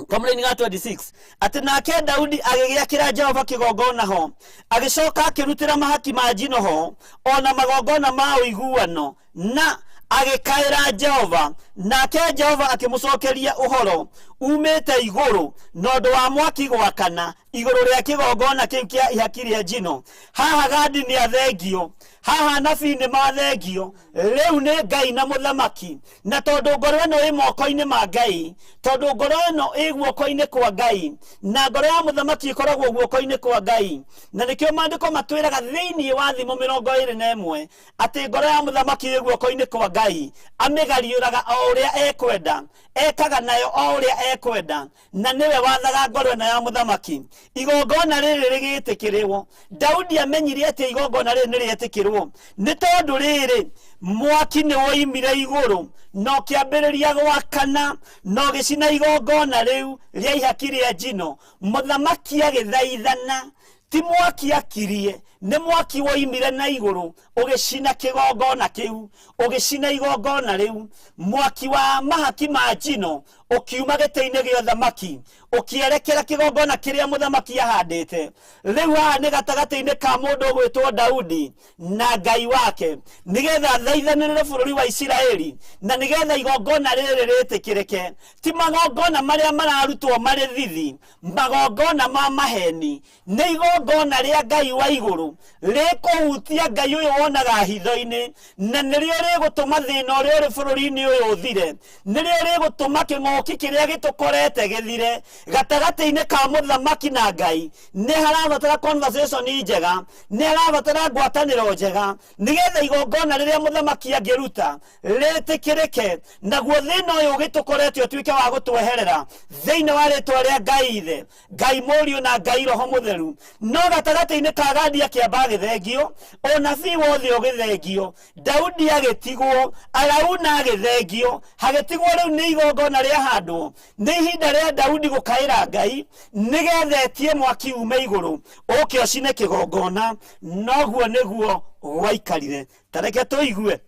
kamũraini ga 26 atĩ nake Daudi agĩgĩakĩra Jehova kĩgongona ho, agĩcoka akĩrutĩra mahaki ma njino ho, ona magongona ma ũiguano, na agĩkaĩra Jehova, nake Jehova akĩmũcokeria ũhoro umĩte igũrũ na ũndũ wa mwaki gwakana igũrũ rĩa kĩgongona kĩu kĩa ihaki rĩa njino. Haha Gadi nĩ athengio, haha anabii nĩ mathengio, rĩu nĩ Ngai na mũthamaki. Na tondũ ngoro ĩno ĩ moko-inĩ ma Ngai, tondũ ngoro ĩno ĩ guoko-inĩ kwa Ngai, na ngoro ya mũthamaki ĩkoragwo guoko-inĩ kwa Ngai, na nĩkĩo maandĩko matwĩraga thĩinĩ wa Thimo 21 atĩ ngoro ya mũthamaki ĩ guoko-inĩ kwa Ngai, amĩgariũraga o ũrĩa ekwenda, ekaga nayo o ũrĩa ekwenda, na nĩwe wathaga ngoro ĩno ya mũthamaki. Igongona rĩrĩ rĩgĩtĩkĩrwo, Daudi amenyire atĩ igongona rĩrĩ nĩ rĩetĩkĩrwo nĩ tondũ rĩrĩ, mwaki nĩ woimire igũrũ na ũkĩambĩrĩria gwakana na ũgĩcina igongona rĩu rĩa ihaki rĩa njino. Mũthamaki agĩthaithana, ti mwaki akirie, Nĩ mwaki woimire na igũrũ ũgĩcina kĩgongona kĩu, ũgĩcina igongona rĩu. Mwaki wa mahaki ma njino ũkiuma gĩtĩ-inĩ gĩa ũthamaki ũkĩerekera kĩgongona kĩrĩa mũthamaki ahandĩte. Rĩu haha nĩ gatagatĩ-inĩ ka mũndũ ũgwĩtwo Daudi na Ngai wake, nĩgetha athaithanĩrĩre bũrũri wa Isiraeli na nĩgetha igongona rĩrĩ rĩtĩkĩrĩke. Ti magongona marĩa mararutwo marĩ thithi, magongona ma maheni, nĩ igongona rĩa Ngai wa igũrũ rĩkũhutia Ngai ũyũ wonaga hitho-inĩ, na nĩrĩo rĩgũtũma thĩna ũrĩa ũrĩ bũrũri-inĩ ũyũ ũthire, nĩrĩo rĩgũtũma kĩng'ũki kĩrĩa gĩtũkorete gĩthire. Gatagatĩ-inĩ ka mũthamaki na Ngai nĩ harabatara conversation njega, nĩ harabatara ngwatanĩro njega, nĩgetha igongona rĩrĩa mũthamaki angĩruta rĩtĩkĩrĩke, naguo thĩna ũyũ ũgĩtũkorete ũtuĩke wa gũtweherera thĩinĩ wa rĩtwa rĩa Ngai Ithe, Ngai Mũriũ na Ngai Roho Mũtheru. No gatagatĩ-inĩ ka Gadi akĩamba agĩthengio, ũnabii wothe ũgĩthengio, Daudi agĩtigwo, Arauna agĩthengio, hagĩtigwo rĩu nĩ igongona rĩahandwo. Nĩ ihinda rĩa Daudi gũkaĩra Ngai nĩgetha etie mwaki ume igũrũ ũke ũcine kĩgongona. Noguo nĩguo gwaikarire. Ta reke tũigue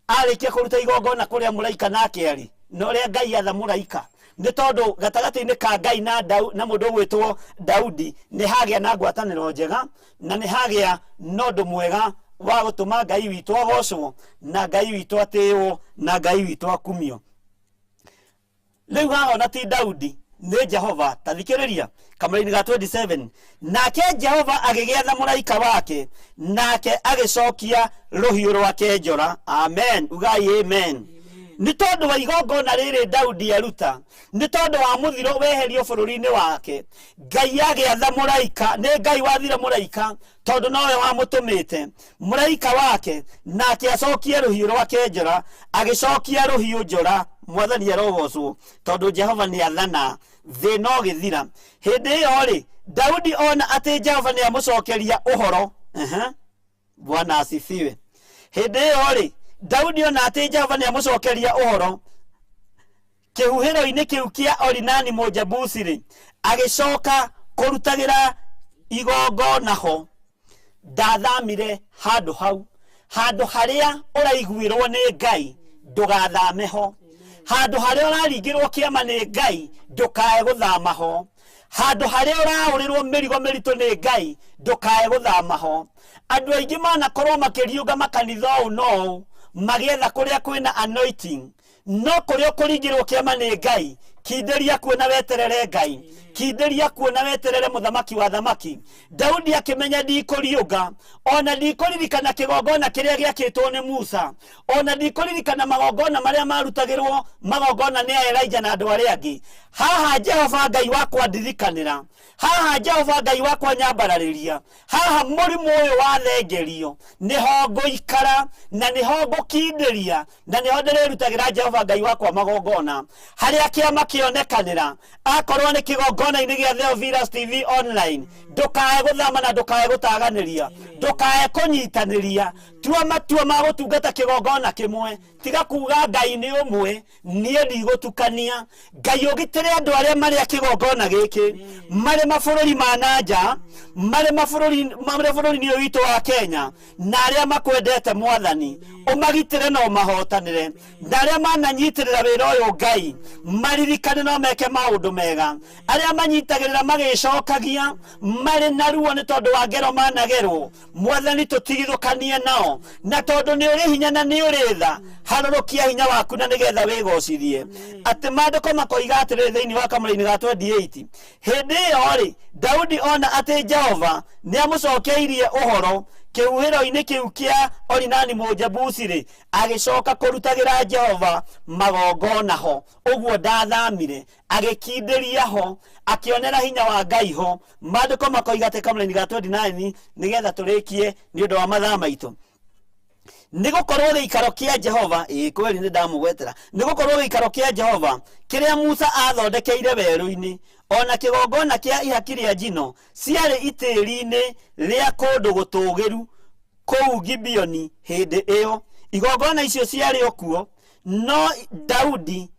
arĩkia kũruta igongona kũrĩa mũraika nake arĩ, na ũrĩa Ngai atha mũraika, nĩ tondũ gatagatĩ-inĩ ka Ngai na Dau, na mũndũ ũgwĩtwo Daudi nĩ hagĩa na ngwatanĩro njega, na nĩ hagĩa na ũndũ mwega wa gũtũma Ngai witũ agocwo, na Ngai witũ atĩĩwo, na Ngai witũ akumio. Rĩu haha ona ti Daudi, nĩ Jehova. Ta thikĩrĩria kamũraini ga 27. Nake Jehova agĩgĩatha mũraika wake, nake agĩcokia rũhiũ rwake njora. Amen, ugai amen. Nĩ tondũ wa igongona rĩrĩ Daudi aruta, nĩ tondũ wa mũthiro weherio bũrũri-inĩ wake, Ngai agĩatha mũraika. Nĩ Ngai wathire mũraika, tondũ nowe wamũtũmĩte mũraika wake, nake acokie rũhiũ rwake njora. Agĩcokia rũhiũ njora. Mwathani arogocwo, tondũ Jehova nĩ athana, thĩna ũgĩthira. Hĩndĩ ĩyo rĩ, Daudi ona atĩ Jehova nĩ amũcokeria ũhoro. Bwana asifiwe. Hĩndĩ ĩyo rĩ, Daudi ona atĩ Jehova nĩ amũcokeria ũhoro kĩhuhĩro-inĩ kĩu kĩa Orinani Mũjebusi-rĩ, agĩcoka kũrutagĩra igongona ho. Ndathamire handũ hau, handũ harĩa ũraiguĩrwo nĩ Ngai ndũgathame ho, handũ harĩa ũraringĩrwo kĩama nĩ Ngai ndũkae gũthama ho, handũ harĩa ũraũrĩrwo mĩrigo mĩritũ nĩ Ngai ndũkae gũthama ho. Andũ aingĩ manakorwo makĩriũnga makanitha ũũ na ũũ magĩetha kũrĩa kwĩna anointing, no kũrĩa ũkũringĩrwo kĩama nĩ Ngai, kindĩria kuo na weterere Ngai, kindĩria kuo na weterere mũthamaki wa thamaki. Daudi akĩmenya ndikũriũnga, ona ndikũririkana kĩgongona kĩrĩa gĩakĩtwo nĩ Musa, ona ndikũririkana magongona marĩa marutagĩrwo magongona nĩ Elijah na andũ arĩa angĩ. Haha Jehova Ngai wakwa ndirikanĩra, haha Jehova Ngai wakwa nyambararĩria, haha mũrimũ ũyũ wathengerio nĩho ngũikara na nĩho ngũkindĩria na nĩho ndĩrĩrutagĩra Jehova Ngai wakwa magongona. Harĩa kĩama kĩonekanĩra, akorwo nĩ kĩgongona-inĩ gĩa Theophilus TV online, ndũkae gũthama na ndũkae gũtaganĩria, ndũkae kũnyitanĩria. Tua matua ma gũtungata kĩgongona kĩmwe. Tiga kuga Ngai nĩ ũmwe, niĩ ndigũtukania. Ngai ũgitĩre andũ arĩa marĩ a kĩgongona gĩkĩ, marĩ mabũrũri ma na nja, marĩ bũrũri-inĩ ũyũ witũ wa Kenya, na arĩa makwendete Mwathani, ũmagitĩre na ũmahotanĩre. Na arĩa mananyitĩrĩra wĩra ũyũ Ngai, maririkane no meke maũndũ mega. Arĩa manyitagĩrĩra magĩcokagia marĩ na ruo nĩ tondũ wa ngero managerwo, Mwathani tũtigithũkanie nao, na tondũ nĩ ũrĩ hinya na nĩ ũrĩ tha, harũrũkia hinya waku na nĩgetha wĩgocithie. Atĩ maandĩko makoiga atĩrĩrĩ thĩinĩ wa kamũraini ga 28, hĩndĩ ĩyo rĩ, Daudi ona atĩ Jehova nĩ amũcokeirie ũhoro kĩhuhĩro-inĩ kĩu kĩa Orinani Mũjebusi-rĩ, agĩcoka kũrutagĩra Jehova magongona ho. Ũguo ndathamire, agĩkindĩria ho, akĩonera hinya wa Ngai ho. Maandĩko makoiga atĩ kamũraini ga 29, nĩgetha tũrĩkie nĩ ũndũ wa mathaa maitũ. Nĩ gũkorwo gĩikaro kĩa Jehova, ĩĩ kweli nĩ ndamũgwetera, nĩ gũkorwo gĩikaro kĩa Jehova kĩrĩa Musa athondekeire werũ-inĩ, ona kĩgongona kĩa ihaki rĩa njino, ciarĩ itĩri-inĩ rĩa kũndũ gũtũũgĩru kũu Gibeoni hĩndĩ ĩyo. Igongona icio ciarĩ o kuo, no Daudi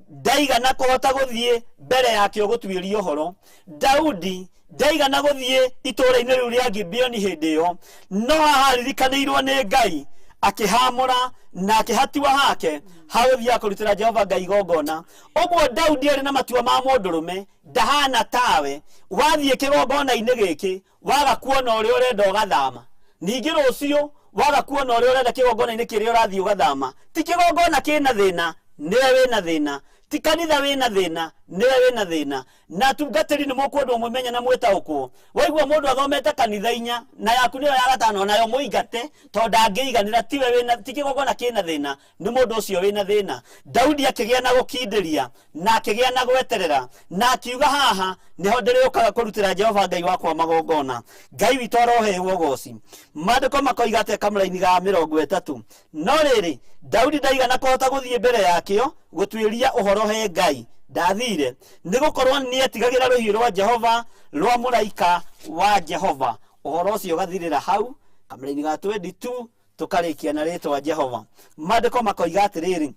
ndaigana kũhota gũthiĩ mbere yakĩo gũtuĩria ũhoro. Daudi Ndaigana gũthiĩ itũũra-inĩ rĩu rĩa Gibeoni hĩndĩ ĩyo, no haha aririkanĩirwo nĩ Ngai, akĩhamũra na akĩhatua hake hagũthiaga kũrutĩra Jehova Ngai igongona. Ũguo Daudi arĩ na matua ma mũndũrũme, ndahana tawe. Wathiĩ kĩgongona-inĩ gĩkĩ, waga kuona ũrĩa ũrenda ũgathama. Ningĩ rũciũ waga kuona ũrĩa ũrenda kĩgongona-inĩ kĩrĩa ũrathiĩ ũgathama. Ti kĩgongona kĩna thĩna, nĩwe wĩna thĩna. Ti kanitha wĩna thĩna, nĩwe wĩna thĩna. Na atungatĩri nĩ mũkwendwo mwĩmenye na mwĩtaũkwo. Waigua mũndũ athomete kanitha inya na yaku nĩyo ya gatano, nayo mũingate tondũ ndangĩiganĩra, tiwe wĩna, ti kĩgongona kĩna thĩna, nĩ mũndũ ũcio wĩna thĩna. Daudi akĩgĩa na gũkindĩria na akĩgĩa na gweterera na akiuga haha nĩho ndĩrĩũkaga kũrutĩra Jehova Ngai wakwa magongona. Ngai witũ aroheirwo ũgoci. Maandĩko makoiga atĩa kamũraini ga 30? No rĩrĩ, Daudi ndaigana kũhota gũthiĩ mbere yakĩo gũtuĩria ũhoro he Ngai, ndathire, nĩ gũkorwo nĩetigagĩra rũhiũ rwa Jehova, rwa mũraika wa Jehova. Ũhoro ũcio ũgathirĩra hau kamũraini ga 22, tũkarĩkia na rĩtwa Jehova. Maandĩko makoiga atĩrĩrĩ,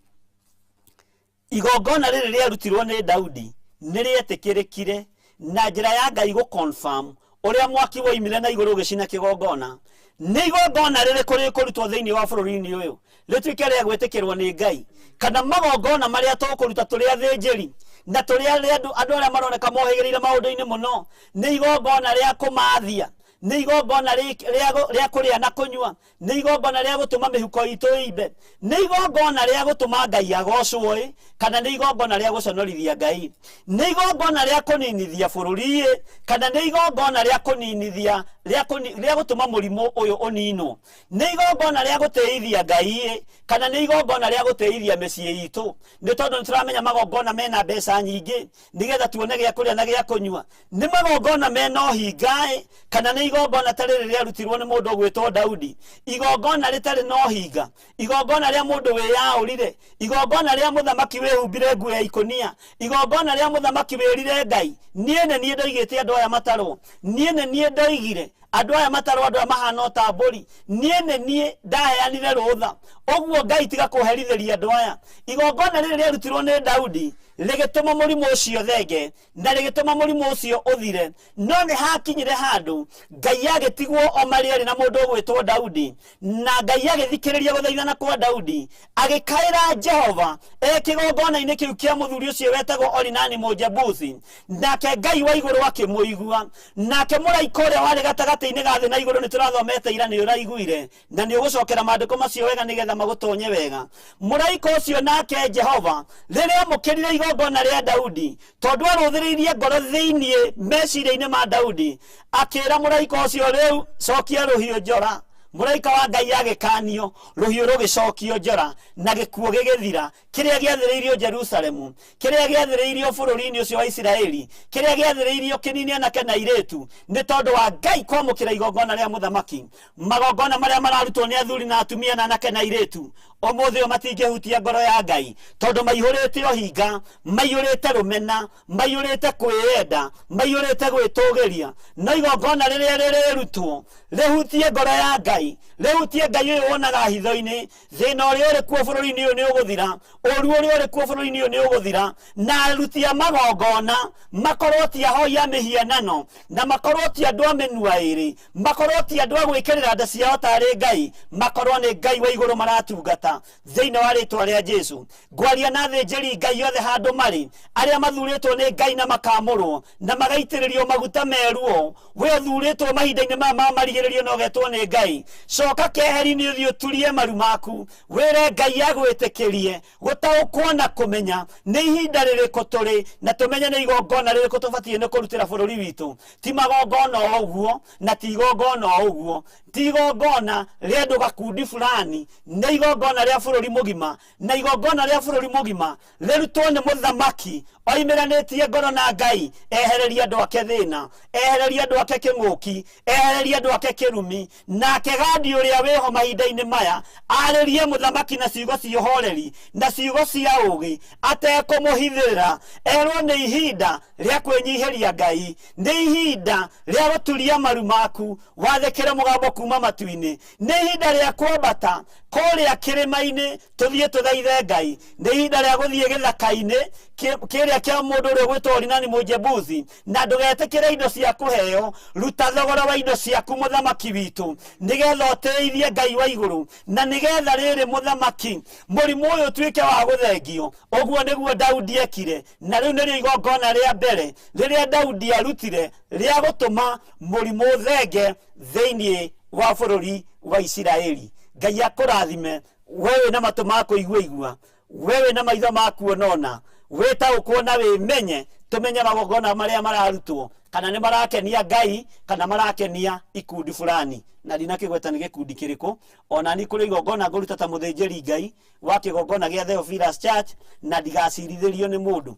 igongona rĩrĩ rĩarutirwo nĩ Daudi nĩ rĩetĩkĩrĩkire na njĩra ya Ngai gũ confirm ũrĩa mwaki woimire na igũrũ ũgĩcina kĩgongona. Nĩ igongona rĩrĩkũ rĩkũrutwo thĩinĩ wa bũrũri-inĩ ũyũ rĩtuĩke rĩa gwĩtĩkĩrwo nĩ Ngai, kana magongona marĩa tũkũruta tũrĩ athĩnjĩri na tũrĩ andũ arĩa maroneka mohĩgĩrĩire maũndũ-inĩ mũno, nĩ igongona rĩa kũmathia, nĩ igongona rĩa kũrĩa na kũnyua, nĩ igongona rĩa gũtũma mĩhuko itũ ĩimbe, nĩ igongona rĩa gũtũma Ngai agocwo ĩ, kana nĩ igongona rĩa gũconorithia Ngai, nĩ igongona rĩa kũninithia bũrũri ĩ, kana nĩ igongona rĩa kũninithia, rĩa gũtũma mũrimũ ũyũ ũninwo, nĩ igongona rĩa gũtĩithia Ngai ĩ, kana nĩ igongona rĩa gũtĩithia mĩciĩ itũ. Nĩ tondũ nĩ tũramenya magongona mena mbeca nyingĩ nĩgetha tuone gĩa kũrĩa na gĩa kũnyua. Nĩ magongona mena ũhinga ĩ, kana nĩ igongona ta rĩrĩ rĩarutirwo nĩ mũndũ ũgwĩtwo Daudi, igongona rĩtarĩ na ũhinga, igongona rĩa mũndũ wĩyaũrire, igongona rĩa mũthamaki wĩhumbire nguo ya ikũnia, igongona rĩa mũthamaki wĩrire Ngai, niĩ nĩ niĩ ndoigĩte andũ aya matarwo, niĩ nĩ niĩ ndoigire andũ aya matarwo, andũ aya mahana o ta mbũri, niĩ nĩ niĩ ndaheanire rũtha, ũguo Ngai tiga kũherithĩria andũ aya. Igongona rĩrĩ rĩarutirwo nĩ Daudi rĩgĩtũma mũrimũ ũcio thenge na rĩgĩtũma mũrimũ ũcio ũthire. No nĩ hakinyire handũ Ngai agĩtigwo o marĩ erĩ na mũndũ ũgwĩtwo Daudi, na Ngai agĩthikĩrĩria gũthaithana kwa Daudi, agĩkaĩra Jehova e kĩgongona-inĩ kĩu kĩa mũthuri ũcio wetagwo Orinani Mũjebusi, nake Ngai wa igũrũ akĩmũigua. Nake mũraika ũrĩa warĩ gatagatĩ-inĩ ga thĩ na igũrũ, nĩ tũrathomete ira, nĩ ũraiguire na nĩ ũgũcokera maandĩko macio wega nĩgetha magũtonye wega. Mũraika ũcio nake Jehova rĩrĩa amũkĩrire igongona rĩa Daudi, tondũ arũthĩrĩirie ngoro thĩinĩ meciria-inĩ ma Daudi, akĩra mũraika ũcio, rĩu cokia rũhiũ njora. Mũraika wa Ngai agĩkanio, rũhiũ rũgĩcokio njora na gĩkuũ gĩgĩthira, kĩrĩa gĩathĩrĩirio Jerusalemu, kĩrĩa gĩathĩrĩirio bũrũri-inĩ ũcio wa Isiraeli, kĩrĩa gĩathĩrĩirio kĩnini anake na airĩtu, nĩ tondũ wa Ngai kwamũkĩra igongona rĩa mũthamaki. Magongona marĩa mararutwo nĩ athuri na atumia na anake na airĩtu ũmũthĩ ũyũ matingĩhutia ngoro ya Ngai, tondũ maihũrĩte ũhinga, maihũrĩte rũmena, maihũrĩte kwĩyenda, maihũrĩte gwĩtũgĩria. No igongona rĩrĩa rĩrĩrutwo rĩhutie ngoro ya Ngai, rĩhutie Ngai ũyũ wonaga hitho-inĩ, thĩna ũrĩa ũrĩ kuo bũrũri-inĩ ũyũ nĩ ũgũthira, ũru ũrĩa ũrĩ kuo bũrũri-inĩ ũyũ nĩ ũgũthira, na aruti a magongona makorwo ti ahoi a mĩhianano, na makorwo ti andũ a mĩnua ĩrĩ, makorwo ti andũ a gwĩkĩrĩra nda ciao tarĩ Ngai, makorwo nĩ Ngai wa igũrũ maratungata. Thĩinĩ wa rĩtwa rĩa Jesu ngwaria na athĩnjĩri Ngai othe handũ marĩ, arĩa mathurĩtwo nĩ Ngai na makamũrwo na magaitĩrĩrio maguta meruo. We ũthurĩtwo mahinda-inĩ maya ma marigĩrĩrio na ũgetwo nĩ Ngai, coka keheri-inĩ ũthiĩ ũturie maru maku, wĩre Ngai agwĩtĩkĩrie gũtaũkwo na kũmenya nĩ ihinda rĩrĩkũ tũrĩ, na tũmenye nĩ igongona rĩrĩkũ tũbatiĩ nĩ kũrutĩra bũrũri witũ. Ti magongona o ũguo, na ti igongona o ũguo, ti igongona rĩa andũ gakundi fulani, nĩ igongona rĩa bũrũri mũgima, na igongona rĩa bũrũri mũgima rĩrutwo nĩ mũthamaki oimĩranĩtie ngoro na Ngai, ehererie andũ ake thĩna, ehererie andũ ake kĩng'ũki, ehererie andũ ake kĩrumi. Nake Gadi ũrĩa wĩho mahinda-inĩ maya arĩrie mũthamaki na ciugo cia ũhoreri na ciugo cia ũũgĩ, atekũmũhithĩrĩra, erwo nĩ ihinda rĩa kwĩnyihĩria Ngai, nĩ ihinda rĩa gũturia maru maku wathĩkĩre mũgambo kuma matu-inĩ, nĩ ihinda rĩa kwambata kũrĩa kĩrĩma-inĩ tũthiĩ tũthaithe Ngai, nĩ ihinda rĩa gũthiĩ gĩthaka-inĩ kĩrĩa kĩrĩa kĩa mũndũ ũrĩa ũgwĩtwo Orinani Mũjebuthi, na ndũgetĩkĩre indo cia kũheo. Ruta thogora wa indo ciaku mũthamaki witũ, nĩgetha ũtĩithie Ngai wa igũrũ, na nĩgetha rĩrĩ mũthamaki mũrimũ ũyũ ũtuĩke wa gũthengio. Ũguo nĩguo Daudi ekire, na rĩu nĩrĩo igongona rĩa mbere rĩrĩa Daudi arutire rĩa gũtũma mũrimũ ũthenge thĩinĩ wa bũrũri wa Isiraeli. Ngai akũrathime we wĩna matũ ma kũigua igua, we wĩna maitho ma kuonona, wĩtaũkwo na wĩmenye, tũmenye magongona marĩa mararutwo kana nĩ marakenia Ngai kana marakenia ikundi fulani. Na ndinakĩgweta nĩ gĩkundi kĩrĩkũ. Ona ni kũrĩ igongona ngũruta ta mũthĩnjĩri Ngai wa kĩgongona gĩa Theophilus Church, na ndigacirithĩrio nĩ mũndũ,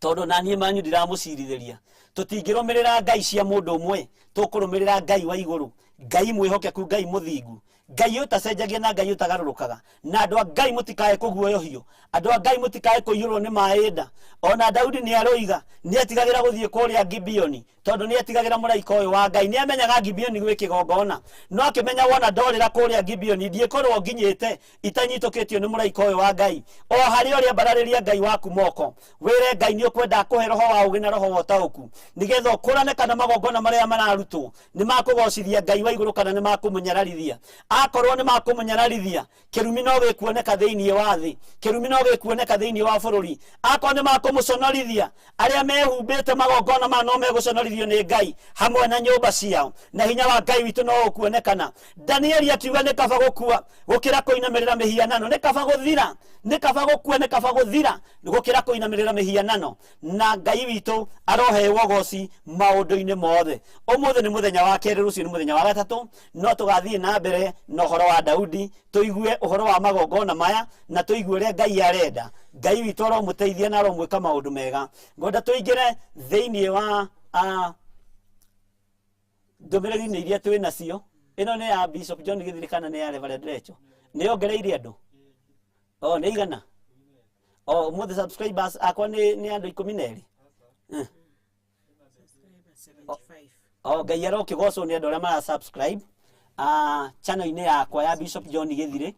tondũ na niĩ manyu ndiramũcirithĩria. Tũtingĩrũmĩrĩra ngai cia mũndũ ũmwe, tũkũrũmĩrĩra Ngai wa igũrũ, Ngai mwĩhokeku, Ngai mũthingu, Ngai ũtacenjagia na Ngai ũtagarũrũkaga. Na andũ a Ngai mũtikae kũguoyohio, andũ a Ngai mũtikae kũiyũrwo nĩ maĩ nda. Ona Daudi nĩ aroiga nĩ etigagĩra gũthiĩ kũrĩa Gibeoni, tondũ nĩ etigagĩra mũraika ũyũ wa Ngai. Nĩ amenyaga Gibeoni gwĩ kĩgongona, no akĩmenya wona ndorĩra kũrĩa Gibeoni ndiĩkorwo nginyĩte itanyitũkĩtio nĩ mũraika ũyũ wa Ngai. O harĩa ũrĩa ambararĩria Ngai waku moko, wĩre Ngai nĩ ũkwenda akũhe roho wa ũgĩ na roho wa ũtaũku, nĩgetha ũkũrane kana magongona marĩa mararutwo nĩ makũgocithia Ngai wa igũrũ kana nĩ makũmũnyararithia. Akorwo nĩ makũmũnyararithia, kĩrumi no gĩkuoneka thĩinĩ wa thĩ, kĩrumi no gĩkuoneka thĩinĩ wa bũrũri. Akorwo nĩ makũmũconorithia, arĩa mehumbĩte magongona maya no megũconorithio nĩ Ngai hamwe na nyũmba ciao, na hinya wa Ngai witũ no ũkuonekana. Danieli akiuga nĩ kaba gũkua gũkĩra kũinamĩrĩra mĩhianano, nĩ kaba gũthira, nĩ kaba gũkua, nĩ kaba gũthira gũkĩra kũinamĩrĩra mĩhianano. Na Ngai witũ arohewo ũgoci maũndũ-inĩ mothe. Ũmũthĩ nĩ mũthenya wa kerĩ, rũciũ nĩ mũthenya wa gatatũ, no tũgathiĩ na mbere na ũhoro wa Daudi, tũigue ũhoro wa magongona maya na tũigue ũrĩa Ngai arenda. Ngai witũ aromũteithia na aromwĩka maũndũ mega. Ngwenda tũingĩre thĩinĩ wa ndũmĩrĩri-inĩ iria twĩ nacio. Ĩno nĩ ya Bishop John Githiri kana nĩ ya Reverend Recho? Nĩ yongereire andũ? O nĩ igana? O ũmũthĩ subscribers akwa nĩ andũ 12. O Ngai arokĩgocwo nĩ andũ arĩa mara subscribe channel-inĩ yakwa ya Bishop John Githiri.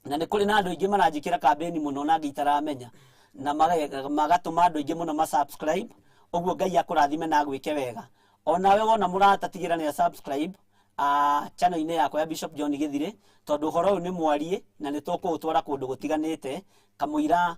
Na nĩ kũrĩ na andũ aingĩ maranjĩkĩra kambĩni mũno na angĩ itaramenya, na magatũma andũ aingĩ mũno ma subscribe. Ũguo Ngai akũrathime na agwĩke wega. Onawe wona mũrata, tigĩra nĩ subscribe channel-inĩ yakwa ya Bishop John Githiri, tondũ ũhoro ũyũ nĩ mwariĩ na nĩ tũkũũtwara kũndũ gũtiganĩte kamũira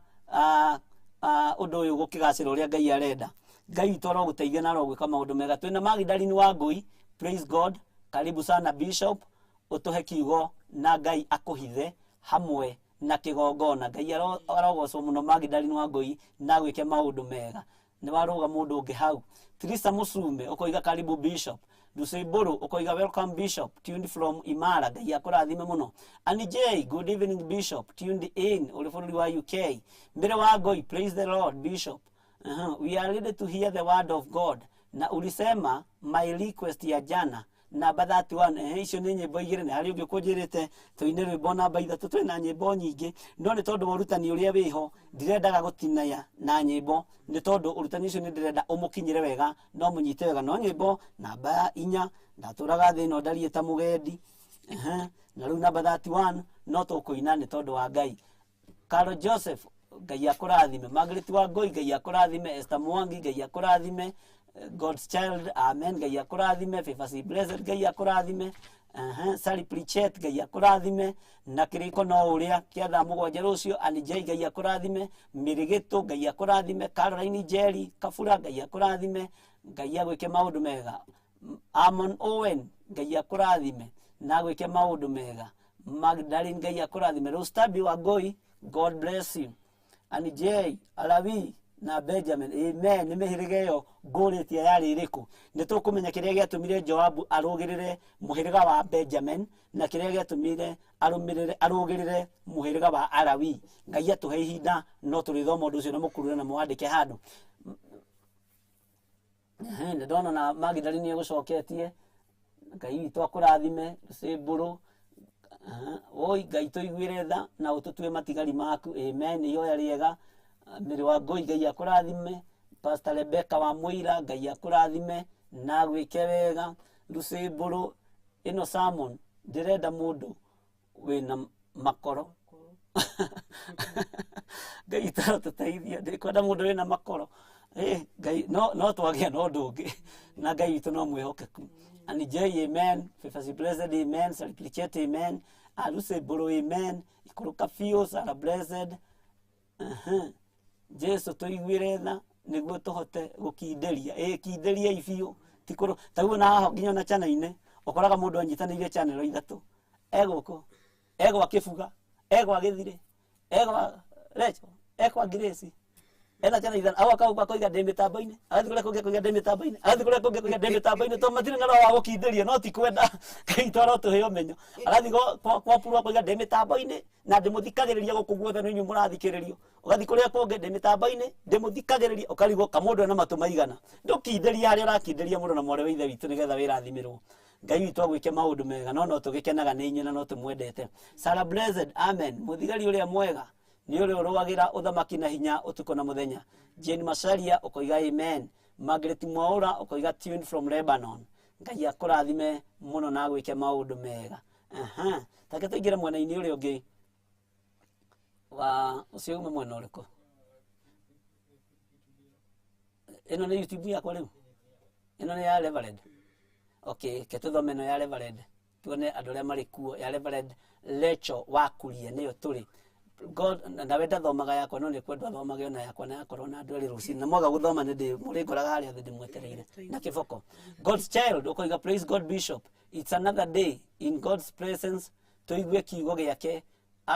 ũndũ ũyũ gũkĩgacĩra ũrĩa Ngai arenda. Ngai witũ arogũteithia na arogwĩka maũndũ mega. Twĩna Magdalene wa Ngũi, praise God, karibu sana Bishop, ũtũhe kiugo na Ngai akũhithe hamwe na kĩgongona. Ngai arogocwo mũno Magdalene wa Ngũi na agwĩke maũndũ mega. Nĩ warũga mũndũ ũngĩ hau. Trisa Musume ũkoiga karibu Bishop. Lucy Mbũrũ ũkoiga welcome Bishop, tuned from Imara. Ngai akũrathime mũno. Annie J, good evening Bishop, tuned in ũrĩ bũrũri wa UK. Mbere wa Ngoi, praise the Lord Bishop. We are ready to hear the word of God. Na ulisema my request ya jana namba 31. Icio nĩ nyĩmbo igĩrĩ, na harĩ ũngĩ ũkũnjĩrĩte tũine rwĩmbo namba 3. Twĩna nyĩmbo nyingĩ, no nĩ tondũ wa ũrutani ũrĩa wĩho ndirendaga gũtinaya na nyĩmbo, nĩ tondũ ũrutani ũcio nĩ ndĩrenda ũmũkinyĩre wega no mũnyite wega. No nyĩmbo namba 4, ndatũraga thĩ ĩno ndariĩ ta mũgendi. Na rĩu namba 31 no tũkũina nĩ tondũ wa Ngai. Carol Joseph, Ngai akũrathime. Margaret wa Ngoi, Ngai akũrathime. Esther Mwangi, Ngai akũrathime. God's Child, amen, Ngai akũrathime. Favor C Blessed, Ngai akũrathime. Sally Pritchett, Ngai akũrathime. Na kĩrĩko no ũrĩa kĩa thaa 7 rũciũ. Annie J, Ngai akũrathime. Mĩrĩgĩtũ, Ngai akũrathime. Caroline Jerry Kabura, Ngai akũrathime. Ngai agwĩke maũndũ mega. Amon Owen, Ngai akũrathime na agwĩke maũndũ mega. Magdalene, Ngai akũrathime. Rostabi wa Ngoi, God bless you. Annie J, Alawi na Benjamin, amen. Nĩ mĩhĩrĩga ĩyo ngũrĩtie yarĩ ĩrĩkũ? Nĩ tũkũmenya kĩrĩa gĩatũmire Joabu arũgĩrĩre mũhĩrĩga wa Benjamin na kĩrĩa gĩatũmire arũgĩrĩre mũhĩrĩga wa Alawi. Ngai atũhe ihinda no tũrĩthoma ũndũ ũcio na mũkurure na mũwandĩke handũ. Nĩ ndona na Magdalene nĩ egũcoketie. Ngai witũ akũrathime. Lucy Mbũrũ, oi Ngai tũiguĩre tha na ũtũtue matigari maku, amen. Ihoya rĩega. Mĩrĩ wa Ngoi, Ngai akũrathime. Pastor Rebecca wa Mũira, Ngai akũrathime na agwĩke wega. Lucy Mbũrũ, ĩno sermon ndĩrenda mũndũ wĩna makoro. Ngai tarotũteithia, ndikwenda mũndũ wĩna makoro. Ngai no twagĩa na ũndũ ũngĩ na Ngai witũ no mwĩhokeku. Anijei amen, Fefasi blessed amen, Saliplicate amen, Aluse Boro amen, Ikũrũka biũ, Sarah blessed. Jesu tũiguĩre tha nĩguo tũhote gũkinderia. Kinderiai biũ. Ti kũrũ taguo na haha nginya na channel-inĩ ũkoraga mũndũ anyitanĩire channel ithatũ. Egũkũ, egwa Kĩbuga, egwa Gĩthirĩ, egwa Recho, egwa Grace. Ena channel ithano agoka gũkũ akoiga ndĩ mĩtambo-inĩ, agathiĩ kũrĩa kũngĩ akoiga ndĩ mĩtambo-inĩ, agathiĩ kũrĩa kũngĩ akoiga ndĩ mĩtambo-inĩ, tondũ matirĩ na roho wa gũkindĩria no ti kwenda Ngai twara tũhe ũmenyo. Agathiĩ kwa Puru akoiga ndĩ mĩtambo-inĩ na ndĩmũthikagĩrĩria gũkũ guothe nĩ inyuĩ mũrathikĩrĩrio. Ũgathiĩ kũrĩa kũngĩ ndĩ mĩtambo-inĩ ndĩmũthikagĩrĩria, ũkarigwo kamũndũ ena matũ maigana. Ndũkindĩria harĩa ũrakindĩria mũndũ na mwarĩ wa ithe witũ nĩgetha wĩrathimĩrwo. Ngai witũ agwĩke maũndũ mega no tũgĩkenaga nĩ inyuĩ na no tũmwendete. Sarah Blessed amen. Mũthigari ũrĩa mwega nĩ ũrĩa ũrũagĩra ũthamaki na hinya ũtukũ na mũthenya. Jane Macharia ũkoiga amen. Margaret Mwaura ũkoiga tune from Lebanon. Ngai akũrathime mũno na agwĩke maũndũ mega. Aha. Take tũingĩre mwena-inĩ ũrĩa ũngĩ wa ũcio ume mwena ũrĩkũ? Ĩno nĩ YouTube yakwa rĩu? Ĩno nĩ ya Reverend. Okay, ke tũthome ĩno ya Reverend. Tuone andũ arĩa marĩ kuo ya Reverend Lecho wa Kuria nĩyo tũrĩ. God nawe ndathomaga yakwa no nĩ kwendwo athomage ona yakwa na yakorwo na andũ erĩ rũcinĩ na mwaga gũthoma nĩ ndĩ mũrĩngoraga harĩa thĩ ndĩmwetereire na kĩboko. God's child ũkoiga praise God Bishop, it's another day in God's presence, tũigue kiugo gĩake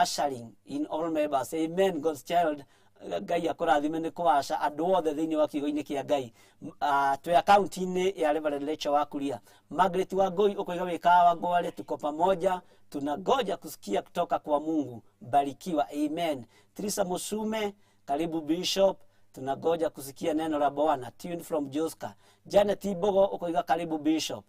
ushering in all members. Amen. God's child, Ngai akũrathime nĩ kũaca andũ othe thĩinĩ wa kiugo-inĩ kĩa Ngai. Twĩ akaunti-inĩ ya Reverend Lecho wa Kuria. Margaret Wangui ũkoiga wĩ kawa ngware, tuko pamoja, tunangoja kusikia kutoka kwa Mungu, barikiwa. Amen. Trisa Musume, karibu Bishop, tunangoja kusikia neno la Bwana. Tune from Joska. Janet Ibogo ũkoiga karibu Bishop.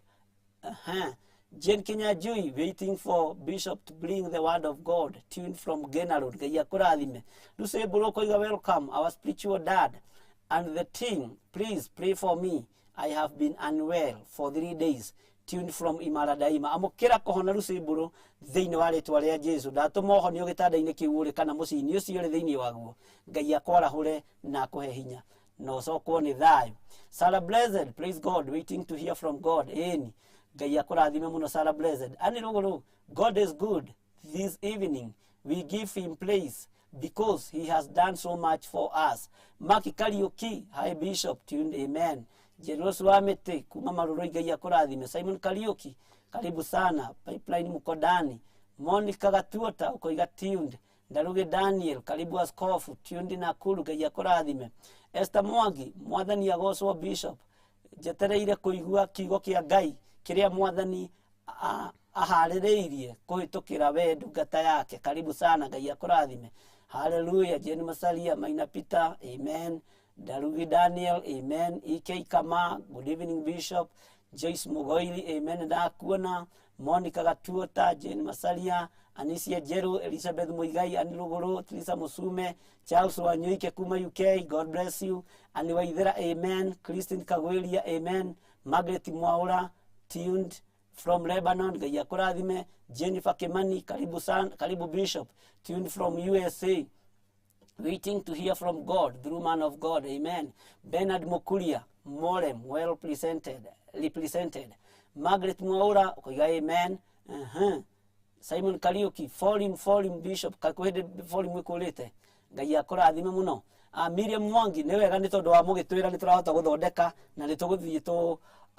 Aha. Jane Kinyajui waiting for Bishop to bring the word of God. Tune from Gena Road. Ngai akũrathime. Lucy Mburu ũkoiga welcome our spiritual dad and the team. Please pray for me. I have been unwell for 3 days. Tune from Imara Daima. Amũkĩra kũhona Lucy Mburu thĩinĩ wa rĩtwa rĩa Jesu. Ndatũma ũhonio gĩtanda-inĩ kĩu ũrĩ kana mũciĩ-inĩ ũcio ũrĩ thĩinĩ waguo. Ngai akwarahũre na akũhe hinya na ũcokwo nĩ thayũ. Sarah Blessed, praise God, waiting to hear from God. Ĩni Ngai akũrathime mũno Sarah Blessed. Ani Rũgũrũ, God is good this evening. We give him praise because he has done so much for us. Maki Kariuki, hi Bishop, tuned, amen. Jerosu wa Mĩtĩ kuma Marũrũ, Ngai akũrathime. Simon Kariuki, karibu sana. Pipeline Mukodani. Monica Gatuota ũkoiga tuned. Ndaruge Daniel, karibu askofu, tuned Nakuru, Ngai akũrathime. Esther Mwangi, mwathani agocwo Bishop. Njetereire kũigua kiugo kĩa Ngai kĩrĩa mwathani aharĩrĩirie kũhĩtũkĩra we ndungata yake. Karibu sana, Ngai akũrathime. Hallelujah. Jane Masalia, Maina Peter, amen. Darugi Daniel, amen. EK Kama, good evening Bishop. Joyce Mugoili, amen. Ndakuona. Monica Gatuota, Jane Masalia, Anisia Jeru, Elizabeth Muigai, Ani Ruguru, Teresa Musume, Charles Wanyuike kuma UK, God bless you. Ani Waithera, amen. Christine Kagweria, amen. Margaret Mwaura, tuned from Lebanon, Ngai akũrathime. Jennifer Kimani, karibu sana, karibu Bishop, tuned from USA. Waiting to hear from God through man of God, amen. Bernard Mukuria, Morem, well presented, represented. Margaret Mwaura, ukoiga amen. Simon Kariuki, volume Bishop, kakwende volume ikulite. Ngai akũrathime mũno. Miriam Mwangi, nĩ wega nĩ tondũ wa mũgĩtwĩra nĩ tũrahota gũthondeka na nĩ tũgũthiĩ tũ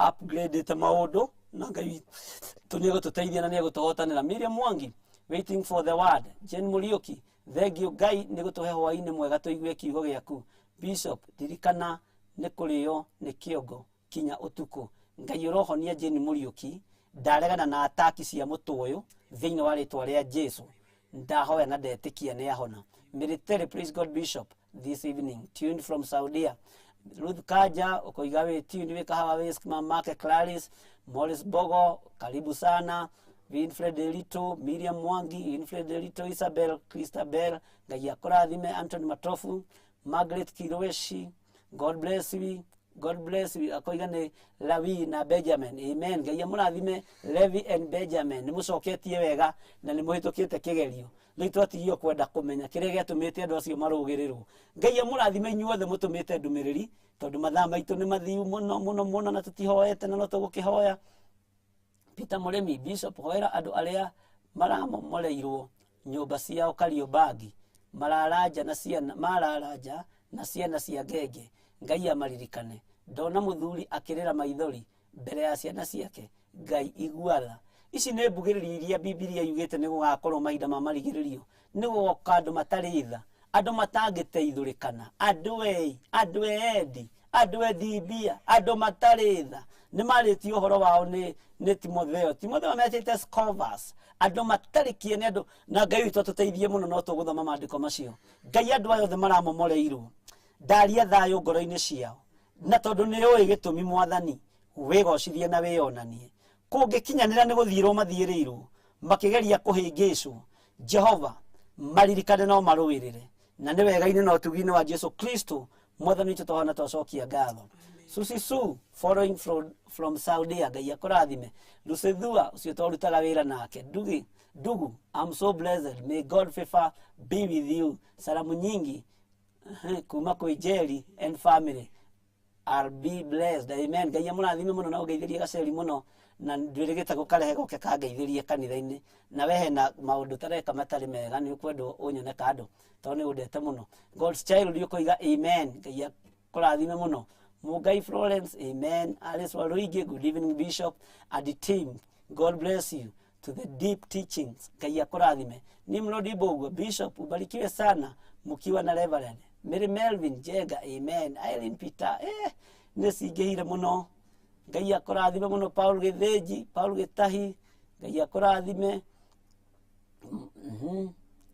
upgrade maũndũ na Ngai tũ nĩ egũtũteithia na nĩ egũtũhotanĩra. Miriam Mwangi, waiting for the word. Jane Muriuki, thengio Ngai nĩ gũtũhe hwaĩ-inĩ mwega tũigue kiugo gĩaku. Bishop, ririkana nĩ kũrĩo nĩ kĩongo kinya ũtukũ. Ngai ũrohonia Jane Muriuki, ndaregana na ataki cia mũtũ ũyũ thĩinĩ wa rĩtwa rĩa Jesu. Ndahoya na ndetĩkia nĩ ahona. Military, praise God Bishop, this evening, tuned from Saudia. Ruth Kaja, ukoiga wĩ tuned wĩ kahawa wĩ mamake Clarice, Morris Bogo, karibu sana. Winfred Elito, Miriam Mwangi, Winfred Elito, Isabel, Christabel, Ngai akũrathime, Anthony Matofu, Margaret Kiroweshi, God bless you. God bless you. Akoiga nĩ Lawi na Benjamin. Amen. Ngai amũrathime Levi and Benjamin. Nĩ mũcoketie wega na nĩ mũhĩtũkĩte kĩgerio. Rĩu twatigio kwenda kũmenya kĩrĩa gĩatũmĩte andũ acio marũgĩrĩrwo. Ngai amũrathime inyuothe mũtũmĩte ndũmĩrĩri tondũ mathaa maitũ nĩ mathiu mũno mũno mũno na tũtihoete na no tũgũkĩhoya. Peter Mũrĩmi, Bishop, hoera andũ arĩa maramomoreirwo nyũmba ciao Kariobangi, mararanja na ciana, mararanja na ciana cia ngenge. Ngai amaririkane. Ndona mũthuri akĩrĩra maithori mbere ya ciana ciake. Ngai igua tha. Ici nĩ mbugĩrĩrio iria Bibilia yugĩte nĩ gũgakorwo mahinda ma marigĩrĩrio. Nĩ gũgoka andũ matarĩ tha, andũ matangĩteithũrĩkana, andũ ei, andũ endi, andũ endi mbia, andũ matarĩ tha. Nĩ marĩtie ũhoro wao nĩ Timotheo. Timotheo ametĩte scoffers, andũ matarĩ kĩene, andũ na Ngai witũ atũteithie mũno no tũgũthoma maandĩko macio. Ngai andũ aya othe maramomoreirwo, ndaria thayũ ngoro-inĩ ciao, na tondũ nĩ ũĩ gĩtũmi Mwathani, wĩgocithie na wĩyonanie. Kũngĩkinyanĩra nĩ gũthiĩrwo mathiĩrĩirwo, makĩgeria kũhĩngĩcwo, Jehova maririkane no marũĩrĩre. Na nĩ wega-inĩ na ũtugi-inĩ wa Jesu Kristo Mwathani witũ tũhana twacokia ngatho. Susi Su following from Saudia, Ngai akũrathime. Lucethua ũcio twarutaga wĩra nake. Ndugi Ndugu, I'm so blessed. May God favor be with you. Salamu nyingi kuma kwĩ Jerry and family. I'll be blessed. Amen. Ngai amũrathime mũno na ũngeithĩrie gaceri mũno na ndwĩrĩgĩte gũkarehe goke kangeithĩrie kanitha-inĩ. Na we hena maũndũ tareka matarĩ mega nĩ ũkwendwo ũnyone kando tondũ nĩ ũndete mũno. God's child ũkoiga amen. Ngai akũrathime mũno. Mũngai Florence, amen. Alice Waruingi, good evening Bishop and the team. God bless you to the deep teachings. Ngai akũrathime. Nimrod Mbugua, Bishop, ubarikiwe sana mkiwa na Reverend. Mary Melvin Jega, amen. Irene Peter, nĩ cingĩhire mũno. Ngai akũrathime mũno. Paul Gĩthĩnji, Paul Gĩtahi, Ngai akũrathime.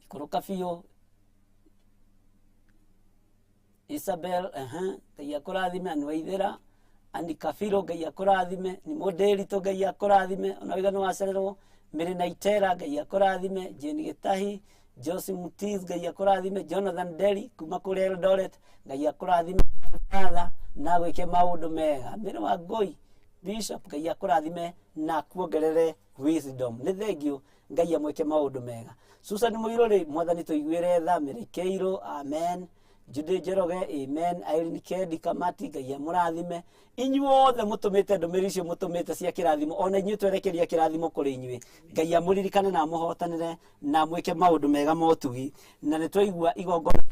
Ikũrũka biũ. Isabel, Ngai akũrathime. Anwaithĩra, Ani Kabiro, Ngai akũrathime. Ni Mũndĩritũ, Ngai akũrathime. Ona wĩga nĩ wacererwo. Mary Naitera, Ngai akũrathime. Jane Gĩtahi, Josie Mutiz, Ngai akũrathime. Jonathan Deli kuma kũrĩa Eldoret, Ngai akũrathime. Father, na gwĩke maũndũ mega. Mary Wangũi, Bishop, Ngai akũrathime na akuongerere wisdom. Nĩ thengio Ngai amwĩke maũndũ mega. Susan Mũirũrĩ, Mwathani tũiguĩre tha. Mary Keiro, amen. Jude Njoroge, amen. Irene Kendi Kamati, Ngai amũrathime. Inyuothe mũtũmĩte ndũmĩrĩri icio mũtũmĩte cia kĩrathimo, ona inyuĩ twerekeria kĩrathimo kũrĩ inyuĩ. Ngai amũririkane na amũhotanĩre na amwĩke maũndũ mega ma ũtugi. Na nĩ twaigua igongona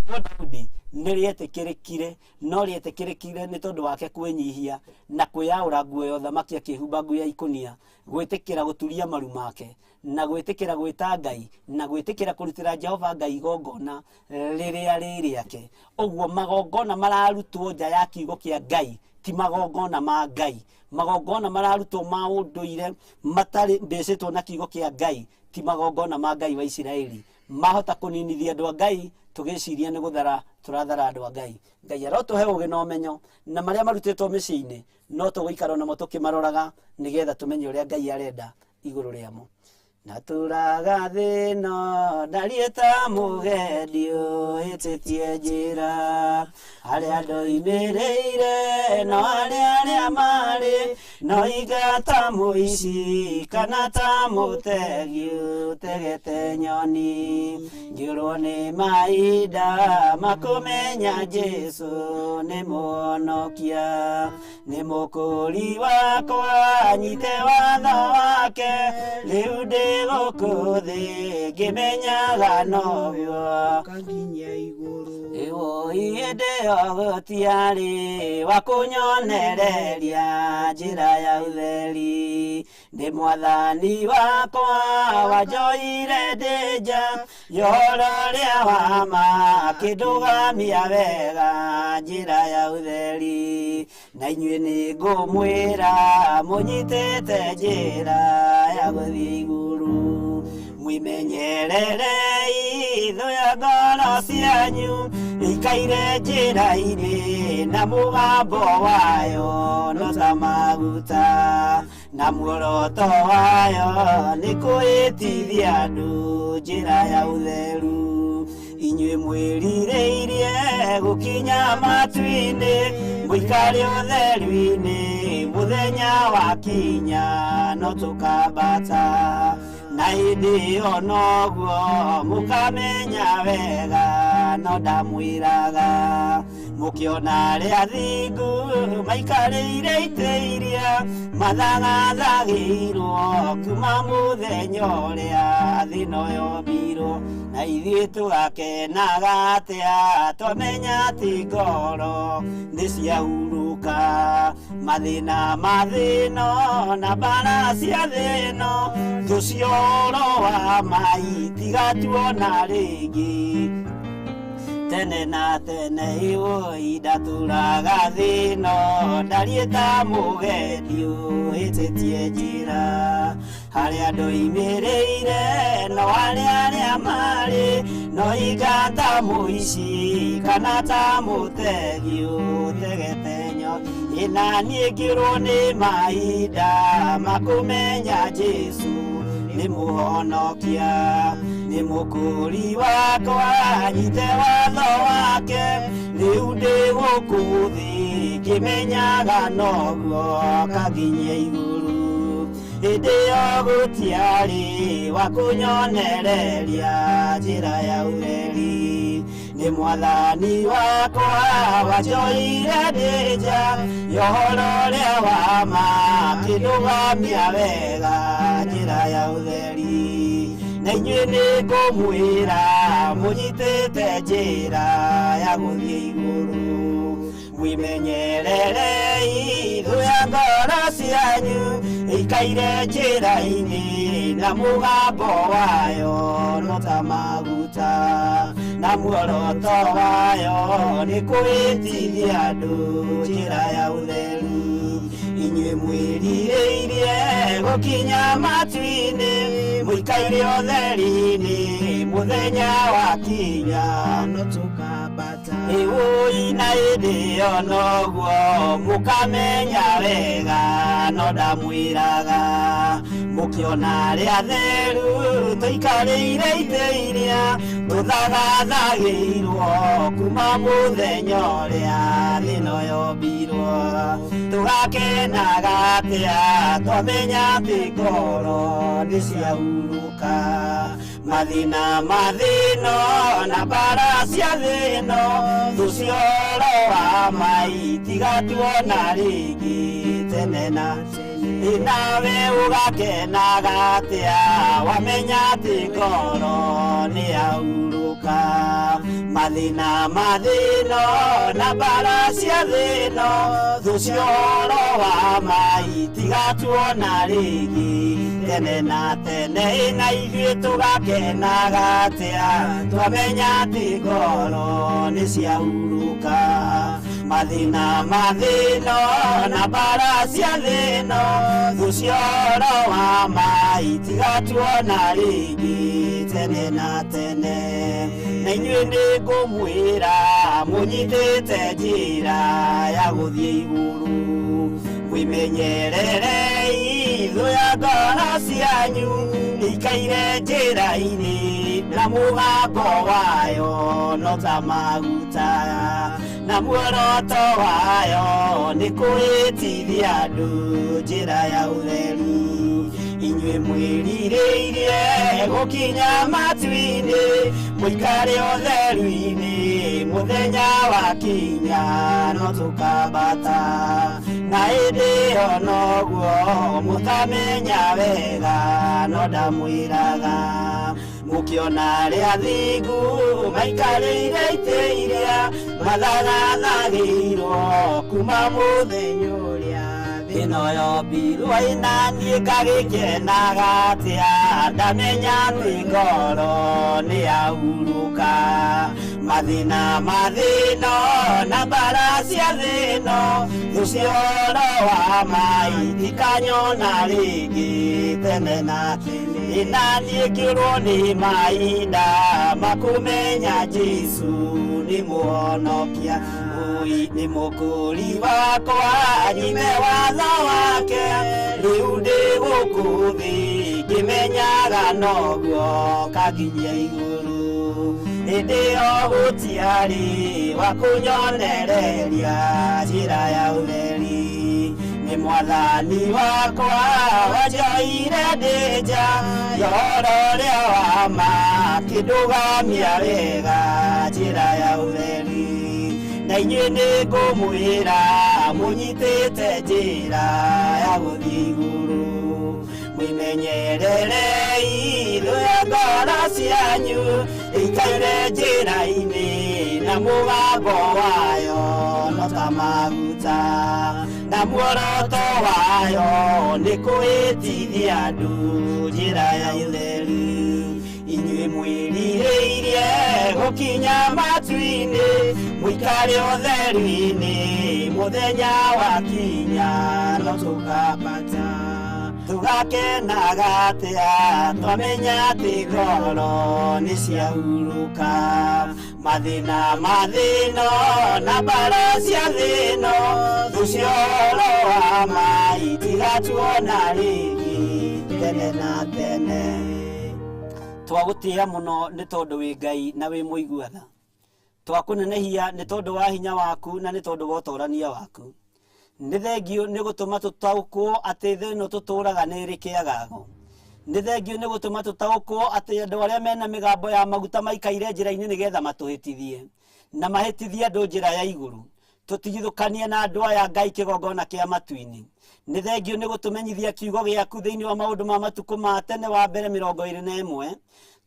rĩa Daudi nĩ rĩetĩkĩrĩkire, no rĩetĩkĩrĩkire nĩ tondũ wake kwĩnyihia na kwĩyaũra nguo ya ũthamaki akĩhumba nguo ya ikũnia, gwĩtĩkĩra gũturia maru make na gwĩtĩkĩra gwĩta Ngai na gwĩtĩkĩra kũrutĩra Jehova Ngai igongona rĩrĩa rĩ rĩake. Ũguo magongona mararutwo nja ya kiugo kĩa Ngai ti magongona ma Ngai. Magongona mararutwo ma ũndũire matarĩ mbĩcĩtwo na kiugo kĩa Ngai ti magongona ma Ngai wa Isiraeli. Mahota kũninithia andũ a Ngai tũgĩciria nĩ gũthara tũrathara andũ a Ngai. Ngai arotũhe ũgĩ na ũmenyo na marĩa marutĩtwo mĩciĩ-inĩ no tũgũikara namo tũkĩmaroraga nĩgetha tũmenye ũrĩa Ngai arenda igũrũ rĩamo. Natũraga thĩno ndariĩ ta mũgendi ũhĩtĩtie njĩra, arĩa ndoimĩrĩire no arĩa arĩa marĩ no iga ta mũici kana ta mũtegi ũtegete nyoni. Njũrwo nĩ mahinda makũmenya Jesũ nĩ mũhonokia, nĩ mũkũri wakwa nyite watho wake, rĩu ndĩ gũkũ thĩ ngĩmenyaga noguo nginya igũrũ. Ĩwoi hĩndĩ ĩyo gũtiarĩ wa kũnyonereria njĩra ya ũtheri, nĩ mwathani wakwa wanjoire ndĩ nja ya ũhoro ũrĩa wa ma, akĩndũgamia wega njĩra ya ũtheri. Na inyuĩ nĩ ngũmwĩra mũnyitĩte njĩra ya gũthiĩ igũrũ, mwĩmenyererei thũ ya ngoro cianyu ĩikaire njĩra-inĩ na mũgambo wayo no ta maguta, na muoroto wayo nĩ kwĩtithia andũ njĩra ya ũtheru. Inyuĩ mwĩrirĩirie gũkinya matu-inĩ, mũikare Mũikare ũtheru-inĩ mũthenya wakinya no tũkambata na hĩndĩ ĩyo noguo mũkamenya wega no ndamwĩraga mũkĩona arĩa athingu maikarĩire itĩ iria mathagathagĩirwo kuma mũthenya ũrĩa thĩ ĩno yombirwo na ithuĩ tũgakenaga atĩa twamenya atĩ ngoro nĩ ciahurũka mathĩna ma thĩ ĩno na mbara cia thĩ ĩno thũ cia ũhoro wa ma itigatuona rĩngĩ tene na tene iwoi ndatũraga thĩ ĩno ndariĩ ta mũgendi ũhĩtĩtie njĩra harĩa ndoimĩrĩire no harĩa arĩa marĩ no inga ta mũici kana ta mũtegi ũtegete nyoki ĩna niĩ ngĩrwo nĩ mahinda makũmenya Jesũ nĩ mũhonokia nĩ mũkũri wakwa nyite watho wake rĩu ndĩ gũkũ thĩ ngĩmenyaga noguo kaginyia igũrũ hĩndĩ ĩyo gũtiarĩ wa kũnyonereria njĩra ya ũtheri nĩ mwathani wakwa wanjoire ndĩ nja ya ũhoro ũrĩa wa ma akĩndũgamia wega njĩra ya ũtheri na inyuĩ nĩ ngũmwĩra mũnyitĩte njĩra ya gũthiĩ igũrũ mwimenyererei thũ ya ngoro cianyu ĩikaire njĩra-inĩ na mũgambo wayo no ta maguta na muoroto wayo nĩ kwĩtithia andũ njĩra ya ũtheru inyuĩ mwĩrirĩirie gũkinya matu-inĩ mũikaire ũtheri-inĩ mũthenya wakinya no tũkambata ĩwũi na hĩndĩ ĩyo noguo mũkamenya wega no ndamwĩraga mũkĩona arĩa atheru tũikarĩire itĩ iria tũthagathagĩirwo kuma mũthenya ũrĩa thĩ ĩno yombirwo tũgakenaga atĩa twamenya atĩ ngoro nĩ ciahurũka mathĩna ma thĩ ĩno na mbara cia thĩ ĩno thũ cia ũhoro wa ma itigatuona rĩngĩ tene na tene nawe ũgakenaga atĩa wamenya atĩ ngoro nĩ yahurũka mathĩna ma thĩ ĩno na mbara cia thĩ ĩno thũ cia ũhoro wa ma itigatuona rĩngĩ tene na tene na ithuĩ tũgakenaga atĩa twamenya atĩ ngoro nĩ ciahurũka mathĩna ma thĩ ĩno na mbara cia thĩ ĩno thũ cia ũhoro wa ma itigatuona rĩngĩ tene na tene na inyuĩ nĩ ngũmwĩra mũnyitĩte njĩra ya gũthiĩ igũrũ mwimenyererei thũ ya ngoro cianyu ĩikaire njĩra-inĩ na mũgambo wayo no ta maguta na muoroto wayo nĩ kwĩtithia andũ njĩra ya ũtheru inyuĩ mwĩrirĩirie gũkinya matu-inĩ mũikare ũtheru-inĩ mũthenya wakinya no tũkambata na hĩndĩ ĩyo noguo mũtamenya wega no ndamwĩraga mũkĩona arĩa athingu maikarĩire itĩ iria mathagathagĩirwo kuma mũthenya ũrĩa thĩ ĩno yombirwo ĩna niĩ ngagĩkenaga atĩa ndamenya atĩ ngoro nĩ yahurũka mathĩna ma thĩ ĩno na mbara cia thĩ ĩno thũ cia ũhoro wa ma itikanyona rĩngĩ tene na tene na niĩ ngĩrwo nĩ mahinda makũmenya Jesũ nĩ mũhonokia ũi nĩ mũkũri wakwa nyime watho wake rĩu ndĩ gũkũ thĩ ngĩmenyaga noguo kaginyia igũrũ Hĩndĩ ĩyo gũtiarĩ wa kũnyonereria njĩra ya ũtheri. Nĩ mwathani wakwa wanjoire ndĩ nja ya ũhoro ũrĩa wa ma, akĩndũgamia wega njĩra ya ũtheri. Na inyuĩ nĩ ngũmwĩra mũnyitĩte njĩra ya gũthiĩ igũrũ, mwĩmenyererei thũ ya ngoro cianyu ĩikaire njĩra-inĩ na mũgambo wayo no ta maguta, na muoroto wayo nĩ kwĩtithia andũ njĩra ya ũtheri. Inyuĩ mwĩrirĩirie gũkinya matu-inĩ, mũikare ũtheri-inĩ mũthenya wakinya no tũkambata. Tũgakenaga atĩa twamenya atĩ ngoro nĩ ciahurũka, mathĩna ma thĩ ĩno na mbara cia thĩ ĩno, thũ cia ũhoro wa ma itigatuona rĩngĩ tene na tene. Twagũtĩĩa mũno nĩ tondũ wĩ Ngai na wĩ mũigua tha. Twakũnenehia nĩ tondũ wa hinya waku na nĩ tondũ wa ũtorania waku. Nĩ thengiũ nĩ gũtũma tũtaũkwo atĩ thĩ ĩno tũtũraga nĩ ĩrĩ kĩagago. Nĩ thengiũ nĩ gũtũma tũtaũkwo atĩ andũ arĩa mena mĩgambo ya maguta maikaire njĩra-inĩ nĩgetha matũhĩtithie na mahĩtithie andũ njĩra ya igũrũ. Tũtigithũkanie na andũ aya Ngai kĩgongona kĩa matu-inĩ. Nĩ thengiũ nĩ gũtũmenyithia kiugo gĩaku thĩinĩ wa maũndũ ma matukũ ma tene wa mbere 21.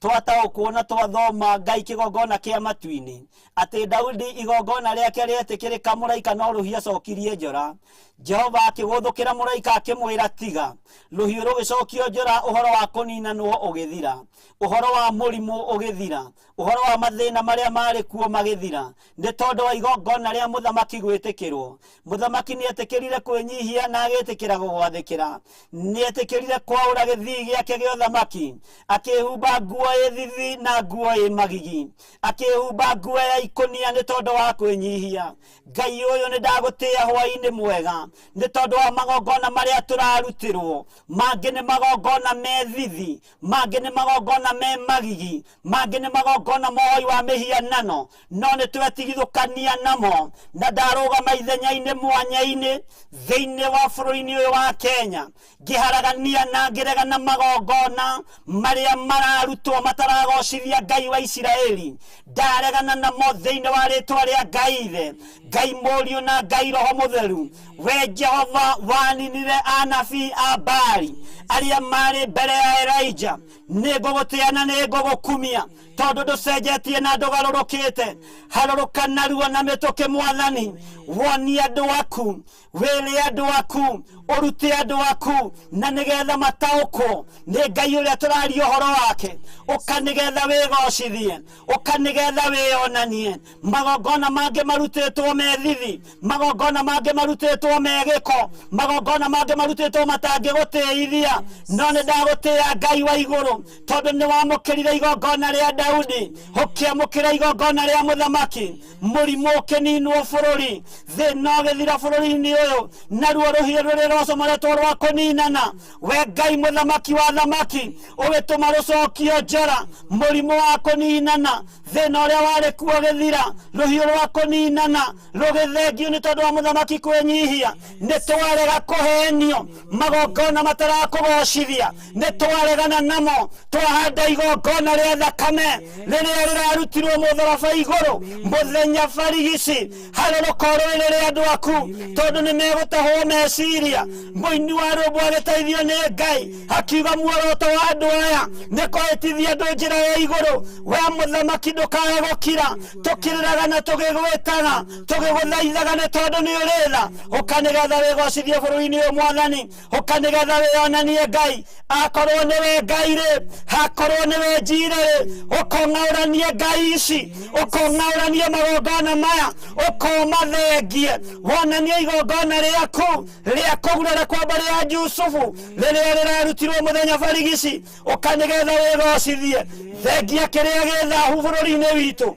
Twataũkwo na twathoma Ngai kĩgongona kĩa matu-inĩ atĩ Daudi igongona rĩake rĩetĩkĩrĩka, mũraika no rũhiũ acokirie njora. Jehova akĩgũthũkĩra mũraika akĩmwĩra tiga, rũhiũ rũgĩcokio njora, ũhoro wa kũninanwo ũgĩthira, ũhoro wa mũrimũ ũgĩthira, ũhoro wa mathĩna marĩa marĩ kuo magĩthira, nĩ tondũ wa igongona rĩa mũthamaki gwĩtĩkĩrwo. Mũthamaki nĩetĩkĩrire kwĩnyihia na agĩtĩkĩra gũgwathĩkĩra, nĩetĩkĩrire kwaũra gĩthii gĩake gĩa ũthamaki, akĩhumba nguo ĩ thithi na nguo ĩ magigi, akĩhumba nguo ya ikũnia nĩ tondũ wa kwĩnyihia. Ngai ũyũ nĩ ndagũtĩĩa hwaĩ-inĩ mwega nĩ tondũ wa magongona marĩa tũrarutĩrwo. Mangĩ nĩ magongona me thithi, mangĩ nĩ magongona me magigi, mangĩ nĩ magongona mohoi wa mĩhianano, no nĩ twetigithũkania namo. Na ndarũgama ithenya-inĩ mwanya-inĩ thĩinĩ wa bũrũri-inĩ ũyũ wa Kenya, ngĩharagania na ngĩregana magongona marĩa mararutwo mataragocithia Ngai wa Isiraeli. Ndaregana namo thĩinĩ wa rĩtwa rĩa Ngai Ithe, Ngai Mũriũ na Ngai Roho Mũtheru. We Jehova waninire anabii a Baali arĩa marĩ mbere ya Elijah, nĩ ngũgũtĩĩa na nĩ ngũgũkumia tondũ ndũcenjetie na ndũgarũrũkĩte. Harũrũka narua na mĩtũkĩ Mwathani, wonie andũ aku, wĩre andũ aku, ũrute andũ aku, na nĩgetha mataũkwo nĩ Ngai ũrĩa tũraria ũhoro wake. Ũka nĩgetha wĩgocithie, ũka nĩgetha wĩyonanie. Magongona mangĩ marutĩtwo me thithi, magongona mangĩ marutĩtwo me gĩko, magongona mangĩ marutĩtwo matangĩgũtĩithia, no nĩ ndagũtĩĩa Ngai wa igũrũ tondũ nĩ wamũkĩrire igongona rĩa Daudi, ũkĩamũkĩra igongona rĩa mũthamaki. Mũrimũ ũkĩninwo bũrũri, thĩna ũgĩthira bũrũri-inĩ ũyũ, naruo rũhiũ rũrĩa rwacomoretwo rwa kũninana, we Ngai mũthamaki wa thamaki ũgĩtũma rũcokio njora. Mũrimũ wa kũninana, thĩna ũrĩa warĩ kuo ũgĩthira, rũhiũ rwa kũninana rũgĩthengio nĩ tondũ wa mũthamaki kwĩnyihia. Nĩ twarega kũhenio magongona matarakũgocithia, nĩ twaregana namo, twahanda igongona rĩa thakame rĩrĩa rĩrarutirwo mũtharaba igũrũ mũthenya barigici. Harũrũka ũrũĩrĩre andũ aku tondũ nĩ megũtahwo meciria. Mũini wa rwĩmbo agĩteithio nĩ Ngai akiuga muoroto wa andũ aya nĩ kũhĩtithia andũ njĩra ya igũrũ. We mũthamaki ndũkae gũkira, tũkĩrĩraga na tũgĩgwĩtaga tũgĩgũthaithaga nĩ tondũ nĩ ũrĩ tha. Ũka nĩgetha wĩgocithie bũrũri-inĩ ũyũ Mwathani, ũka nĩgetha wĩyonanie Ngai. Akorwo nĩwe Ngai rĩ, akorwo nĩwe Njira rĩ, ũkong'aũranie Ngai ici, ũkong'aũranie magongona maya, ũkomathengie, wonanie igongona rĩaku rĩa kũgurara kwa mbarĩ ya Jusufu rĩrĩa rĩrarutirwo mũthenya barigici. Ũka nĩgetha wĩgocithie. Thengia kĩrĩa gĩ thahu bũrũri-inĩ witũ,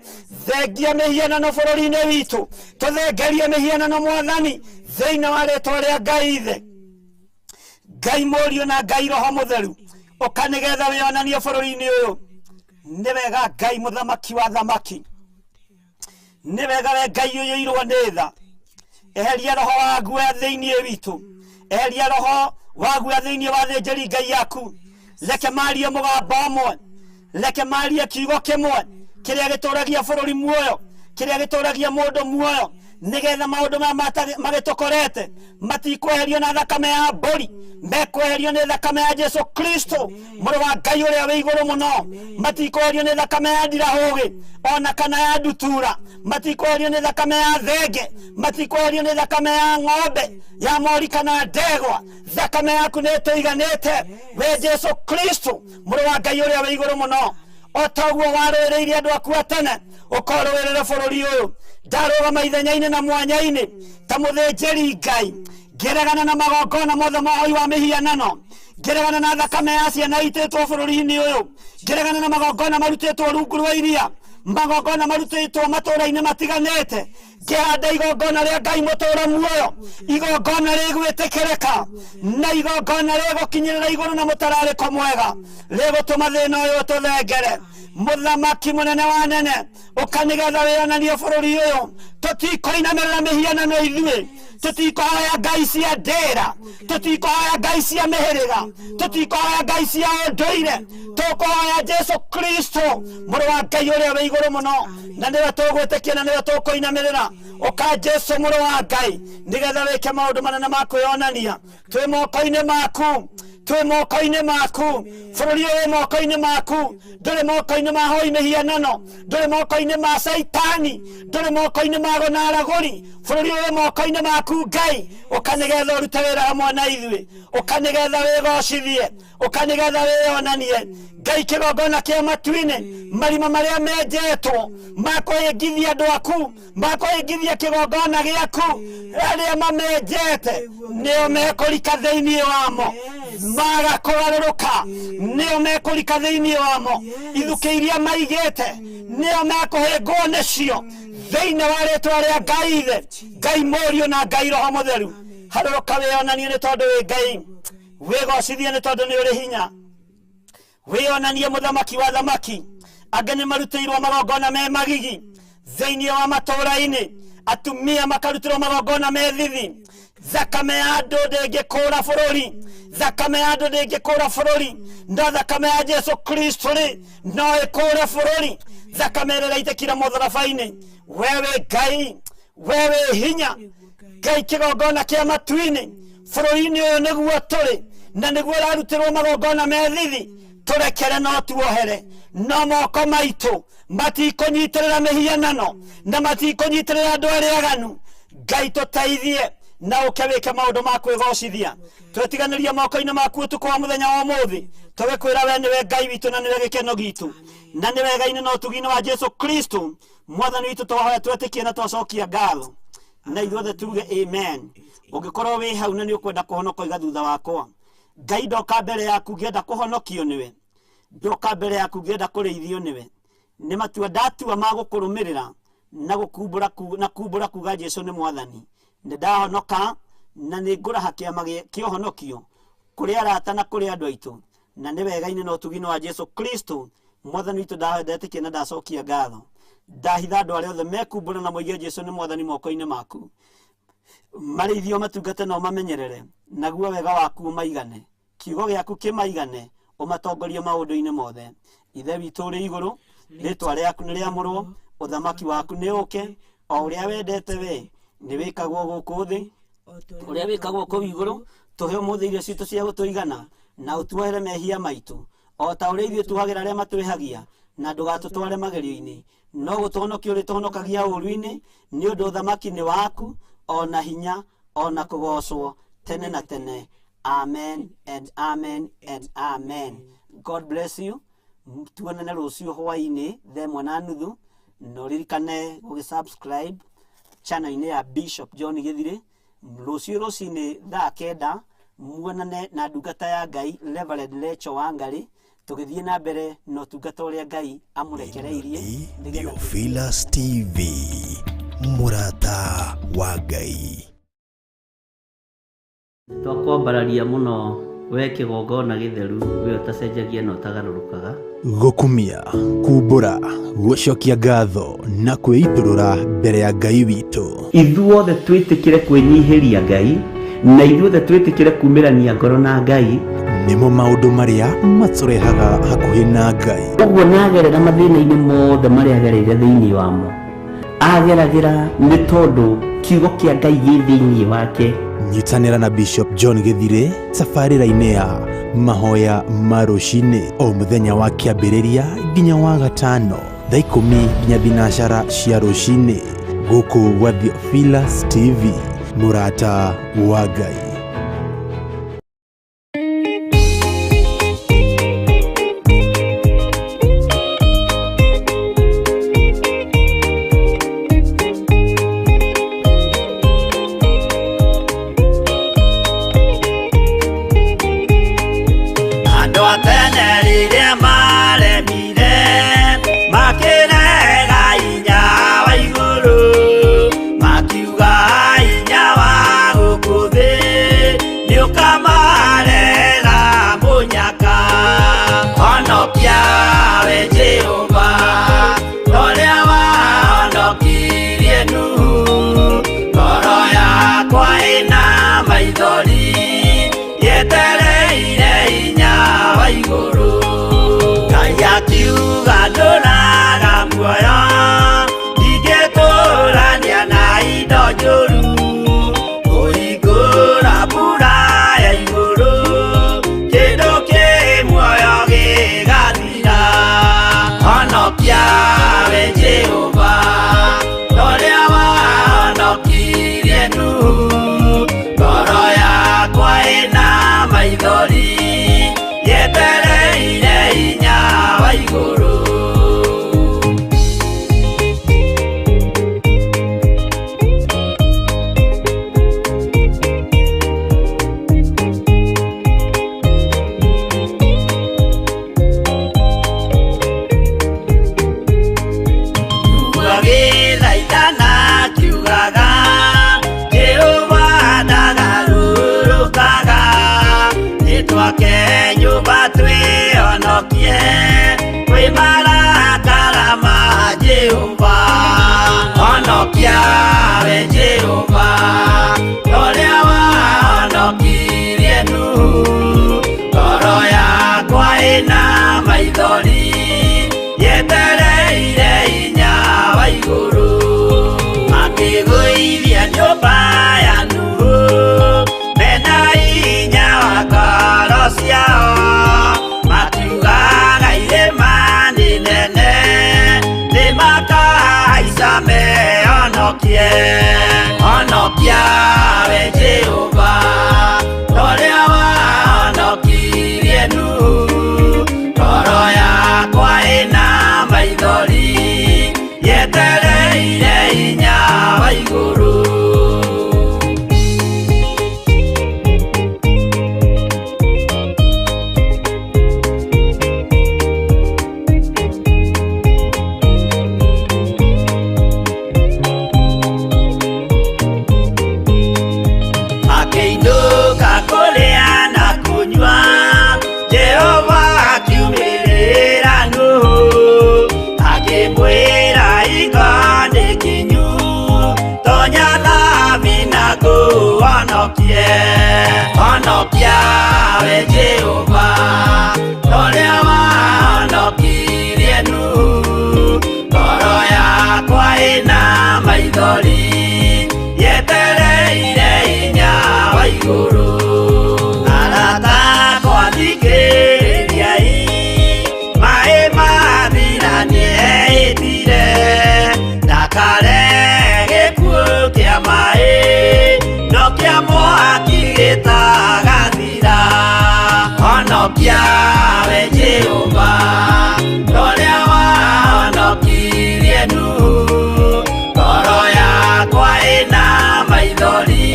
thengia mĩhianano bũrũri-inĩ witũ, tũthengerie mĩhianano Mwathani thĩinĩ wa rĩtwa rĩa Ngai Ithe, Ngai Mũriũ na Ngai Roho Mũtheru. Ũka nĩgetha wĩyonanie bũrũri-inĩ ũyũ. Nĩ wega Ngai mũthamaki wa thamaki, nĩ wega we Ngai ũiyũirwo nĩ tha. Eheria roho wa guoya thĩinĩ witũ, eheria roho wa guoya thĩinĩ wa thĩnjĩri Ngai yaku. Reke marie mũgambo ũmwe, reke marie kiugo kĩmwe kĩrĩa gĩtũragia bũrũri muoyo, kĩrĩa gĩtũragia mũndũ muoyo, nĩgetha maũndũ maya magĩtũkorete matikweherio na thakame ya mbũri, mekweherio nĩ thakame ya Jesu Kristo mũrũ wa Ngai ũrĩa wĩ igũrũ mũno. Matikweherio nĩ thakame ya ndirahũgĩ ona kana ya ndutura, matikweherio nĩ thakame ya thenge, matikweherio nĩ thakame ya ng'ombe ya mori kana ndegwa. Thakame yaku nĩ ĩtũiganĩte we Jesu Kristo mũrũ wa Ngai ũrĩa wĩ igũrũ mũno. O ta ũguo warũĩrĩire andũ aku a tene, ũkorũĩrĩre bũrũri ũyũ. Ndarũgama ithenya-inĩ na mwanya-inĩ ta mũthĩnjĩri Ngai, ngĩregana na magongona mothe ma ũhoi wa mĩhianano, ngĩregana na thakame ya ciana itĩtwo bũrũri-inĩ ũyũ, ngĩregana na magongona marutĩtwo rungu rwa iria, magongona marutĩtwo matũũra-inĩ matiganĩte. Ngĩhanda igongona rĩa Ngai mũtũũra muoyo, igongona rĩgwĩtĩkĩrĩka na igongona rĩgũkinyĩrĩra igũrũ na mũtararĩko mwega, rĩgũtũma thĩna ũyũ ũtũthengere. Mũthamaki mũnene wa nene, ũka nĩgetha wĩonanie bũrũri ũyũ. Tũtikũinamĩrĩra mĩhianano ithuĩ, tũtikũhoya ngai cia ndĩra, tũtikũhoya ngai cia mĩhĩrĩga, tũtikũhoya ngai cia ũndũire, tũkũhoya Jesu Kristo mũrũ wa Ngai ũrĩa wĩ igũrũ mũno, na nĩwe tũgwĩtĩkia na nĩwe tũkũinamĩrĩra. Ũka Jesu mũrũ wa Ngai nĩgetha wĩke maũndũ manene ma kwĩyonania. Twĩ moko-inĩ maku, twĩ moko-inĩ maku, bũrũri ũyũ wĩ moko-inĩ maku, ndũrĩ moko-inĩ ma hoi mĩhianano, ndũrĩ moko-inĩ ma Caitani, ndũrĩ moko-inĩ ma ago na aragũri. Bũrũri ũyũ wĩ moko-inĩ maku Ngai. Ũka nĩgetha ũrute wĩra hamwe na ithuĩ, ũka nĩgetha wĩgocithie, ũka nĩgetha wĩyonanie. Ngai kĩgongona kĩa matu-inĩ, marima marĩa menjetwo ma kũhĩngithia andũ aku, ma kũhĩngithia kĩgongona gĩaku, arĩa mamenjete nĩo mekũrika thĩinĩ wamo, maga kũgarũrũka nĩo mekũrika thĩinĩ wamo. Ithukĩ iria maigĩte nĩo mekũhĩngwo nĩcio, thĩinĩ wa rĩtwa rĩa Ngai Ithe, Ngai Mũriũ na Ngai Roho Mũtheru. Harũrũka wĩyonanie nĩ tondũ wĩ Ngai, wĩgocithie nĩ tondũ nĩ ũrĩ hinya, wĩyonanie mũthamaki wa thamaki. Angĩ nĩ marutĩirwo magongona me magigi thĩinĩ wa matũũra-inĩ, atumia makarutĩrwo magongona me thithi. Thakame ya andũ ndĩngĩkũũra bũrũri, thakame ya andũ ndĩngĩkũũra bũrũri, no thakame ya Jesu Kristo rĩ no ĩkũũre bũrũri. Thakame ĩrĩa ĩraitĩkire mũtharaba-inĩ. We wĩ Ngai, we wĩ hinya Ngai kĩgongona kĩa matu-inĩ. Bũrũri-inĩ ũyũ nĩguo tũrĩ na nĩguo ũrarutĩrwo magongona me thithi. Tũrekere no tuohere, no moko maitũ matikũnyitĩrĩra mĩhianano na matikũnyitĩrĩra andũ arĩa aganu. Ngai tũteithie na ũke wĩke maũndũ ma kwĩgocithia. Twetiganĩria moko-inĩ maku ũtukũ wa mũthenya wa ũmũthĩ, tũgĩkwĩra we nĩwe Ngai witũ na nĩwe gĩkeno gitũ, na nĩ wega-inĩ na ũtugi-inĩ wa Jesu Kristo mwathani witũ twahoya twetĩkie na twacokia ngatho, na ithuothe tuge amen. Ũngĩkorwo wĩ hau na nĩ ũkwenda kũhonoka, iga thutha wakwa. Ngai, ndoka mbere yaku ngĩenda kũhonokio nĩwe, ndoka mbere yaku ngĩenda kũrĩithio nĩwe. Nĩ matua ndatua ma gũkũrũmĩrĩra na gũkumbũra na kumbũra kuga Jesu nĩ mwathani. Nĩ ndahonoka na nĩ ngũraha kĩama kĩa ũhonokio kũrĩ arata na kũrĩ andũ aitũ, na nĩ wega-inĩ na ũtugi-inĩ wa Jesu Kristo mwathani witũ ndahoya ndetĩkia na ndacokia ngatho. Ndahitha andũ arĩa othe mekumbũra na moige Jesu nĩ mwathani moko-inĩ maku, marĩithio matungate na ũmamenyerere, naguo wega waku ũmaigane, kiugo gĩaku kĩmaigane, ũmatongorie maũndũ-inĩ mothe. Ithe witũ ũrĩ igũrũ, rĩtwa rĩaku nĩ rĩamũrwo, ũthamaki waku nĩ ũke, o ũrĩa wendete we nĩ wĩkagwo gũkũ thĩ ũrĩa wĩkagwo kũu igũrũ. Tũhe ũmũthĩ irio citũ cia gũtũigana, na ũtuohere mehia maitũ o ta ũrĩa ithuĩ tuohagĩra arĩa matwĩhagia, na ndũgatũtware magerio-inĩ, no gũtũhonokia ũrĩtũhonokagia ũũru-inĩ, nĩ ũndũ ũthamaki nĩ waku, o na hinya, o na kũgocwo tene na tene. Amen and amen and amen. God bless you. Tuonane rũciũ hwaĩ-inĩ 1:30, na ũririkane gũgĩ-subscribe channel-inĩ ya Bishop John Gĩthirĩ. Rũciũ rũcinĩ 9:00 muonane na ndungata ya Ngai Reverend Rachel Wangari, tũgĩthiĩ na mbere na ũtungata ũrĩa Ngai amũrekereirie nĩgetha Theophilus TV, mũrata wa Ngai. Twakwambararia mũno We kĩgongona gĩtheru, we ũtacenjagia na ũtagarũrũkaga. Gũkumia, kumbũra, gũcokia ngatho na kwĩitũrũra mbere ya Ngai witũ. Ithuothe twĩtĩkĩre kwĩnyihĩria Ngai, na ithuothe twĩtĩkĩre kumĩrania ngoro na Ngai. Nĩmo maũndũ marĩa matũrehaga hakuhĩ na Ngai. Ũguo nagerera mathĩna-inĩ mothe marĩa agereire thĩinĩ wamo, ageragĩra nĩ tondũ kiugo kĩa Ngai gĩ thĩinĩ wake. Nyitanĩra na Bishop John Gĩthirĩ tabarĩra-inĩ ya mahoya ma rũcinĩ o mũthenya wa kĩambĩrĩria nginya wa gatano thaa ikũmi nginya thinacara cia rũcinĩ gũkũ gwa Theophilus TV, mũrata wa Ngai. Andũ a tene rĩrĩa maremire makĩrega hinya wa igũrũ, makiuga hinya wa gũkũ thĩ nĩũkamarehera mũnyaka. Honokia we Jehova, ũrĩa wahonokirie Nuhu, ngoro yakwa ĩna maithori yetereire hinya wa igũrũ. Ngai akiuga ndũraga muoyo, ndingĩtũrania na indo njũru, kũhingũra mbura ya igũrũ, kĩndũ kĩ muoyo gĩgathira. Honokia we Jehova, ũrĩa wahonokirie Nuhu, ngoro yakwa ĩna maithori yetereire hinya wa igũrũ. Agĩthaithana akiugaga, Jehova ndagarũrũkaga, nĩtwake nyũmba twĩhonokie kwĩ marakara ma Jehova. Honokia we Jehova, ũrĩa wahonokirie Nuhu, ngoro yakwa ĩna maithori yetereire hinya wa igũrũ. Makĩgũithia nyũmba ya Nuhu mena hinya wa ngoro ciao, makiugaga irĩma nĩ nene nĩmakahaica mehonokie. Honokia we Jehova, ũrĩa wahonokirie Nuhu, ngoro yakwa ĩna maithori yetereire hinya wa igũrũ. Makĩinũka kũrĩa na kũnyua, Jehova akiumĩrĩra Nuhu, akĩmwĩra hingo nĩ kinyu, tonya thabina ngũhonokie. Honokia we Jehova, ũrĩa wahonokirie Nuhu, ngoro yakwa ĩna maithori yetereire hinya wa igũrũ. Arata akwa thikĩrĩriai, maĩ mathira nĩehĩtire, ndakarehe gĩkuũ kĩa maĩ, no kĩa mwaki gĩtagathira. Honokia we Jehova, ũrĩa wahonokirie Nuhu, ngoro yakwa ĩna maithori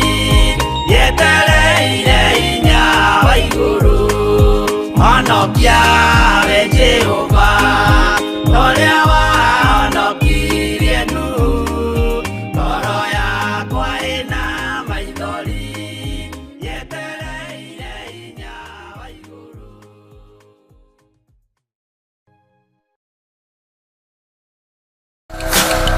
yetereire hinya wa igũrũ. Honokia